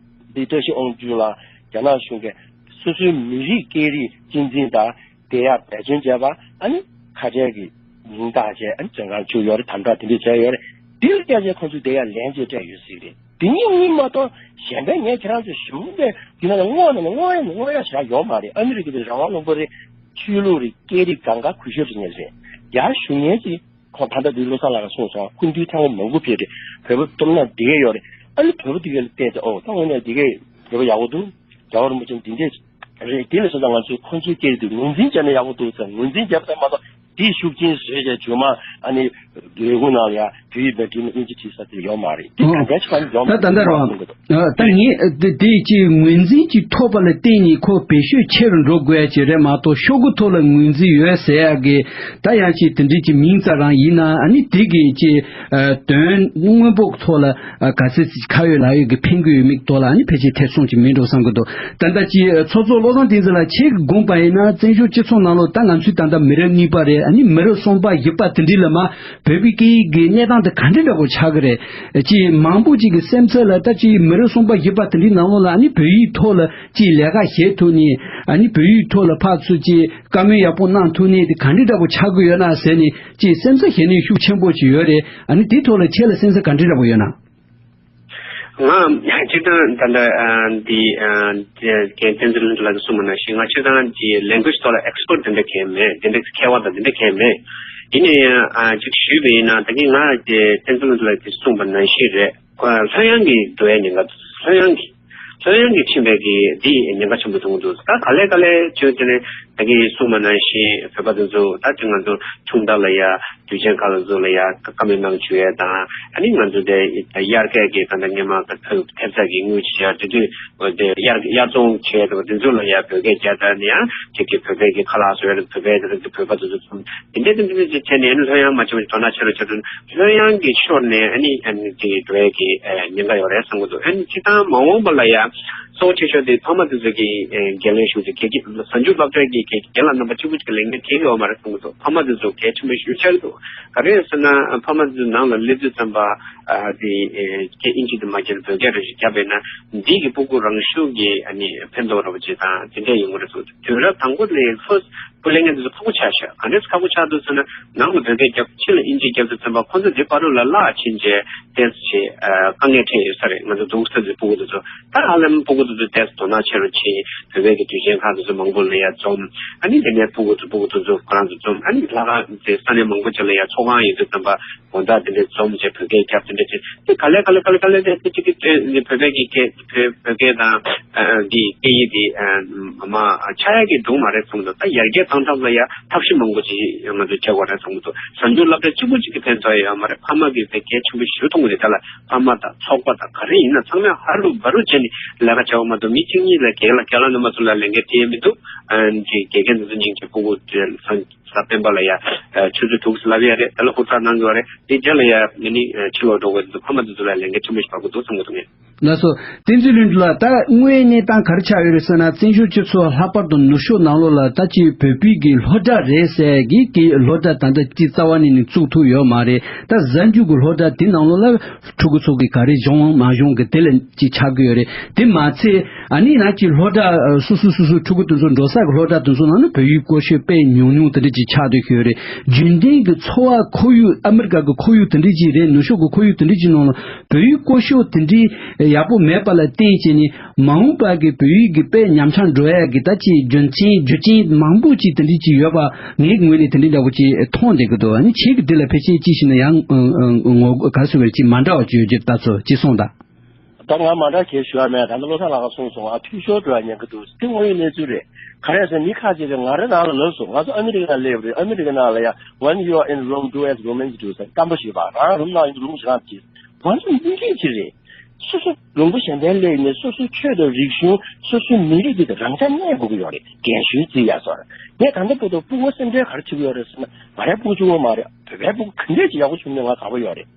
འདི་བཀྲ་ཤིས་དབང་ཕྱུག་ལགས་རྒྱ་ནག་གཞུང་གིས་སོ་སོའི་མི་རིགས་སྐད་རིགས་གཅེས་འཛིན་དང་དེ་ཡང་འབད་བརྩོན་བྱས་པ་ཨ་ནི་ཁ་བྲལ་གྱི་མིང་བཏགས་བྱས་ཨ་ནི་བཙོན་ཁང་བཅུག་ཡོད་རེད། དམ་དྲག་དེ་འདྲས་བྱས་ཡོད་རེད། འདི་ལ་བལྟས་བྱས་ཁོང་ཚོས་དེ་ཡང་ལན་ཅིག་སྤྲད་ཡོད་སྲིད་རེད། དེ་གཉིས་གཉིས་མ་གཏོགས་གཞན་པའི་ངས་ཁྱེད་རང་ཚོ་གཞུང་དེ་འདི་ན་ལ་བསྔོག་ན་ནི་བསྔོག་ཡ་ནི་བསྔོག་ཡ་ཞེ་དྲག་ཡོད་མ་རེད། ཨ་མི་རི་ཀའི་དེ་རང་དབང་ལུང་པ་རེད། ཆོས་ལུགས་རེད། སྐད་རིགས་གང་ག་གུས་ཞབས་ཞུ་མཁན་རེད། ཡར་ཞུ་མཁན་གྱི་ཁོང་ད་ལྟ་འདི་བློ་བཟང་ལགས་ཀྱིས་གསུངས་སོང་། སྐུ་མདུན་ཐེངས་མང་པོ་ཕེབས་རེད། བོད་པ་སྟོབས་ན་འདི་གས་ཡོད་རེད། ཨ་ནི་བོད་པ་འདི་གས་ལ་བལྟས་ཏེ་ཨོ་ད་དངོས་གནས་འདི་གས་བོད་པ་ཡག་པོ་འདུག་རྒྱལ་བ་རིན་པོ་ཆེ་འདི་འདྲས་རེད། དེ་ལས་སོང་ཙང་ང་ཚོས་ཁོང་ཚོའི་སྐད་རིགས་འདི་ངོས་འཛིན་བྱས་ན་ཡག་པོ་འདུག་ཟེར། ངོས་འཛིན་བྱས་པ་ཙམ་མ་གཏོགས་དེའི་ཤུགས་རྐྱེན་བཟོས་བྱས་རྗེས་མ་ཨ་ནི་ལས་ཁུངས་ནང་ལ་ཡ་བོད་ཡིག་མེད་དུས་ན་ཨིན་ཇི་བྲིས་ས་དེ་ཡོད་མ་རེད། དེ་གང་འདྲ་ཆགས་ཡོད་མ་རེད། ད་ད་ལྟ་རོ། ཨ་ད་ངས་དེ་དེ་ཅིག་ངོས་འཛིན་ཅིག་ཐོབ་པ་ལ་བརྟེན་ནས་ཁོ་བེད་སྤྱོད་ཆེ་རུ་འགྲོ་དགོས་ཡ་ཅིག་རེད་མ་གཏོགས་ཤོག་གུ་ཐོག་ལ་ངོས་འཛིན་ཡོད་ཟེར་ཡ་གི་ད་ཡང་ཅིག་དེ་འདྲའི་ཅིག་མིང་ཙམ་རང་ཡིན་ན་ཨ་ནི་དེ་གི་ཅིག་དོན་དངོས་པོ་ཐོག་ལ་ག་ཚོད་ཅིག་ཁ་ཡོད་ལག་ཡོད་ཀྱི་ཕན་གི་ཡོད་མེད་ཐོག་ལ་ཨ་ནི་ཕལ་ཆེར་ཐེ་ཚོམ་ཅིག་མིན་འགྲོ་བསམ་གི་འདུག་ད་ལྟ་ཅིག་ཚོགས་གཙོ་བློ་བཟང་བསྟན་འཛིན་ལགས་ཁྱེད་ཀྱིས་དགོངས་པ་ཡིན་ན་བཙན་བྱོལ་སྤྱི་ཚོགས་ནང་ལོགས་ད་ང་ཚོའི་ད་ལྟ་མི་རབས་གཉིས་པ་རེད། ཨ་ནི་མི་རབས་གསུམ་པ་བཞི་པ་དེ་འདྲ་ལ་མ་བོད་པའི་སྐད་ཡིག་གི་གནས་སྟངས་དེ་ག་འདྲ་འདྲ་པོ་ཆགས་ཀྱི་རེད། ཅིག་མང་པོ་ཅིག་གི་སེམས་ཚོར་ལ་ད་ཅིག་མི་རབས་གསུམ་པ་བཞི་པ་དེ་འདྲའི་ནང་ལོགས་ལ་ཨ་ནི་བོད་ཡིག་ཐོག་ལ་ཅིག་ལས་ཀ་བྱེད་ཐུབ་ནས། ཨ་ནི་བོད་ཡིག་ཐོག་ལ་ཕར་ཚུར་ཅིག་བཀའ་མོལ་ཡག་པོ་གནང་ཐུབ་ནས་དེ་ག་འདྲ་འདྲ་པོ་ཆགས་ཀྱི་ཡོད་ན་ཟེར་ནས་ཅིག་སེམས་ཚོར་བྱེད་ནས་ཤུགས་ཆེན་པོ་ཅིག་ཡོད་རེད། ཨ་ནི་དེའི་ཐོག་ལ་ཁྱེད་ལ་སེམས་ཚོར་ག་འདྲ་འདྲ་པོ་ཡོད་ན། ང་སྤྱིར་བཏང་ད་ལྟ་ཨ་འདི་ཨ་རྒན་བསྟན་འཛིན་ལྷུན་གྲུབ་ལགས་ཀྱིས་གསུངས་པ་ནང་བཞིན། ང་སྤྱིར་བཏང་གི་ལེང་གུ་ཨེཇ་ཐོག་ལ་ཨེག་སི་པར་ཊི་དེ་འདྲ་གང་ཡང་མེད། དེ་འདྲ་མཁས་པ་དང་དེ་འདྲ་གང་ཡང་མེད། ཡིན་ན་ཡང་ཨ་ཅིག་ཞུས་པ་ཡིན་ན། ད་གིན་ང་རྒན་བསྟན་འཛིན་ལྷུན་གྲུབ་ལགས་ཀྱིས་གསུངས་པ་ནང་བཞིན་རེད། ལྷོད་ཡངས་ཀྱི་འགྲོ་ཡ་ཉེན་ཁ། ལྷོད་ཡངས་ཀྱི་ལྷོད་ཡངས་ཀྱི་ཕྱིན་པའི་གི་འདི་ཉེན་ཁ་ཆེན་པོ་མཐོང་གི་འདུག། ད་ག་ལེ་ག་ལེ་བྱུང་དེ་ནས་ད་གིན་གསུངས་པ་ནང་བཞིན་བོད་པ་དེ་ཚོ་ད་ཅིག་ང་ཚོ་ཁྲུང་ཐང་ལ་ཡ་དུས་ཆེན་ཁག་ལ་ཚོ་ལ་ཡ་བཀའ་མོལ་གནང་བཅུག་ཡ་དང་། ཨ་ནི་ང་ཚོ་དེ་དབྱར་ཁའི་གི་ད་ལྟ་སྔོན་མ་ཐེབས་རྩ་གི་དངུལ་ཆེ་ཡ་དེ་དུས་དེ་དབྱར་དབྱར་བཙོང་བྱས་དང་དེ་ཚོ་ལ་ཡ་བོད་སྐད་རྒྱག་ད་ནི་ཡང་ཁྱེད་ཀྱི་བོད་པའི་གི་ཁ་ལག་བཟོ་ཡ་དང་བོད་པའི་དེ་ཚོ་བོད་པ་དེ་ཚོ་ཚོ་དེ་འདྲའི་དེ་འདྲའི་བྱས་ནས་ཨ་ནི་ལྷོད་ཡངས་མ་བྱུང་བའི་དོ་སྣང་ཆེ་རུ་ཆེ་རུ་ལྷོད་ཡངས་ཀྱི་ཤོར་ནས་ཨ་ནི་ཨ་ནི་དེ་འགྲོ་ཡས་ཀྱི་ཉེན་ཁ་ཡོད་རེད་བསམ་གྱི་འདུག། ཨ་ནི་སྤྱིར་བཏང་མ་འོངས་པ་ལ་ཡ་གཙོ་བོ་ཆེ་ཤོས་དེ་ཕ་མ་དེ་ཚོ་གི་རྒན་ལས་ཞུགས་ཏེ་དགེ་རྒན་གཟའ་མཇུག་སློབ་གྲྭའི་གི་རྒན་ལགས་རྣམ་པ་གཅིག་པུ་གཅིག་གི་ལས་འགན་འཁྱེར་གྱི་ཡོད་མ་རེད་བསམ་གྱི་འདུག། ཕ་མ་དེ་ཚོ་གལ་ཆེན་པོ་ཞེ་པོ་ཆགས་ཀྱི་འདུག། ག་རེ་ཟེར་ན་ཕ་མ་དེ་ཚོ་ནང་ལ་སླེབས་དུས་ཙམ་པ་དེ་སྐད་ཨིན་ཇི་དེ་མ་བརྒྱབ་བོད་སྐད་རེ་ཞིག་བརྒྱབ་པས་ན་འདི་གི་སྤུ་གུ་རང་ཤུགས་ཀྱིས་ཨ་ནི་ཕན་ཐོགས་ར་བ་ཅིག་དང་དེ་འདྲ་ཡོང་གི་རེད་བསམ་གྱི་འདུག། དུས་རབས་དང་པོ་ལས་ལྷོ། ཁོ་ལས་ངན་དེ་ཚོ་ཁག་པོ་ཆགས་ཤག། ག་འདྲས་ཁག་པོ་ཆགས་འདུག་ཟེར་ན། ནང་ལ་བོད་སྐད་རྒྱབ། ཕྱི་ལ་ཨིན་ཇི་རྒྱབ་དུས་ཙམ་པ་ཁོ་ཚོ་དེ་བར་དུ་ལ་བརླག་ཕྱིན་རྗེས་ཏོག་ཙམ་ཅིག་དཀའ་ངལ་འཕྲད་ཡོད་ས་རེད། ང་ཚོ་འདུག་ས་ཚོའི་སྤུ་གུ་དེ་ཚོ་ད་ཧ་ལམ་སྤུ་གུ་དེ་ཚོ་ཏོག་ཙམ་དོ་སྣང་ཆེ་རུ་ཕྱིན། བོད་པའི་གི་དུས་ཆེན་ཁག་དེ་ཚོ་མང་པོ་ལ་ཡ་འཛོམས། ཨ་ནི་དེ་ནས་སྤུ་གུ་ཚོ་སྤུ་གུ་དེ་ཚོ་ཁོ་རང་ཚོ་འཛོམས། ཨ་ནི་ལྷག་དཀར་དེ་ས་གནས་མང་པོ་ཅིག་ལ་ཡ་ཚོགས་ཁང་ཡོད་དུས་ཙམ་པ་དགོང་དག་དེ་འདྲས་འཛོམས་བྱས་བོད་སྐད་རྒྱབ། དེ་འདྲས་བྱས་དེ་ག་ལེ་ག་ལེ་ག་ལེ་ག་ལེ་དེ་དེ་གཅིག་གི་བོད་པའི་གི་སྐད་བོད་བོད་སྐད་དང་། ཨ་འདི་སྐད་ཡིག་འདི་ཨ་མ་ཆག་ཡག་གི་འདུག་མ་རེད་གསུངས་འདུག། ད་ཡར་རྒྱས་གཏང་ཐབས་ལ་ཡ་ཐབས་ཤེས་མང་པོ་ཅིག་ང་ཚོས་བྱེད་དགོས་རེད་གསུངས་འདུག། གཟའ་མཇུག་སློབ་གྲྭ་གཅིག་པུ་གཅིག་གི་ཕན་ཐོགས་ཡོད་མ་རེད། ཕ་མ་གིས་དཔེ་གལ་ཆེན་པོ་ཞེ་པོ་མཐོང་གི་རེད། དེ་ལ་ཕ་མ་དང་ཚོགས་པ་དང་ག་རེ་ཡིན་ན་ཚང་མས་ཧ་རུ་བ་རུ་བྱས་ནས་ལས་ཀ་བྱེད་དགོས་མ་གཏོགས་མི་གཅིག་གཉིས་ལ་རྒན་ལགས་རྒན་ལགས་རྣམ་པ་ཚོ་ལ་ལས་འགན་སྤྲད་ཡ་མི་འདུག། ཨ་འདི་དགེ་རྒན་དེ་ཚོ་སྙིང་རྗེ། སྤུ་གུ་དེ་གཟའ་སྤེན་པ་ལ་ཡ་ཆུ་ཚོད་དྲུག་ཙམ་ལབ་ཡ་རེད། དེ་ལ་ཧུར་ཐག་གནང་དགོས་རེད། དེ་རྗེས་ལ་ཡ་ངེད་གཉིས་ཕྱི་ལོགས་འགྲོ་དགོས་འདུག། ཕ་མ་དེ་ཚོ་ལ་ལས་འགན་ཆེན་པོ་ཞིག་བབས་ཀྱི་འདུག་བསམ་གྱི་འདུག་ངས། ལགས་སོ། བསྟན་འཛིན་ལྷུན་གྲུབ་ལགས། ད་དངོས་ཡོད་གནས་སྟངས་ག་རེ་ཆགས་ཡོད་རེད་ཟེར་ན། བཙན་བྱོལ་སྤྱི་ཚོགས་ལྷག་པར་དུ་ནུབ་ཕྱོགས་ནང་ལོགས་ལ་ད་ཅིག་བོད་པའི་གི་སློབ་གྲྭ་རེད་ཟེར་གི་གི་སློབ་གྲྭ་ད་ལྟ་ཅིག་རྩ་བ་ནས་ནི་བཙུགས་ཐུབ་ཡོད་མ་རེད། ད་གཟའ་མཇུག་གི་སློབ་གྲྭ་དེ་ནང་ལོགས་ལ་ཕྲུ་གུ་ཚོ་གི་ག་རེ་སྦྱོང་མ་སྦྱོང་གི་དེ་ལ་ཅིག་ཆགས་ཀྱི་ཡོད་རེད། དེ་མ་ཚད་ཨ་ནི་ན་ཅིག་སློབ་གྲྭ་སོ་སོ་སོ་སོའི་ཕྲུ་གུ་དེ་ཚོ་འགྲོ་ས་གི་སློབ་གྲྭ་དེ་ཚོ་ནང་ན་བོད་ཡིག་སྐོར་ཤོད་དཔེ་ཉུང་ཉུང་དེ་འདྲ་ཅིག་ཆགས་བསྡད་ཀྱི་ཡོད་རེད། རྒྱུན་ལྡན་གི་འཚོ་བ་ཁོར་ཡུག་ཨ་མི་རི་ཀ་གི་ཁོར་ཡུག་དེ་འདྲ་ཅིག་རེད། ནུབ་ཕྱོགས་གི་ཁོར་ཡུག་དེ་འདྲ་ཅིག་ནང་ལ་བོད་ཡིག་སྐོར་ཤོག་དེ་འདྲའི་ཡག་པོ་མེད་པ་ལ་བརྟེན་བྱས་ནས་མ་འོངས་པ་གི་བོད་ཡིག་གི་དཔེ་ཉམས་ཆག་འགྲོ་ཡ་གི་ད་ཅིག་རྒྱུ་རྐྱེན་རྒྱུ་རྐྱེན་མང་པོ་ཅིག་དེ་འདྲ་ཅིག་ཡོད་པ་ངའི་ངོས་ནས་དེ་འདྲའི་འདྲ་པོ་ཅིག་མཐོང་བསྡད་ཀྱི་འདུག། ཨ་ནི་ཁྱེད་ཀྱིས་དེ་ལ་ཕལ་ཆེར་ཅིག་ཞིག་ན་ཡང་ངོ་ག་རེ་ཟེར་དགོས་རེད། ཅིག་མ་འདྲ་བ་ཅིག་ཡོད་རྒྱུ་ལྟ་ཚུལ་ཅིག་གསུངས་དང་། ད་ང་མ་འདྲ་གས་ཞུ་བ་མེད། ད་ནི་བློ་བཟང་ལགས་ཀྱིས་གསུངས་སོང་། ཨ་འཐུས་ཤོར་འགྲོ་ཡ་ཉེན་ཁ་འདུག། དེ་དངོས་ཡོད་གནས་ཚུལ་རེད། ག་རེ་ཟེར་མི་ཁ་ཅིག་གིས་ང་རང་རང་ལ་ལབ་སོང་། ང་ཚོ་ཨ་མི་རི་ཀ་ནང་སླེབས་རེད། ཨ་མི་རི་ཀ་ནང་ལ་ཡ། When you are in Rome, do as Romans do ཟེར་སྐམ་པོ་ཞིག་པ། རང་རུམ་ནང་ཡིན་རུམ་ཞིག་རང་གྱིས། ང་ཚོ་མི་རིགས་ཅིག་རེད། སོ་སོ་ལུང་པ་གཞན་པའི་སླེབས་ནས་སོ་སོའི་ཆོས་དང་རིག་གཞུང་། སོ་སོའི་མི་རིགས་འདི་དང་རང་ཆ་གནས་དགོས་ཀྱི་ཡོད་རེད། རྒན་གཞོན་བརྩི་ཡ་སོགས་རེད། ངས་ད་ལྟ་བར་དུ་སྤུ་གུ་སེམས་ཁྲལ་ག་རེ་བྱེད་ཀྱི་ཡོད་རེད་ཟེར་ན། ང་རའི་སྤུ་གུ་གཅིག་པོ་མ་རེད། བོད་པའི་སྤུ་གུ་ག་འདྲས་ཅིག་ཡག་པོ་བྱུང་ནས་ང་དགའ་པོ་ཡོད་རེད།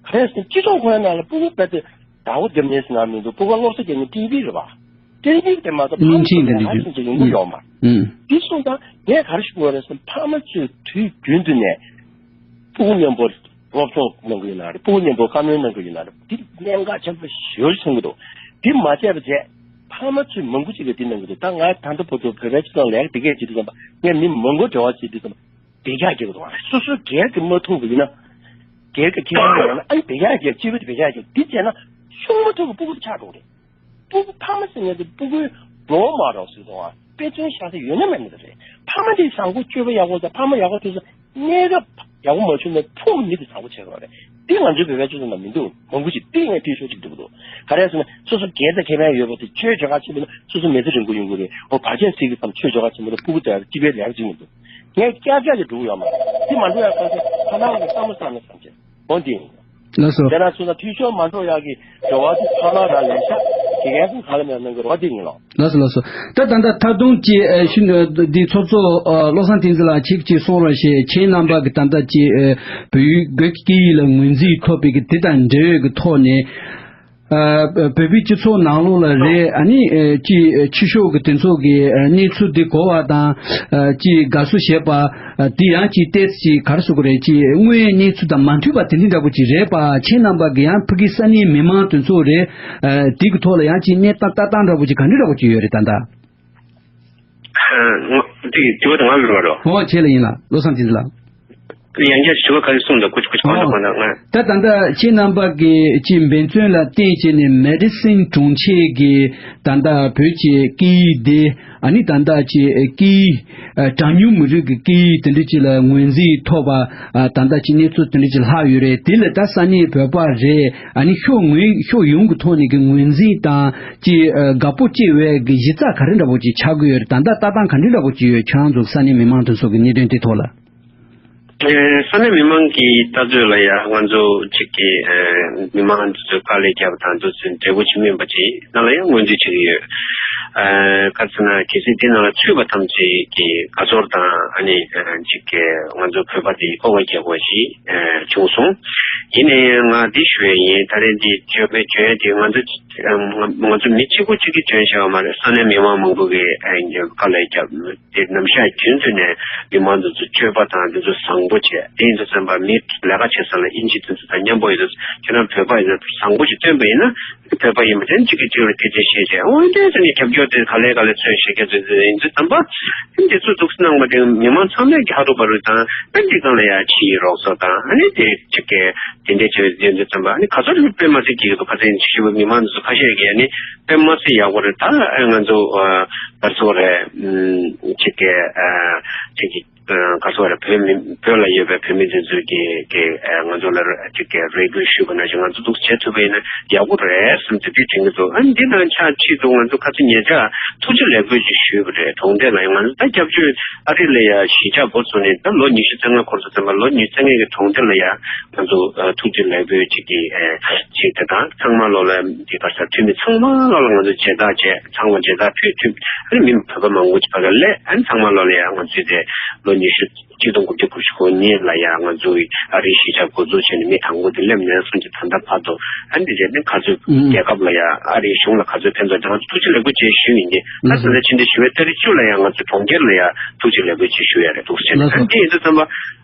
ག་རེ་ཟེར་ན་སྤྱི་ཚོགས་ཁོ་རང་ནང་ལ་སྤུ་གུ་རྦད་དེ་ཟླ་བ་བརྒྱབ་ནས་ཟེར་ན་མི་འདུག། སྤུ་གུ་སློབ་གསོ་རྒྱག་ནི་ཊི་ཝི་རེད་པ། ཊི་ཝི་དེ་མ་གཏོགས། བརྙན་འཕྲིན་དེ་འདྲ་ལ་ཅིག་ཅིག་ཡོང་གི་ཡོད་མ་རེད། ཨུམ། དེ་སོང་ཙང་ངས་ག་རེ་ཞུ་དགོས་རེད་ཟེར་ན། ཕ་མ་ཚོས་དུས་རྒྱུན་དུ་ནས་སྤུ་གུ་མཉམ་པོ་སློབ་སྦྱོང་གནང་གི་ཡོད་ན་རེད། སྤུ་གུ་མཉམ་པོ་བཀའ་མོལ་གནང་གི་ཡོད་ན་རེད། འདི་གནད་འགག་ཆེན་པོ་ཞེ་པོ་ཅིག་མཐོང་གི་འདུག། འདི་མ་བྱས་པ་བྱས། ཕ་མ་ཚོས་མང་པོ་ཅིག་གིས་འདི་གནང་གི་འདུག། ད་ང་ད་ལྟ་བར་དུ་བོད་པའི་སྤྱི་ཚོགས་ལ་ལས་ཀ་འདི་གས་བྱེད་དུས་ཙམ་པ། ངས་མི་མང་པོ་འབྲེལ་བ་བྱེད་དུས་ཙམ་པ། འབུད་རྒྱག་རྒྱག་གི་འདུག། སོ་སོ་སྒེར་གྱིས་མ་ཐུབ་པ་ཡིན་ན། སྒེར་གྱི་ཁེ་ཕན་ཡོད་ན་ཨ་ནི་འབུད་རྒྱག་རྒྱག། སྤྱི་པའི་འབུད་རྒྱག་རྒྱག། འདི་བྱས་ན་ཤུགས་མ་ཐུབ་པའི་སྤུ་གུ་ཆགས་འགྲོ་གི་རེད། སྤུ་གུ་ཕ་མ་ཟེར་མཁན་དེ་སྤུ་གུའི་རོལ་མ་རོགས་ཟེར་དང་། དཔེ་མཚོན་བཞག་ས་ཡོད་ན་མེད་ན་རེད། ཕ་མ་དེ་བཟང་པོ་སྤྱོད་པ་ཡག་པོ་དང་ཕ་མ་ཡག་པོ་ཐོན་ས། གནས་སྐབས་ཡག་པོ་མ་བྱུང་ན་ཕྲུ་གུ་མི་དེ་བཟང་པོ་བྱེད་དགོས་རེད། འདི་ང་ཚོའི་བོད་པའི་སྤྱི་ཚོགས་ནང་མི་འདུག། མང་པོ་ཞིག་འདི་ངས་འཐུས་ཤོར་ཅིག་འདུག་འདུག། ག་རེ་ཟེར་ན་སོ་སོ་སྒེར་དང་ཁེ་ཕན་ཡོད་པ་དེ། ཆོས་ཆོལ་ཁ་ཆེན་པོ་ན་སོ་སོ་མི་ཚེ་རིང་པོ་ཡོང་གི་རེད། འོ་བར་ཆད་སྲིད་ཀྱི་བསམ། ཆོས་ཆོལ་ཁ་ཆེན་པོ་ན་སྤུ་གུ་དེ་སྤྱི་པའི་ལས་ཀ་བྱེད་མི་འདུག། ངས་བསྐྱར་བསྐྱར་གྱི་འགྲོ་གི་ཡོད་མ་རེད། འདི་མ་འགྲོ་ཡ་གང་ཟེར་ཕ་མ་གི་བསམ་བློ་བཏང་ནས་བསམ་བྱས། འོ་འདི་ཡིན། ལགས་སོ། དེ་ན་སོ་ན་འཐུས་ཤོར་མ་འགྲོ་ཡག་གི་འབྲེལ་བ་དེ་ཕ་མ་རང་ལས་ཤག། དགེ་རྒན་ཚོ་ག་ལ་མེད་གནང་གི་རོགས་དེ་ཡིན་ལོ། ལགས་སོ་ལགས་སོ། ད་ད་ལྟ་ད་དུང་ཅིག་ཨ་ཤུ་འདི་ཚོགས་གཙོ་ཨ་བློ་བཟང་བསྟན་འཛིན་ལགས་ཁྱེད་ཀྱིས་གསུང་རོགས་བྱེད། ཁྱེད་རྣམ་པ་གི་ད་ལྟ་ཅིག་ཨ་བོད་ཡིག་བོད་ཀྱི་སྐད་ཡིག་ལ་ངོས་འཛིན་ཐོབ་པའི་གི་དེ་དང་འབྲེལ་བའི་གི་ཐོག་ནས། ཨ་བོད་པའི་སྤྱི་ཚོགས་ནང་ལོགས་ལ་རེད། ཨ་ནི་ཨ་ཅི་ཕྱི་ཕྱོགས་ཀྱི་དེ་ཚོ་གི་ཨ་གནས་ཚུལ་འདི་གོ་བ་དང་། ཨ་ཅི་དགའ་བསུ་བྱེད་པ། ཨ་དེ་ཡང་ཅི་ཏོག་ཙམ་ཅིག་ག་རེ་ཟེར་དགོས་རེད། ཅི་དངོས་ཡོད་གནས་ཚུལ་དང་མ་མཐུན་པ་དེ་འདྲ་འདྲ་པོ་ཅིག་རེད་པ། ཁྱེད་རྣམ་པ་གི་ཡང་ཕ་གི་ས་གནས་མི་མང་དེ་ཚོ་རེད། ཨ་དེ་གི་ཐོག་ལ་ཡང་ཅི་གནས་སྟངས་ལྟ་སྟངས་འདྲ་པོ་ཅིག་ག་འདྲ་འདྲ་པོ་ཅིག་ཡོད་རེད་ད་ལྟ། ཨ་ང་དེ་དྲི་བ་དང་ང་ལ་རོ། ཨོ་བྱས་ལ་ཡིན་ལ་བློ་བཟང་བསྟན་འཛིན་ལགས། ཡང་བསྐྱར་དྲི་བ་ག་རེ་གསུངས་འདུག་ཁོ་ཁོ་ཁོ་ན་ཨོ། ཁོ་ན་ང་། ད་ད་ལྟ་ཁྱེད་རྣམ་པ་གི་ཅིག་འབད་བརྩོན་ལ་བརྟེན་བྱས་ནས་མེ་ཌི་སིན་དྲུང་ཆེ་གི་ད་ལྟ་བོད་ཀྱི་སྐད་ཡིག་འདི་ཨ་ནི་ད་ལྟ་ཅིག་སྐད་ཡིག་ཨ་གྲངས་ཉུང་མི་རིགས་ཀྱི་སྐད་ཡིག་དེ་འདྲ་ཅིག་ལ་ངོས་འཛིན་ཐོབ་པ། ཨ་ད་ལྟ་ཅིག་གནས་ཚུལ་དེ་འདྲ་ཅིག་ལྷག་ཡོད་རེད། དེ་ལ་ད་ས་གནས་བོད་པ་རེད། ཨ་ནི་ཕྱོགས་ངོས་ཕྱོགས་ཡོངས་ཀྱི་ཐོག་ནས་ཀྱི་ངོས་འཛིན་དང་ཅིག་ཨ་དགའ་པོ་སྐྱེ་བའི་གི་གཞི་རྩ་ག་རེ་འདྲ་པོ་ཅིག་ཆགས་ཀྱི་ཡོད་རེད། ད་ལྟ་ལྟ་སྟངས་ག་འདྲ་འདྲ་པོ་ཅིག་ཡོད། ཁྱེད་རང་ཚོ་ས་གནས་མི་མང་དེ་ཚོ་གི་གནད་དོན་དེ་ཐོག་ལ། ཨེ་ས་གནས་མི་མང་གི་ལྟ་ཚུལ་ལ་ཡང་ང་ཚོ་གཅིག་གི་ཨེ་མི་མང་ཚོས་དཀའ་ལས་བརྒྱབ་དང་དུས་ཚོད་འབྲས་བུ་ཅིག་སྨིན་པ་ཅིག་ནང་ལ་ཡང་ངོས་འཛིན་བྱེད་ཀྱི་ཡོད། ཨེ་ག་ཚོད་ན་གལ་སྲིད་དེ་ནང་ལ་ཚུད་པ་ཐམས་ཅད་ཀྱི་དགའ་ཚོར་དང་ཨ་ནི་ཨེ་གཅིག་གི་ང་ཚོ་བོད་པ་དེ་སྤོབས་པ་རྒྱག་དགོས་ཞིག་ཨེ་བྱུང་སོང་། ཡིན་ནའི་ང་འདི་ཞུ་ཡ་ཡིན། ད་རེས་འདི་བརྗོད་པའི་བརྗོད་ཡ་དེ་ང་ཚོ་ང་ང་ཚོ་མི་གཅིག་པོ་གཅིག་གིས་བརྗོད་བྱ་བ་མ་རེད། ས་གནས་མི་མང་མང་པོ་གིས་ཨེ་དཀའ་ལས་བརྒྱབ། དེ་ནམ་ཞག་རྒྱུན་དུ་ནས་མི་མང་ཚོ་ཚོ་སྤྱོད་པ་དང་དེ་ཚོ་བཟང་པོ་བྱས། དེ་ཡིན་དུས་ཙམ་པ་མི་ལས་ཀ་བྱེད་ས་ལ་དབྱིན་ཇི་དེ་ཚོ་དང་མཉམ་པོ་ཡོད་དུས་ཁྱེད་རང་བོད་པ་ཡིན་ན་བཟང་པོ་ཞིག་སྟོན་པ་ཡིན་ན་བོད་པ་ཡིན་པ་དེ་གཅིག་གིས་གཅིག་ལ་ཐུགས་རྗེ་ཆེ་བྱས། འོ་དེ་ཚོ་ནས་རྒྱབ་སྐྱོར་དེ་ག་ལེ་ག་ལེ་མཚོན་བྱེད་མཁན་ཚོ་ཡིན་དུས་ཙམ་པ་དེ་ཚོ་འདུག་སེ་གནང་བ་དེ་མི་མང་ཚང་མས་ཀྱི་ཧ་རུ་པ་རུ་དང་ཨ་འདི་གང་ལ་ཡ་ཕྱི་ཡི་རོགས་ཚོགས་དང་ཨ་ནི་དེ་གཅིག་གིས་དེ་འདྲས་བྱས་ཡིན་དུས་ཙམ་པ་ཨ་ནི་ག་ཚོད་དཔེ་མ་སྲིད་ཀྱི་འདུག་ཁ་སང་ཕྱི་པོ་མི་མང་ཚོ་ཁ་ཤས་ཀྱིས་ཨ་ནི། དཔེ་མ་སྲིད་ཡག་པོ་རེད། ད་ང་ཚོ་ཨ་བར་སོ་རེད་ཨམ་ཅིག་གི་ཨ་ཅིག་གི་ཨ་ག་སོ་རེད། བོད་མི་བོད་ལ་ཡོད་པའི་བོད་མི་དེ་ཚོས་ཀྱི་ཀྱི་ཨ་ང་ཚོ་ལ་ཅིག་གི་རེ་སྐུལ་ཞུས་པ་ནང་བཞིན་ང་ཚོ་འདུག་བྱེད་ཐུབ་པ་ཡིན་ན་ཡག་པོ་རེད་བསམ་དེ་དེ་དྲན་གྱི་འདུག་ཨ་འདི་དང་ཆབས་ཅིག་ཏུ་ང་ཚོ་ཁ་སང་ཉེ་ཆར་ཐུགས་རྗེ་ལེགས་འབུལ་ཅིག་ཞུས་པ་རེད། གྲོང་སྡེ་ལ་ཡང་ང་ཚོ་ད་སྐྱབས་བཅོལ་ཨ་རི་ལ་ཡ་གཞིས་ཆགས་འགོ་བཙུགས་ནས་ད་ལོ་ཉི་ཤུ་རྩ་ལྔ་འཁོར་སོང་ཙམ་པ་ལོ་ཉི་ཤུ་རྩ་ལྔའི་གི་གྲོང་སྡེ་ལ་ཡ། ང་ཚོ་ཨ་ཐུགས་རྗེ་ལེགས་འབུལ་ཅིག་གི་ཨེ་ཅིག་དེ་དང་ཚང་མ་ལོ་ལ་འདི་ག་ས་འཐུས་མི་ཚང་མ་ལོ་ལ་ང་ཚོ་མཇལ་དར་བཅས་ཚང་མ་མཇལ་དར་ཕུལ་ཐུབ། ཨ་ནི་མི་བོད་པ་མང་པོ་ཅིག་ཕ་ག་སླེབས། ཨ་ནི་ཚང་མ་ལོ་ལ་ཡང་ང་ཚོའི་དེ་ལོ་ཉི་ཤུ་གཅིག་སྟོང་དགུ་བརྒྱ་དགུ་བཅུ་གོ་གཉིས་ལ་ཡང་ང་ཚོའི་ཨ་རིའི་གཞིས་ཆགས་འགོ་འཛུགས་བྱས་ནས་མི་དང་པོ་དེ་སླེབས་ནས་སོང་ཅིག་ད་ལྟ་བར་དུ་ཨ་ནི་དེ་རྗེས་ནས་ག་ཚོད་རྒྱལ་ཁབ་ལ་ཡང་ཨ་རིའི་གཞུང་ལ་ག་ཚོད་ཕན་ཐོགས་ཀྱང་ཐུགས་རྗེ་ལེགས་འབུལ་བཅས་ཞུས་ཡིན་གྱི། ད་ད་ལྟ་ཕྱི་ཟླ་བཞི་པའི་ཏ་རིག་བཅུ་ལ་ཡང་ང་ཚོ་གྲོང་ཁྱེར་ལ་ཡང་ཐུགས་རྗེ་ལེགས་འབུལ་བཅས་ཞུ་ཡ་རེད་འདུག་ཟེར་ནས་ཨ་ནི་དེ་ཡིན་དུས་ཙམ་པ།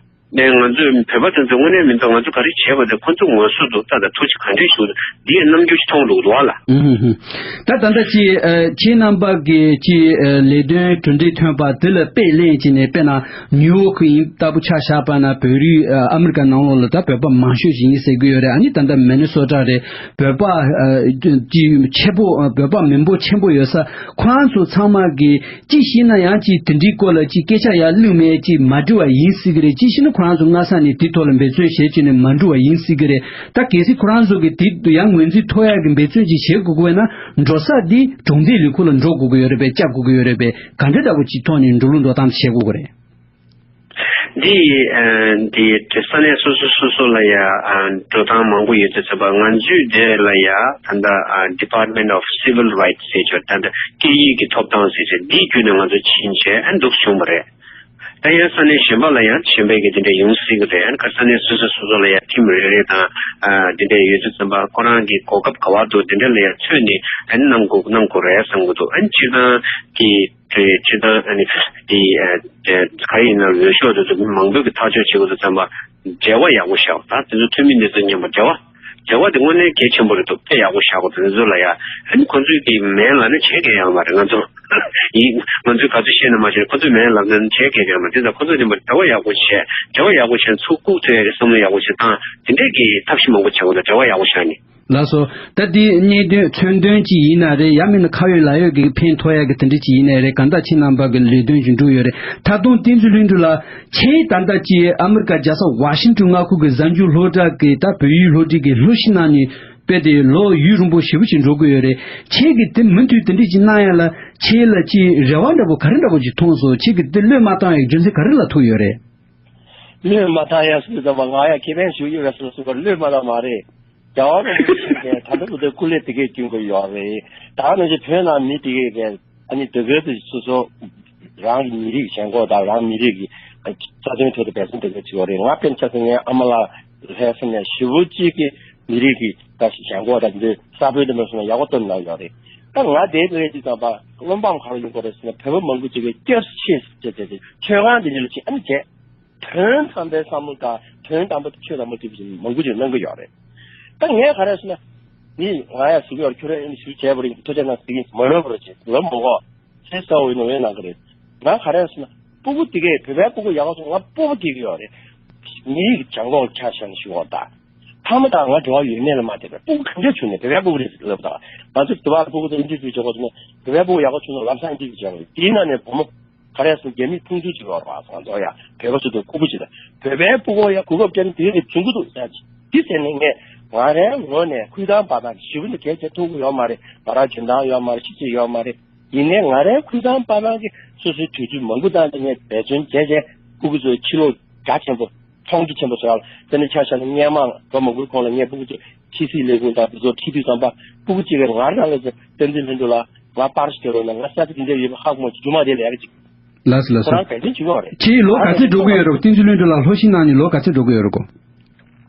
ནས་ང་ཚོས་བོད་པ་དེ་ཚོ་དངོས་གནས་མི་འདུག་ང་ཚོ་ག་རེ་བྱས་པ་དེ་ཁོ་ཚོ་ངོ་སོ་འདུག་ད་ལྟ་ཐུགས་རྗེ་ག་འདྲས་ཞུ་འདི་ཡི་རྣམ་འགྱུར་ཞིག་མཐོང་འདུག་འདུག་བ་ལ། ཨུ་ཧུ་ཧུ། ད་ད་ལྟ་ཅི་ཨ་ཁྱེད་རྣམ་པ་གི་ཅི་ཨ་ལས་དོན་གྲུབ་འབྲས་ཐོན་པ་དེ་ལ་དཔེ་ལེན་བྱས་ནས་དཔེར་ན་ནིའུ་ཡོག་ཡིན་ལྟ་བུ་ཆ་བཞག་པ་ན་བོད་རིགས་ཨ་ཨ་མི་རི་ཀ་ནང་ལོགས་ལ་ད་བོད་པ་མང་ཤོས་ཤིག་ཡིན་ཟེར་གི་ཡོད་རེད། ཨ་ནི་ད་ལྟ་མི་ནི་སོ་ཊ་རེད། བོད་པ་ཨ་ཅི་ཆེ་པོ་ཨ་བོད་པ་མི་འབོར་ཆེན་པོ་ཡོད་ས་ཁོ་རང་ཚོ་ཚང་མ་གི་ཅི་ཤེས་ན་ཡང་ཅི་དེ་འདྲའི་སྐོར་ལ་ཅི་སྐད་ཆ་ཡར་བླུགས་མེད་ཅི་མ་འགྲིག་པ་ཡིན་སྲིད་གི་རེད། ཅི་ཤེས་ན་ཁོ་རང་ཚོ་སྔ་ས་ནས་དེ་ཐོག་ལ་འབད་བརྩོན་བྱེད་ཅི་ནས་མ་འགྲིག་པ་ཡིན་སྲིད་གི་རེད། ད་གལ་སྲིད་ཁོ་རང་ཚོ་གི་དེ་ཡང་ངོས་འཛིན་ཐོབ་ཡག་གི་འབད་བརྩོན་ཅིག་བྱེད་དགོས་དགོས་ན་འགྲོ་ས་དེ་གྲོང་སྡེ་ལས་ཁུངས་ལ་འགྲོ་དགོས་ཀྱི་ཡོད་རེད་པས། བཅར་དགོས་ཀྱི་ཡོད་རེད་པས། ག་འདྲ་འདྲ་པོ་ཅིག་ཐོག་ནས་འགྲོ་ལུགས་འགྲོ་སྟངས་བྱེད་དགོས་ཀྱི་རེད། འདི་ཨ་འདི་ས་གནས་སོ་སོ་སོ་སོ་ལ་ཡ་ཨ་འགྲོ་སྟངས་མང་པོ་ཡོད་དུས་ཙམ་པ་ང་ཚོའི་འདི་ལ་ཡ་ད་ལྟ་ཨ་Department of Civil Rights ཟེར་ཆོག་ད་ལྟ་སྐད་ཡིག་གི་ཐོབ་ཐང་ཟེར་ཆོག་འདིའི་བརྒྱུད་ནས་ང་ཚོ་ཕྱིན་བྱས་ཨ་འདུག་བྱུང་བ་རེད། ད་ཡང་ས་གནས་གཞན་པ་ལ་ཡང་གཞན་པའི་གི་འདི་འདྲ་ཡོང་སྲིད་གི་རེད། ཨ་ནི་ཁ་ས་གནས་སོ་སོ་སོ་སོ་ལ་ཡ་ཁྲིམས་རེ་རེ་དང་ཨ་འདི་འདྲ་ཡོད་དུས་ཙམ་པ་ཁོ་རང་གི་གོ་སྐབས་ག་བ་འདུག་འདི་འདྲ་ལ་ཡ་མཚོན་ནས་ཨ་ནི་གནང་དགོས་གནང་དགོས་རེད་བསམ་གི་འདུག་ཨ་ནི་སྤྱིར་བཏང་གི་དེ་སྤྱིར་བཏང་ཨ་ནི་དེ་ཨ་དེ་ག་ཡིན་ན་འོས་ཤོག་དེ་ཚོ་མི་མང་པོས་ཀྱི་ཐག་གཅོད་བྱེད་དགོས་དུས་ཙམ་པ་འབྲེལ་བ་ཡག་པོ་བྱའོ། ད་དེ་ཚོ་འཐུས་མི་འདི་ཚོ་མཉམ་པོ་འབྲེལ་བ་འབྲེལ་བ་དེ་དངོས་གནས་གལ་ཆེན་པོ་རེད་འདུག་དཔེ་ཡག་པོ་བྱ་དགོས་དེ་ཚོ་ལ་ཡ་ཨ་ནི་ཁོ་ཚོའི་གི་མེད་ལབ་ན་བྱེད་མཁན་ཡང་མ་རེད། ང་ཚོ་ཡིན་ང་ཚོས་ག་ཚོད་བཤད་ན་མ་བཤད་ཁོ་ཚོའི་མེད་ལབ་ན་བྱེད་མཁན་ཡང་མ་རེད། དེ་ཚོ་ཁོ་ཚོ་མཉམ་པོ་འབྲེལ་བ་ཡག་པོ་བྱས་འབྲེལ་བ་ཡག་པོ་བྱས་ཚུར་བཀུག་ཐུབ་ཡ་གི་བསམ་བློ་ཡག་པོ་བྱས་བཏང་དེ་འདྲས་ཀྱི་ཐབས་ཤེས་མང་པོ་བྱ་དགོས་འདུག་འབྲེལ་བ་ཡག་པོ་བྱས་ནས། ལགས་སོ། ད་འདི་གནད་དོན་མཚོན་དོན་ཅིག་ཡིན་ན་རེད། ཡང་མིན་ན་ཁ་ཡོད་ལག་ཡོད་ཀྱི་ཕན་ཐོགས་ཡ་གི་དེ་འདྲ་ཅིག་ཡིན་ནའི་རེད། གང་ལྟར་ཁྱེད་རྣམ་པ་གི་ལས་དོན་ཅིག་འགྲུབ་ཡོད་རེད། ད་དུང་བསྟན་འཛིན་ལྷུན་གྲུབ་ལགས་ཁྱེད་ད་ལྟ་ཅིག་ཨ་མི་རི་ཀ་རྒྱལ་ས་ཝ་ཤིང་ཏོན་མངའ་ཁུལ་གྱི་གཟའ་མཇུག་སློབ་གྲྭ་གི་ད་བོད་ཡིག་སློབ་ཁྲིད་ཀྱི་སློབ་གཞི་ནང་ནས་དཔེ་དེ་ལོ་ཡུན་རིང་པོ་ཞེ་པོ་ཅིག་འགྲོ་གི་ཡོད་རེད། ཁྱེད་ཀྱིས་དེ་མུ་མཐུད་དེ་འདྲ་ཅིག་གནང་ཡ་ལ་ཁྱེད་ལ་ཅིག་རེ་བ་འདྲ་པོ་ག་རེ་འདྲ་པོ་ཅིག་མཐོང་སོང་། ཁྱེད་ཀྱིས་དེ་བློས་མ་བཏང་ཡ་རྒྱུ་མཚན་ག་རེ་ལ་ཐུག་ཡོད་རེད། བློས་མ་བཏང་ཡ་སུས་ཙམ་པ་ང་ཡ་ཁེ་ཕན་ཞུ་ཡོད་པའི་སོ་སོ་ག་བློས་མ་བཏང་མ་རེད། རྒྱལ་བ་རིན་པོ་ཆེ་གིས་ད་ལྟ་བར་དུ་སྐུ་ལས་དེ་གས་བསྐྱོན་གྱི་ཡོད་རེད། ད་ནང་བཞིན་བོད་ནང་མི་དེ་གས་ཀྱིས་ཨ་ནི་དེ་གས་དེ་སོ་སོ་རང་གི་མི་རིགས་ཞེན་ཁོག་དང་རང་མི་རིགས་ཀྱི་རྩ་དོན་ཐད་དུ་འབད་བརྩོན་དེ་གས་བྱེད་ཡོད་རེད། ང་དཔེར་ན་ཆ་བཞག་ངའི་ཨ་མ་ལགས་ལྷ་ས་ནས་ཞེ་པོ་ཅིག་གི་ མི་རིགས་ཀྱི་ད་ཞེན་ཁོག་དང་འདི་ས་བོན་དེ་མ་སོང་ན་ཡག་པོ་བཏོན་གནང་ཡོད་རེད། ད་ང་དེའི་ལས་དེ་ཙམ་པ་བློ་ཕམ་ག་རེ་ཡོང་གི་རེད་ཟེར་ན། བོད་པ་མང་པོ་ཅིག་གིས་སྐྱབས་སུ་མཆི་ཟེར་ཏེ་དེ་མཆོད་ཁང་དེ་འདྲ་ལ་ཅིག་ཨ་ནི་བྱས། དོན་དམ་པའི་བསམ་བློ་དང་དོན་དམ་པ་ཆོས་དམ་པ་དེ་མང་པོ་ཅིག་གནང་གི་ཡོད་རེད། ད་ངས་ག་རེ་ཟེར་ན། མི་ང་ཡ་ཟུག་ཡོད་ཁྱོད་རང་ཨ་ནི་ཞུ་བྱས་པ་རེད། ཐུགས་རྗེ་གནང་ཟེར་གྱི་མ་ལབ་པ་རེད། ཅེས་ལབ་མ་གོ། ཚེ་ས་འོ་ཡིན་ནོ་ཡོད་གནང་གི་རེད། ང་ག་རེ་ཟེར་ན། སྤུ་གུ་དེ་གས་བོད་པའི་སྤུ་གུ་ཡག་པོ་སོང་། ང་སྤུ་གུ་སྐྱེ་གི་ཡོད་རེད། མི་ཡིག་སྦྱང་གོག་ཆ་བཞག་ནས་ཞུ་གོ་ད། ཕ་མ་དང་ང་འབྲེལ་བ་ཡོད་མེད་ལ་མ་ལྟོས་པའི་སྤུ་གུ་གང་འདྲ་བྱུང་ནས་བོད་པའི་སྤུ་གུ་རེད་ལབ་དང་། ང་ཚོ་དུ་བ་སྤུ་གུ་དང་ཨིན་ཇི་སྐད་བརྗོད་གོ་ཚོ་ནས་བོད་པའི་སྤུ་གུ་ཡག་པོ་བྱུང་ན་ལམ་སང་ཨིན་ཇི་སྐད་བརྗོད་རེད། དེའི་ནང་ནས་བུ་མོ་ག་རེ་ཟེར་ན་རྒྱ་མི་ཕུང་ཚུལ་ཅིག་ཡོད་རེད་བ། ང་ཚོ་ཡ་བོད་པ་ཚོ་དང་ཁུ་བུ་ཅིག་དང་བོད་པའི་སྤུ་གུ་ཡ་གོ་སྐབས་སྤྲད་ན་དེ་རེད་བྱུང་གི་འདུག་ཟེར་གྱི། དེ་ཟེར་ནས་ངས་ང་རའི་ངོས་ནས་ཁུལ་ཐང་པ་དང་ཞི་བ་ནི་གལ་ཆེ་ཐུབ་ཀྱི་ཡོད་མ་རེད། ང་རང་འཇོན་ཐང་ཡོད་མ་རེད། ཤེས་ཚད་ཡོད་མ་རེད། ཡིན་ནའི་ང་རའི་ཁུལ་ཐང་པ་རང་གིས་སོ་སོའི་དུས་ཚོད་མང་པོ་བཏང་སྟེ་ངས་འབད་བརྩོན་བྱས་བྱས་སྤུ་གུ་ཚོའི་ཕྱི་ལོགས་རྒྱ་ཆེན་པོ་མཐོང་རྒྱ་ཆེན་པོ་བཟོ་ཡག་ལ། དེ་ནས་ཆ་བཞག་ན་སྔོན་མ་ལོ་མང་པོའི་གོང་ལ་ངས་སྤུ་གུ་ཚོ་ཕྱི་སྲིད་ལས་ཁུངས་དང་དེ་ཚོ་ཁྲིད་དུས་ཙམ་པ་སྤུ་གུ་གཅིག་གིས་ང་རང་ལ་བསྟན་འཛིན་ལྷུན་གྲུབ་ལགས་ང་པར་ཞིག་སྟེར་རོགས་གནང་། ང་ས་ཆ་དེ་འདྲ་ཡོད་པ་ཧ་གོ་མ་བྱུང་། རྒྱུ་མ་དེ་ལས་ཀ་ཅིག་ལགས་སོ་ལགས་ཁོ་སོ། རང་འབད་བརྩོན་བྱེད་དགོས་རེད། ཁྱེད་ལོ་ག་ཚོད་འགྲོ་གི་ཡོད་རེད། བསྟན་འཛིན་ལྷུན་གྲུབ་ལགས་སློབ་གཞི་གནང་ནས་ལོ་ག་ཚོད་འགྲོ་གི་ཡོད་རེད་གོ།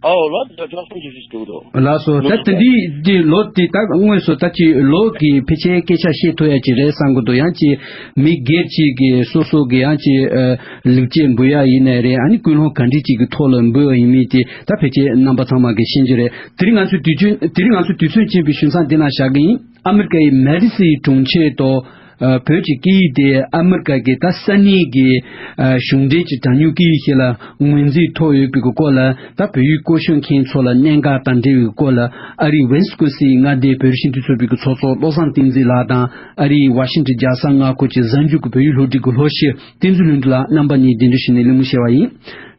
ཨོ་ལོ་དེ་ལོ་བཅུ་གསུམ་བཅུ་བཞི་ཞིག་འགྲོ་གི་འདུག་ལགས་སོ། ད་ལོ་དེ་དུས་དེ་ལོ་དེ་ད་དངོས་སུ་ད་ཅི་ལོ་གི་ཕལ་ཆེར་སྐད་ཆ་བཤད་ཐུབ་ཡ་ཅིག་རེད་བསམ་གི་འདུག་ཡང་ཅི་མི་སྒེར་གཅིག་གིས་སོ་སོ་གི་ཡང་ཅི་ལེགས་སྐྱེས་འབུལ་ཡ་ཡིན་ནའི་རེད། ཨ་ནི་ཀུན་སློང་ག་འདྲ་ཅིག་གི་ཐོག་ལ་འབུལ་བ་ཡིན་མིན་དེ་ད་ཕལ་ཆེར་རྣམ་པ་ཚང་མ་གིས་ཤེས་ཀྱི་རེད། དེ་རིང་ང་ཚོའི་དུས་ཚོད་དེ་རིང་ང་ཚོའི་དུས་ཚོད་ཅན་པའི་ཞུ་མཚམས་འདི་ན་བཞག་གི་ཡིན། ཨ་མི་རི་ཀའི་མེ་ཌི་སི་གྲོང་ཁྱེར་དུ། ཨ། བོད་ཀྱི་སྐད་ཡིག་དེ་ཨ་མི་རི་ཀ་གི་ད་ས་གནས་ཀྱི་ཨ། གཞུང་འབྲེལ་གྱི་གྲངས་ཉུང་སྐད་ཡིག་ཞིག་ལ་ངོས་འཛིན་ཐོབ་ཡོད་པའི་སྐོར་ལ། ད་བོད་ཡིག་སྐོར་ཤོད་མཁན་ཚོ་ལ་གནད་འགག་དང་འབྲེལ་བའི་སྐོར་ལ། ཨ་རིའི་ཝིས་ཀོན་སིན་མངའ་སྡེའི་བོད་རིགས་སྤྱི་མཐུན་ཚོགས་པའི་གི་ཚོགས་གཙོ་བློ་བཟང་བསྟན་འཛིན་ལགས་དང་། ཨ་རིའི་ཝ་ཤིང་ཊོན་རྒྱལ་ས་མངའ་ཁུལ་གྱི་གཟའ་མཇུག་གི་བོད་ཡིག་སློབ་ཁྲིད་ཀྱི་སློབ་སྤྱི་བསྟན་འཛིན་ལྷུན་གྲུབ་ལགས་རྣམ་པ་གཉིས་གདན་འདྲེན་ཞུས་ནས་གླེང་མོལ་བྱས་པ་ཡིན།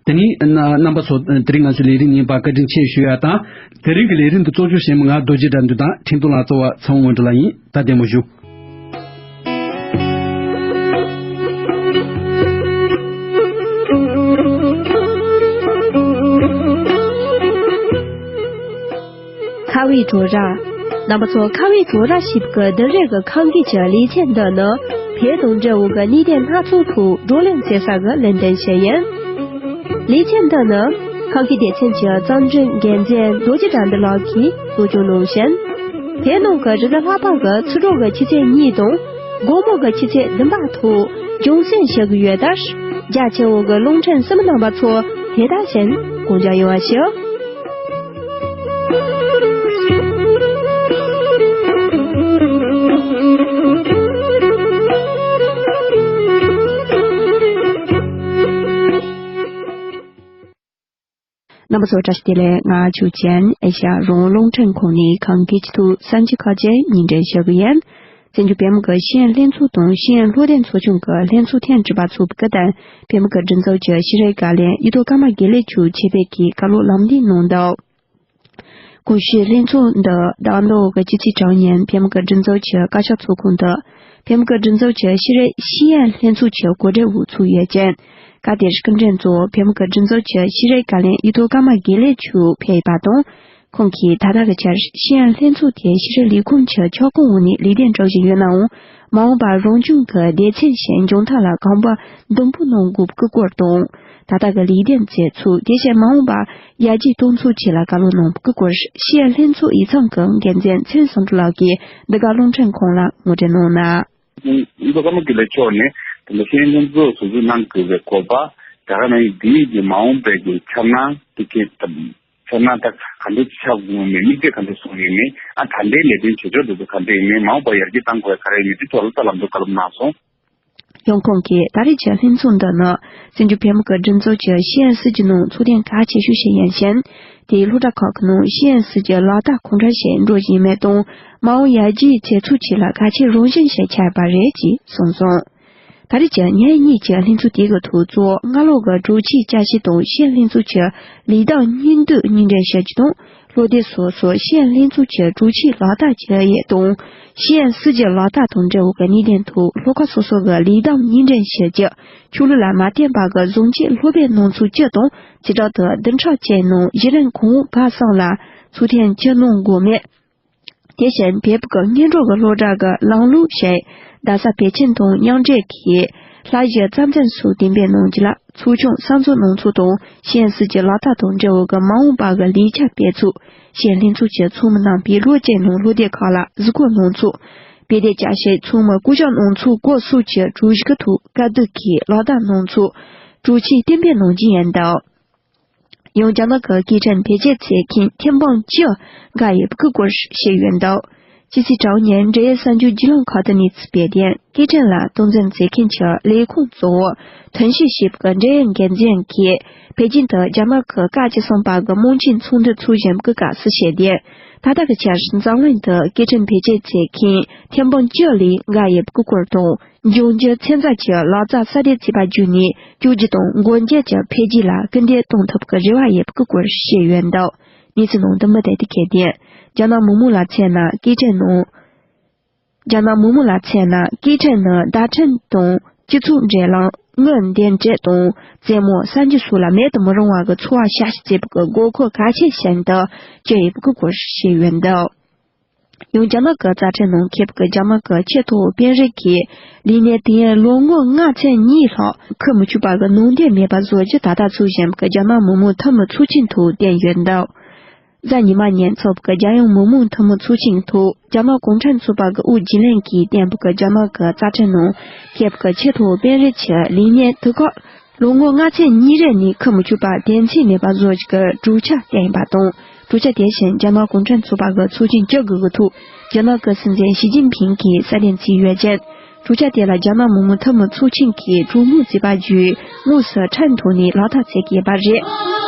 དེ་ནས་རྣམ་པ་ཚོ་དེ་རིང་ང་ཚོའི་ལས་རིམ་གཉིས་པ་བཀའ་དྲིན་ཆེ་ཞུ་ཡ་དང་། དེ་རིང་གི་ལས་རིམ་དུ་གཙོ་སྐྱོང་བྱེད་མི་ང་རྡོ་རྗེ་དགྲ་འདུལ་དང་ཁྲེང་ཏུང་ལགས་གཙོ་བ་ཚེ་དབང་དངོས་གྲུབ་ལགས་ཡིན། ད་བདེ་མོ་བཞུགས། ཁ་བའི་བྲོ་ར། རྣམ་པ་ཚོ་ཁ་བའི་བྲོ་ར་ཞེས་པའི་འདི་རེས་ཀྱི་ཁམས་སྐད་ཀྱི་ལེ་ཚན་འདི་ནི་བོད་དང་འབྲེལ་བའི་གནད་དོན་སྣ་ཚོགས་ཐོག་བགྲོ་གླེང་བྱེད་ས་གི་ལས་དོན་ཞིག་ཡིན། ལེ་ཚན་འདི་ནི་ཁམས་སྐད་སྡེ་ཚན་གྱི་རྩོམ་སྒྲིག་འགན་འཛིན་རྡོ་རྗེ་དགྲ་འདུལ་ལགས་ཀྱིས་གཙོ་སྐྱོང་གནང་ཞིང་། བོད་ནང་གི་རི་ལི་ལྷག་པ་གི་ཚེས་དྲུག་གི་ཆུ་ཚོད་གཉིས་དང་དགོང་མོ་གི་ཆུ་ཚོད་བདུན་པ་ཐོག་རྒྱང་སྲིང་བྱེད་ཀྱི་ཡོད་དུས། རྒྱ་ཆེ་བོ་གི་རླུང་འཕྲིན་གསན་མི་རྣམ་པ་ཚོ་དེ་དག་བཞིན་དགོངས་འཇགས་ཡོང་བ་ཞུ། རྣམ་པ་ཚོ་བཀྲ་ཤིས་བདེ་ལེགས། ང་ཆོས་ཅན། ཨེ་ཤ་ཡ་རང་དབང་རླུང་འཕྲིན་ཁང་ནས་ཁམས་སྐད་ཀྱི་ཐོག་གསར་འགྱུར་ཁག་ཅིག་སྙན་སྒྲོན་ཞུ་གི་ཡིན། བཙན་བྱོལ་བོད་མི་གི་ཤེས་ཡོན་ལྷན་ཚོགས་དང་ཤེས་ཡོན་སློབ་སྟོན་ཚོགས་ཆུང་གི་ལྷན་ཚོགས་ཐེངས་དྲུག་པ་ཚོགས་པའི་སྐུ་དྲིན་བོད་མི་གི་སྒྲིག་འཛུགས་ཀྱི་ཤེས་རིག་བཀའ་བློན་གཡུ་ཐོག་ཀརྨ་དགེ་ལེགས་མཆོག་ཆེད་ཕེབས་ཀྱིས་བཀའ་སློབ་ལམ་སྟོན་གནང་འདུག་གོང་ཞུས་ལྷན་ཚོགས་འདི་ཟླ་བ་འདིའི་སྤྱི་ཚེས་གྲངས་ཉིན་བོད་མི་གི་སྒྲིག་འཛུགས་ཀྱི་བཀའ་ཤག་ཚོགས་ཁང་དུ་བོད་མི་གི་སྒྲིག་འཛུགས་ཀྱི་ཤེས་རིག་ཤེས་ཡོན་ལྷན་ཚོགས་ཀྱི་གོ་སྒྲིག་འོག་ཚོགས་ཡོད་ཅིང་། སྐབས་དེར་སྐུ་མགྲོན་གཙོ་བོ་བོད་མི་གི་སྒྲིག་འཛུགས་ཀྱི་ཤེས་རིག་བཀའ་བློན་གཡུ་ཐོག་ཀརྨ་དགེ་ལེགས་མཆོག་ཕེབས་ཡོད་པ་དང་། ཁོང་གིས་ད་ལྟ་གི་ཆར་ཤེས་ཡོན་ལྷན་ཚོགས་དེ་ཤེས་རིག་ལས་ཁུངས་ཀྱི་ཁྱབ་ཁོངས་འོག་ནས་ལས་དོན་སྒྲུབ་བཞིན་ཡོད་ནའང་། མ་འོངས་པར་རང་སྐྱོང་གི་སྡེ་ཚན་ཞིག་འབྱུང་ཐབས་ལ་གོམ་པ་མདུན་སྤོ་གནང་དགོས་པའི་སྐོར་དང་། ད་ལྟ་གི་ལས་དོན་མཛད་ཚུལ། དེ་བཞིན་མ་འོངས་པར་ཡར་རྒྱས་གཏོང་ཚུལ་བཅས་ལ་བཀའ་སློབ་གནང་བའི་སྐོར། ཤེས་ཡོན་ལྷན་ཚོགས་ཡིག་ཚང་གི་འགན་འཛིན་ཚེ་རིང་བསམ་གྲུབ་ལགས་ཀྱིས་འདི་ག་རླུང་འཕྲིན་ཁང་ལ་ངོ་སྤྲོད་གནང་གནང་། ཨིན་ཚོ་ཀརྨ་དགེ་ལེགས་མཆོག་ནས་དེ་འདྲ་ཤེས་ཡོན་ལྷན་ཚོགས་ཟུར་འཛུགས་གནང་དགོས་པའི་དགོས་པ། དེ་ག་ནང་བཞིན་འདིའི་གི་མ་འོངས་པའི་གི་འཆར་སྣང་དེ་གའི་འཆར་སྣང་ད་ག་འདྲ་ཅིག་ཆགས་དགོས་མིན། དམིགས་གཏད་ག་འདྲ་བཟུང་ཡོད་མིན། ཨ་ད་ལྟའི་ལས་དོན་བྱེད་ཕྱོགས་དེ་ཚོ་ག་འདྲ་ཡིན་མིན། མ་འོངས་པར་ཡར་རྒྱས་གཏང་དགོས་ཡ་ག་རེ་ཡིན་མིན། དེ་ཐོག་ལ་ད་ལམ་འགྲོ་བཀའ་སློབ་གནང་སོང་། ཡང་ཁོང་གིས་ད་རེས་ཀྱི་ལྷན་ཚོགས་འདི་ནི་བཙན་བྱོལ་བོད་མི་གི་སྒྲིག་འཛུགས་ཀྱི་ཤེས་ཡོན་སྲིད་ཇུས་ནང་ཚུད་ལྡན་གལ་ཆེ་ཤོས་ཤིག་ཡིན་ཞིང་། དེའི་སློབ་གྲྭ་ཁག་གི་ནང་ཤེས་ཡོན་སྲིད་ཇུས་ལག་བསྟར་གང་འདྲ་ཞིག་འགྲོ་བཞིན་མེད་དང་། མ་འོངས་ཡར་རྒྱས་བྱེད་ཚུལ་བཅས་ལ་གལ་ཆེའི་རང་བཞིན་ཞིག་ཆགས་པ་རེད་ཅེས་གསུངས་སོང་། ད་རེས་ཀྱི་ཉིན་གཉིས་ཀྱི་ལྷན་ཚོགས་དེ་གི་ཐོག་གཙོ་བོ་སྔ་ལོགས་ཀྱི་དྲུག་ཅུའི་བཅའ་ཁྲིམས་དང་ཤེས་ཡོན་ལྷན་ཚོགས་ཀྱི་ལས་སྟངས་སྙིང་བསྡུས་སྙན་སྒྲོན་ཞུ་རྒྱུ་དང་། སློབ་སྡེ་སོ་སོར་ཤེས་ཡོན་ལྷན་ཚོགས་ཀྱི་དྲུག་ཅུའི་ལག་བསྟར་བྱེད་ཡས་དང་། ཤེས་ཡོན་སྲིད་ཇུས་ལག་བསྟར་དང་འབྲེལ་བའི་གནད་དོན་ཐོག་སློབ་ཁག་སོ་སོ་གི་ལས་སྟངས་སྙན་སྒྲོན་ཞུ་རྒྱུ། ཆོས་ལུགས་ལ་མ་བརྟེན་པ་གི་བཟང་སྤྱོད་སློབ་སྦྱོང་གནང་ཚུལ་བཅས་དང་། བྱེ་བྲག་ཏུ་བདུན་ཕྲག་གཅིག་ནང་གཞི་རིམ་གོང་འོག་བར་གསུམ་ལ་ཚུལ་མཐུན་སྤྱི་ནོར་འགོད་མི། དེ་བཞིན་བོད་ཀྱི་སྔོན་འགྲོ་གི་སློབ་གྲྭ་གི་ལམ་ལུགས་ཞེས་རྡ་ས་བོད་ཁྱིམ་དང་མཉམ་འབྲེལ་གྱིས་ ལྷ་གཞིས་རྩ་འཛིན་སོགས་གཏན་འབེབས་གནང་རྒྱུ་ལ། ཚོགས་ཆུང་གསར་འཛུགས་གནང་ཚུལ་དང་། གཞན་སྲིད་ཀྱི་ལག་བསྟར་དང་འབྲེལ་བའི་གི་མ་འོངས་པ་གི་ལས་འཆར་སྤེལ་ཚུལ། གཞན་ལྷན་ཚོགས་ཀྱི་ཚོགས་མི་རྣམ་པས་ལོ་གཅིག་ནང་སློབ་སྡེ་ཁག་ལ་གཟིགས་སྐོར་གནང་ཚུལ། དཔེ་དེབ་བསྐྱར་ཞིབ་ཚོགས་མི་བསྐོ་གཞག་གནང་ཚུལ་སྐོར་སོགས་ཀྱི་གྲོས་གཞི་ཐོག་བཀའ་བསྡུར་གྱིས་ལག་བསྟར་གནང་ཚུལ་གྲོས་ཆོད་གཏན་འབེབས་གནང་རྒྱུ་ཡིན་འདུག། ཡང་རྒྱ་ནག་གི་སྐད་འཕྲིན་བེད་སྤྱོད་བྱེད་མཁན་ཐེམ་སྤང་བཅུ་འགའ་ཡོད་པའི་སྐོར་བཤད་ཡོད་འདུག། ཕྱི་ཚེས་དྲུག་ཉིན་འབྲེལ་ཡོད་གསར་འགྱུར་བརྒྱུད་ལམ་ཁག་ཏུ་གནས་ཚུལ་སྤེལ་དོན། སྐད་འཕྲིན་ལ་སྟངས་འཛིན་བྱེད་མཁན་གྱི་ལས་ཁུངས་གཙོ་བོ་ཐོན་སྐྱེད་བྱེད་པའི་འབྲེལ་ཡོད་འགན་འཛིན་གྱིས་པེ་ཅིང་དུ་རྒྱ་ནག་གི་ཀ་བཅུ་གསུམ་པ་གི་དམག་ཆེན་ཚོགས་འདུ་འཚོགས་བཞིན་པའི་སྐབས་སུ་བཤད་དོན། ད་ལྟ་གི་ཆར་འཛམ་གླིང་དུ་སྐད་འཕྲིན་བེད་སྤྱོད་བྱེད་མཁན་ཐེམ་སྤང་བཅུ་ལས་འགའ་ཡོད་པའི་སྐོར་དང་། འབྱུང་འགྱུར་ཚན་རྩལ་གྱི་ལག་རྩལ་གསར་གཏོད་བྱས་པ་བརྒྱུད་ནས་བཅོས་སྒྱུར་དང་སྒོ་འབྱེད་ཀྱི་འཕེལ་རྒྱས་ལ་སྐུལ་འདེད་གཏོང་ཐུབ་ཀྱི་རེ་བ་ཡོད་པའི་སྐོར་བཤད་ཡོད་འདུག། གནས་ཚུལ་ནང་དུ་མུ་མཐུད་དེ་འཁོད་དོན། རྒྱ་ནག་མི་དམངས་ལ་མཚོན་ན་སྐད་འཕྲིན་ནང་། རྒྱ་ནག་མི་དམངས་ལ་མཚོན་ན་སྐད་འཕྲིན་ནི་བརྡ་འཕྲིན་དང་སྤྱི་ཚོགས་འབྲེལ་ལམ། དངོས་འདེམས་སྒྲིག་དང་རྩེད་མོ། གསར་འགྱུར་སོགས་ལ་མེད་དུ་མི་རུང་བ་གི་འཚོ་བ་ཞབས་ཞུ་བྱེད་པའི་དགོས་མཁོ་གལ་ཆེ་ཞིག་ཏུ་གྱུར་ཡོད་པའི་སྐོར་བཤད་ཡོད་འདུག། ཡང་རྒྱ་ནག་གི་རྩ་ཁྲིམས་ནང་འཁོད་པའི་རྒྱ་ནག་གི་ཆེས་མཐོ་བའི་དཔོན་རིགས་ཀྱི་ལས་གནས་དུས་ཡུན་ལོ་ངོ་ལྔ་ཚན་གཉིས་ལྷག་ཁུར་མི་ཆོག་པ་གི་ནང་དོན་མེད་པ་བཟོ་རྒྱུ་ད་ལྟ་འཚོགས་བཞིན་པའི་རྒྱ་ནག་མི་དམངས་འཐུས་མི་ཚོགས་ཆེན་ཐོག་བཏོན་ཡོད་འདུག། གཟའ་ཉི་མ་ཉིན་འཚོགས་པའི་རྒྱལ་ཡོངས་མི་དམངས་འཐུས་མི་ཚོགས་ཆེན་ཐོག་རྒྱ་ནག་གུང་ཁྲན་ཚོགས་པ་གི་དབུ་རྒྱུན་ལས་ཀྱིས་བཏོན་པའི་རྒྱ་ནག་གི་རྩ་ཁྲིམས་ནང་འཁོད་པའི་ཆེས་མཐོ་བའི་དཔོན་རིགས་ཀྱི་ལས་གནས་དུས་བཀག་ལོ་ངོ་ལྔ་ཚན་གཉིས་རིང་ནས་ཁུར་མི་ཆོག་པ་དོན་ཚན་མེད་པ་བཟོ་རྒྱུ་གི་གྲོས་འཆར་བཏོན་ཡོད་པ་དང་། གྲོས་འཆར་དེ་བཞིན་རྒྱ་ནག་གུང་ཁྲན་ཚོགས་པ་གི་ཚོགས་ཆེན་བཅུ་དགུ་གི་ཐོག་རྒྱ་ནག་གི་སྲིད་འཛིན་ཞི་ཅིན་ཕིང་གིས་གསལ་སྟོན་བྱས་ཡོད་ཅིང་། གྲོས་འཆར་དེ་ལ་རྒྱ་ནག་མི་དམངས་འཐུས་མི་ཚོགས་ཆེན་གྱིས་གྲོས་མོལ་བྱས་པ་བརྒྱུད་དངོས་སུ་ཁྲིམས་ཐོག་ནས་ལག་བསྟར་བྱེད་ཀྱི་ཡོད་པ་རེད།